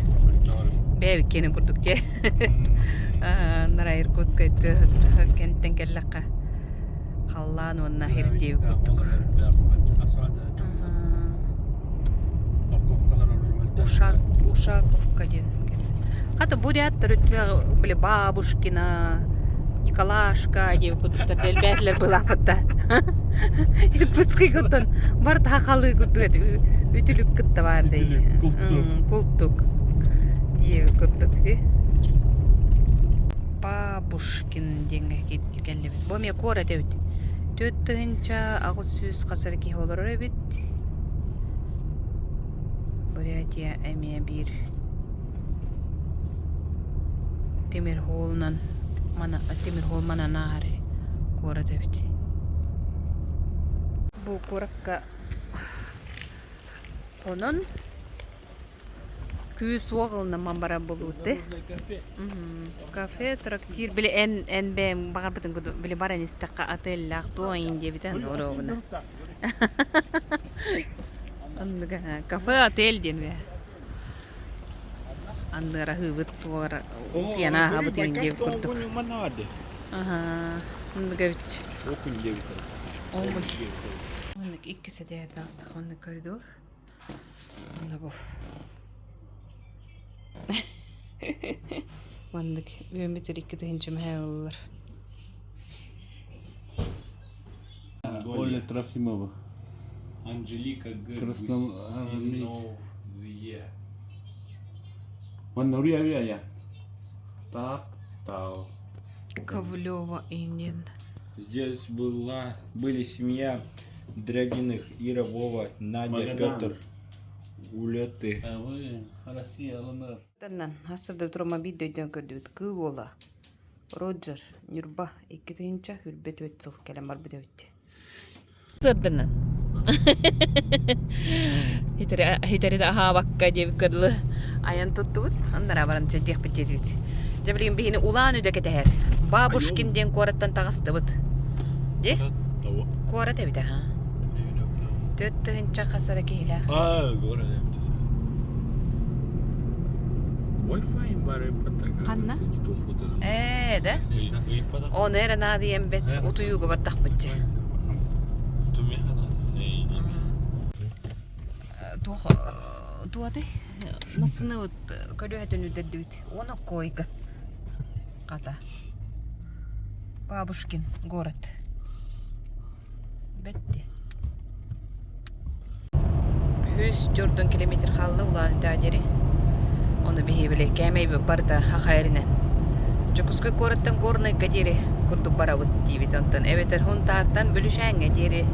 A: бэйэбит киэнин курдук дии. Нара Иркутскай кэнтэн кэллэххэ халлаан уонна ирдиэби курдук. Ушаковка диэн. Хата буряттар өттүлэр били Бабушкина, Николашка диэбит курдуктар дэлбээтилэр былааппытта. Иркутскай куттан бар сахалыы курдук үтүлүк кытта баар дии. Култук. Диэбит курдук дии. Бабушкин диэҥҥэ кэллибит. Бу эмиэ куорат эбит. 4800 хас эрэ киһи олорор эбит. Бурятия эмиэ биир тимир суолунан мана тимир суол манан ааһар куорат эбит. Бу куоракка хонон күүс-уох ылынамман барар буолуутты. Кафе, трактир, били эн эн бэйэм баҕарбытын курдук били баран истэххэ отеллаах туох иин диэбитэ оруобуна. Оннук кафе отель диэн бээ. Анныгар аһыыбыт туора утуйан ааһабыт иин диэбит курдук. Аһаа, оннук эбит. Оннук иккис этээт таҕыстах маннык коридор. Онно бу. Маннык үөммүтэр 2000 мэһэ ыллар.
E: Оля Трофимова.
T: Анжелика Г.
E: Красноармеец. Манна я. Тап тау.
A: Ковлева Инин.
T: Здесь была, были семья Дрягиных, Ира, Вова, Надя,
B: Магадан.
T: Петр, Улеты.
B: А вы, Россия, ЛНР.
A: Таннан, хасырда турума биир дөйдөн көрдүбүт кыыл уола Роджер Ньурба 2024 сыл кэлэн барбыт эбит. Сырдынан. Хитэри да аһаабакка диэбиккэ дылы айан туттубут. Аннара баран чэйдиэхпит диэтибит. Дьэ билигин биһини Улаан Үдэ кэтэһэр. Бабушкин диэн куораттан таҕыстыбыт. Ди? Куорат эбит аха. 4000 хас эрэ киһилээх.
T: А, город эбит. Wi-Fi бары
A: Ханна? Ээ, да? Оны эрэ наадыйан бэт утуйууга бардахпытчы. Туох туотай? Массыына вот көлүөһэтин үрдэрдибит. Уона койка. Хата. Бабушкин город. Бэтти. 104 километр хаалла Улаан-Үтэҕэ диэри. Ону биһи били кээмэйбит барыта хахайарынан. Дьокуускай куораттан Горнайга диэри курдук барабыт диибит. Онтон эбэтэр Һунтаартан Бүлүшээҥҥэ диэри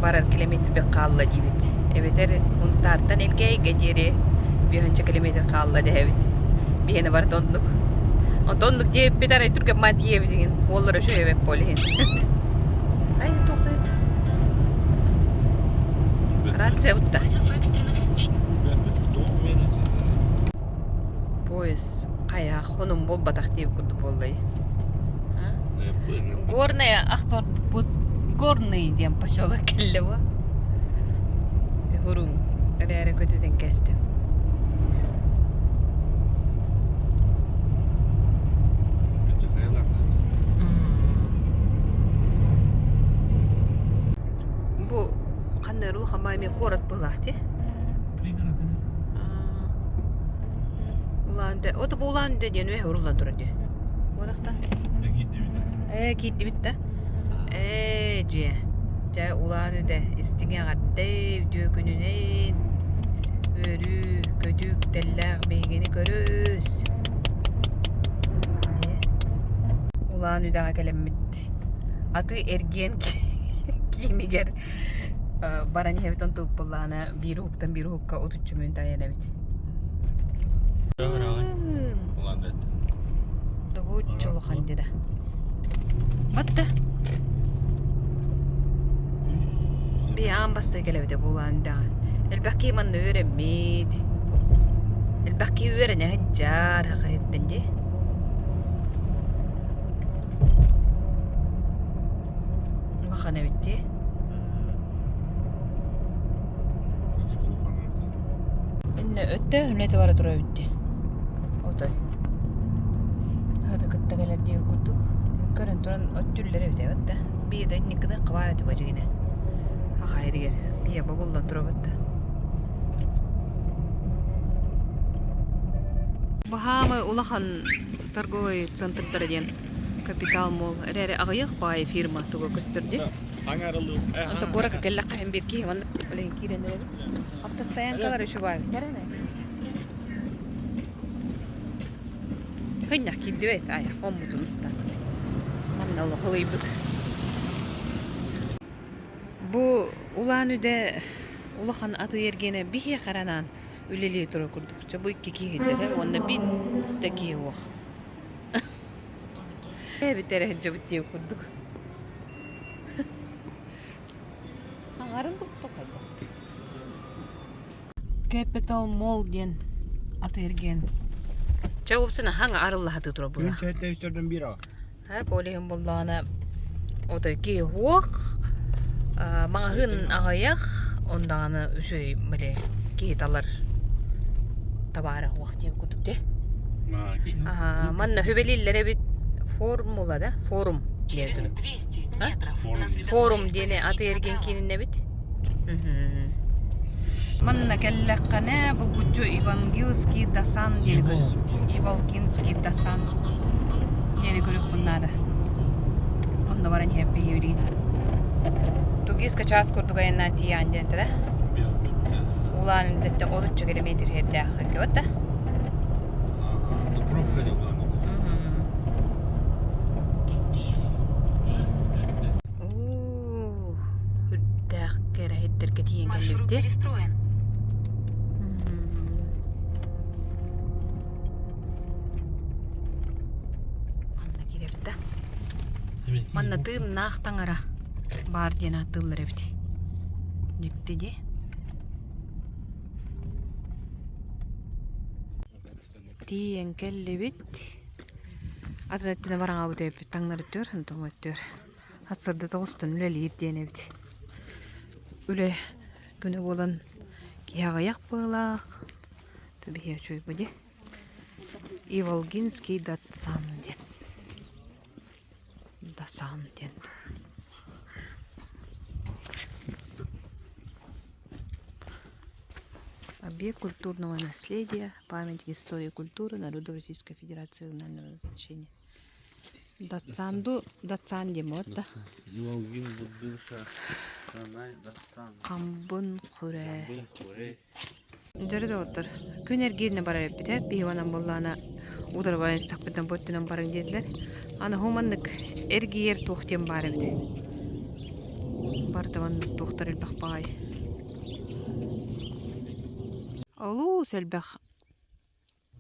A: барар километрбит хаалла диибит. Эбэтэр Һунтаартан Элгээйигэ диэри 5 километр хаалла дэһэбит. Биһиэнэ барыта оннук. Онтон оннук диэбиппит арай түргэн маат тиийэбит иҥин. Уоллар үчүгэй эбэп буол иһин. Ай, туохтан Рация утта.
H: Вызов экстренных служб.
A: Поезд хайа хонум буолбатах диэбит курдук буоллай. Горная ахторбут Горный диэн поселок кэллэ бу. Хурун эрээри көтүтэн кэстим. Бу ханна эрэ улахан баай эмиэ куорат быһыылаах дии. Улаан-Удэ. Ото бу Улаан-Удэ диэн үөһэ уруллан турар дии. Буолахтан. Ээ, киирдибит да. Ээ, дьиэ. Дьэ, Улаан-Удэ истиҥ эҕэрдэ, үтүө күнүнэн. Үөрүү, көтүү үктэллээх биһигини көрүс. Улаан-Үдэҕэ кэлэммит атыы-эргиэн киинигэр баран иһэбит онтубут буоллаҕына биир уһуктан биир уһукка отучча мүнүүтэ айан эбит. Добуччу улахан деді. Батта. Би аан бастыы кэлэбитэ буолаан даҕа. Элбэх киһи манна үөрэммит. Элбэх киһи үөрэнэ сылдьар хахайыттан дии. Улахан эбит дии. Иннэ өттө үлэтэ бара турар эбит дии. Отой. Хата кытта кэлэр диэбит курдук. Көрөн туран өттүллэр эбит эбит да. Биир да инникини хабаа этэ бадьыгине. Хахайригер. Бие бобуллан турабыт да. Баһаамай улахан торговый центрдара диэн Капитал Молл эрээри аҕыйах баайы фирма туга көстөр дии. Онто куоракка кэллэххэ иһин биир киһи маннык билигин киирэн эрэбит. Автостоянкалар еще баар. Хынньах киирдибэт ай хоммутун уста. Манна олох ылыйбыт. Бу Улаан-Үдэ улахан атыы эргиэнэ биһиэхэ эрэ анаан үлэлии турар курдук. Чэ бу икки киһи сылдьар уонна биир да киһи суох. Эбит эрэ сылдьабыт диэх курдук. Аҥарын курдук хайдах. Capital Mall диэн атыы-эргиэн. Чэ уопсайынан хаҥа арылла сатыы турар буолла. Һэ, ол иһин буоллаҕына отой киһи суох, маҕаһыын аҕыйах, ондаҕаны үчүгэй били киһи талар табаара суох диэн курдук дии. Манна сүбэлииллэр эбит формула да форум диэн форум диэни атыы-эргиэн киинин эбит. Манна кэллэххинэ булгуччу Ивангилский Дасан диэни Иволгинский Дасан диэни көрүөхпүн наада. Онно баран иһэппи билигин. Тугиска чаас курдук айаннаан тиийэҕин диэн этэ да. Улаан үрдэттэн отучча километр иһэрдээх эргэбэт да.
E: Пробка деп улаан
A: Үрдээх кэрэһиттэргэ тиийэн
H: Маршрут
A: кэллибит.
H: перестроен.
A: Манна киирэбит да. Манна тыыннаах таҥара баар диэн ааттыыллар эбит. Дьикти дии. Тиийэн кэллибит. Атын өттүнэ бараҥаабыт эбиппит таҥнары өттүгэр, онтон өттүгэр. Сарсыарда тоҕустан үлэлиир диэн эбит. Үлэ күнэ буолан киһи аҕыйах быһыылаах. Биһиэхэ үчүгэй бу дии. Иволгинский дацан диэн. Дасан диэн. Объект культурного наследия, память истории и культуры народов Российской Федерации регионального значения. Дацанду, Дацан диэн буолла. Хамбын хурэ. Дьөрү доҕоттор, күн эргииринэ барар эппит ээ, биһи онон буоллаҕына утары баран истэхпитинэ бу өттүнэн барыҥ диэтилэр. Аны һуу маннык эргийэр туох диэн баар эбит. Барыта маннык туохтар элбэх баҕайы. Олус элбэх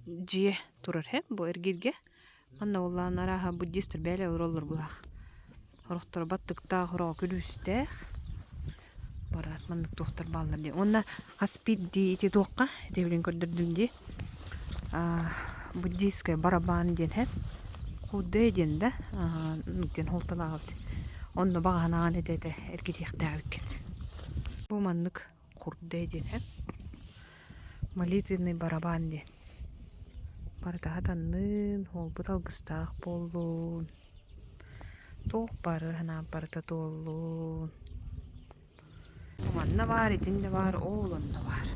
A: дьиэ турар һэ бу эргииргэ. Манна буоллаҕына арааһа буддистар бэйэлэрэ олороллор быһаах. Сорохторо баттыктаах, сороҕо күлүүстээх. Араас маннык туохтар бааллар дии. Уонна хас биирдии ити туохха ити билин көрдөрдүм дии буддийскай барабан диэн һэ худэ диэн да диэн суолталаах эбит. Онно баҕаһынаҕын этэ-этэ эргитиэхтээх эбиккин. Бу маннык Курдэ диэн һэ. Молитвенный барабан диэн. Барытаһа танныын, уолбут алгыстаах буоллун. Туох бары санаан барыта туоллун. Манна баар, итиннэ баар, ол онно баар.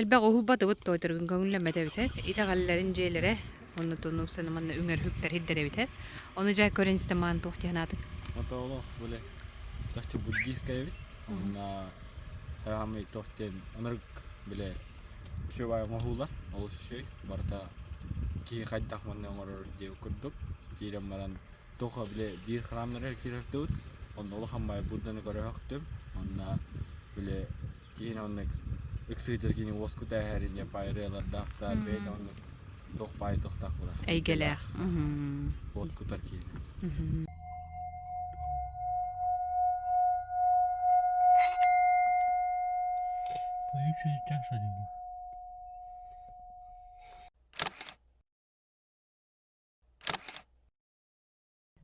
A: Элбэх уһулбатыбыт тоойторгун көҥүллэммэт эбит ээ. Итэҕэллэрин дьиэлэрэ, онно тунуупсаны манна үҥэр үктэр сирдэр эбит ээ. Ону дьэ көрөн истэн маан туох дии санаатыҥ?
T: Ото олох били чахчы буддийскай эбит. Онно хаамай туох диэн ынырык били үчүгэй оҥоһуулар олус үчүгэй барыта киһи хайдах манна оҥорор диэбит курдук киирэн баран туох били биир храмнарыгар киирэртибит онно улахан баай Будданы көрөһөхтүм онно били киһини оннук ыксыытыр кини уоскута эһэрин диэн пайырыалардаахтар бэйэтэ оннук туох баай туохтаах буолар
A: Эйгэлээх.
T: уоскутар киһини.
E: Поющая чаша дима.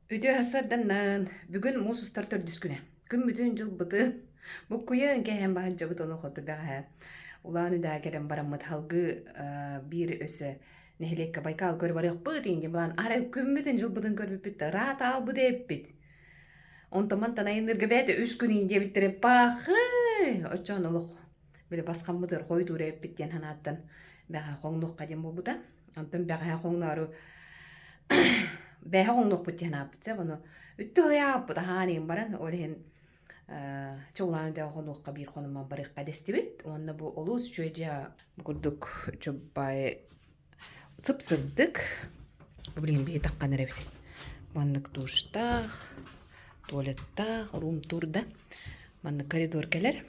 A: Үтүө сарданнан, бүгүн муус устар төрдүс күнэ. Күммүтүн дьылбытын буккуйан кэһэн баһыдьабыт ону хоту бэҕэһээ Улаан Үдаа кэлэн бараммыт халгыы биир өссө нэһилиэккэ Байкал көрө барыахпыт инди былаан арай күммүтүн дьылбытын көрбүппүт ыраат аалбыт эппит. Онтон мантан айанныырга бэйэтэ үс күн индиэбиттэрэ пахы оччоон олох били басхаммытыгар хойутуур эппит диэн санааттан бэҕэһээ хоҥнуохха диэн буолбута. Онтон бэҕэһээ хоҥноору бэйэһэ хоҥнуохпут диэн ааппыт сөп ону үттү аһыйааппыт аһаан иһин баран ол иһин чуулаан өйдөөх хонуохха биир хонумман барыахха дэстибит уонна бу олус үчүгэй дьиэ бу курдук чуббай сып-сырдык бу билигин биһи таххан эрэбит маннык душтаах туалеттаах рум тур да маннык коридор кэлэр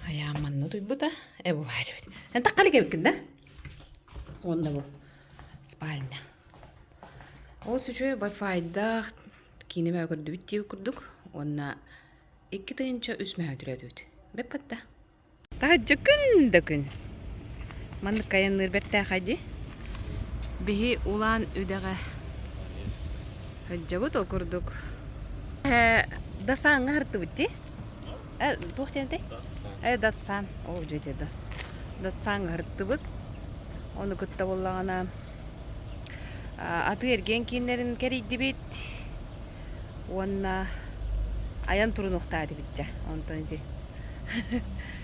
A: Айаан манна утуйбута. Э бу баар эбит. Эн таххалык эбиккин да? Уонна бу спальня. Ол үчүгэй Wi-Fi-даах киинэ мөҕө көрдүбүт диэбит курдук. Уонна 2 3 мөҕө төрөөтүбүт. Бэппатта. Таһырдьа күн да күн. Маннык айанныыр бэртээхэй дии. Биһи Улаан Үдэҕэ сылдьабыт ол курдук. Дасааҥҥа аһартыбыт дии. Э, туох диэн этэй? Э, Датсан. Оо, дьэ да. Датсааҥҥа аһартыбыт. Ону кытта буоллаҕына атыы-эргиэн кииннэрин кэрийдибит. Уонна айан турунуохтаа этибит дьэ. Онтон ити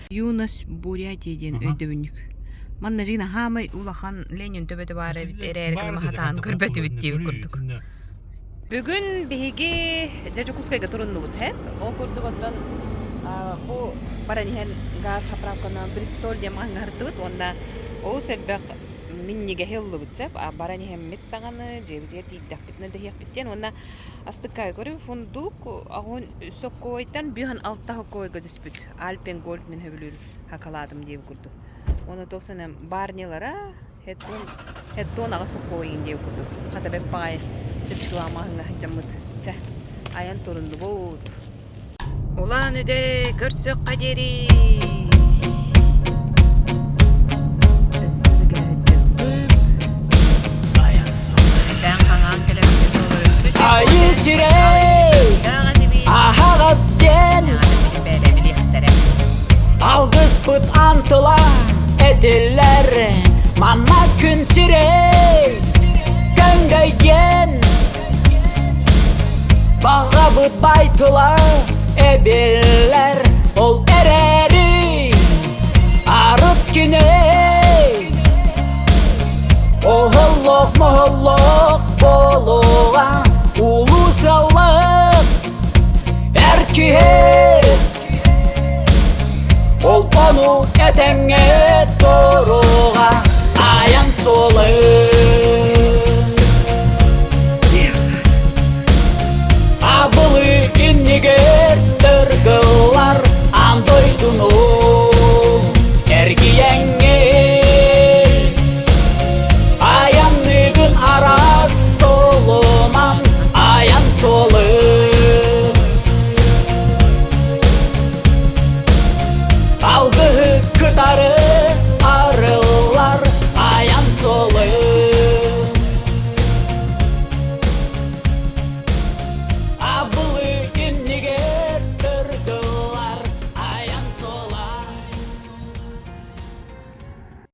A: Юность Бурятии диэн өйдөбүнньүк. Манна дьиҥ хаамай улахан Ленин төбөтө баар эбит эрээри гына хатаан көрбөтүбүт диэбит курдук. Бүгүн биһиги дьэ Дьокуускайга туруннубут һэ. Ол курдук оттон бу баран иһэн газ заправканы Бристоль диэн маҥҥаһыртыбыт уонна олус элбэх минньигэһи ыллыбыт сөп. Баран иһэммит даҕаны дьиэбитигэр тиийдэхпитинэ дэһиэхпит диэн уонна астыкка көрү фундук аҕын соккойтан бүһэн алта соккойга түспүт Альпен Гольд мин сөбүлүүр хакалаатым диэбит курдук. Уонна туох санаам барнилара хеттон хеттон аҕыс соккойын диэбит курдук. Хата бэп баҕайы чэпчэки маһыҥҥа сылдьаммыт. Чэ, айан туруннубут. Улаан-Үдэ көрсүөххэ диэри!
S: Айыы сирэй аһаҕас диэн Алгыспыт антыла этиллэр Манна күн сирэй көҥдөй диэн. Баҕабыт байтыла эбиллэр, ол эрээри арыт кини Оһоллох моһоллох буолуоҕа улуу сыаллаах эр киһи Ол ону этэҥҥэ туруоҕа айан суолун.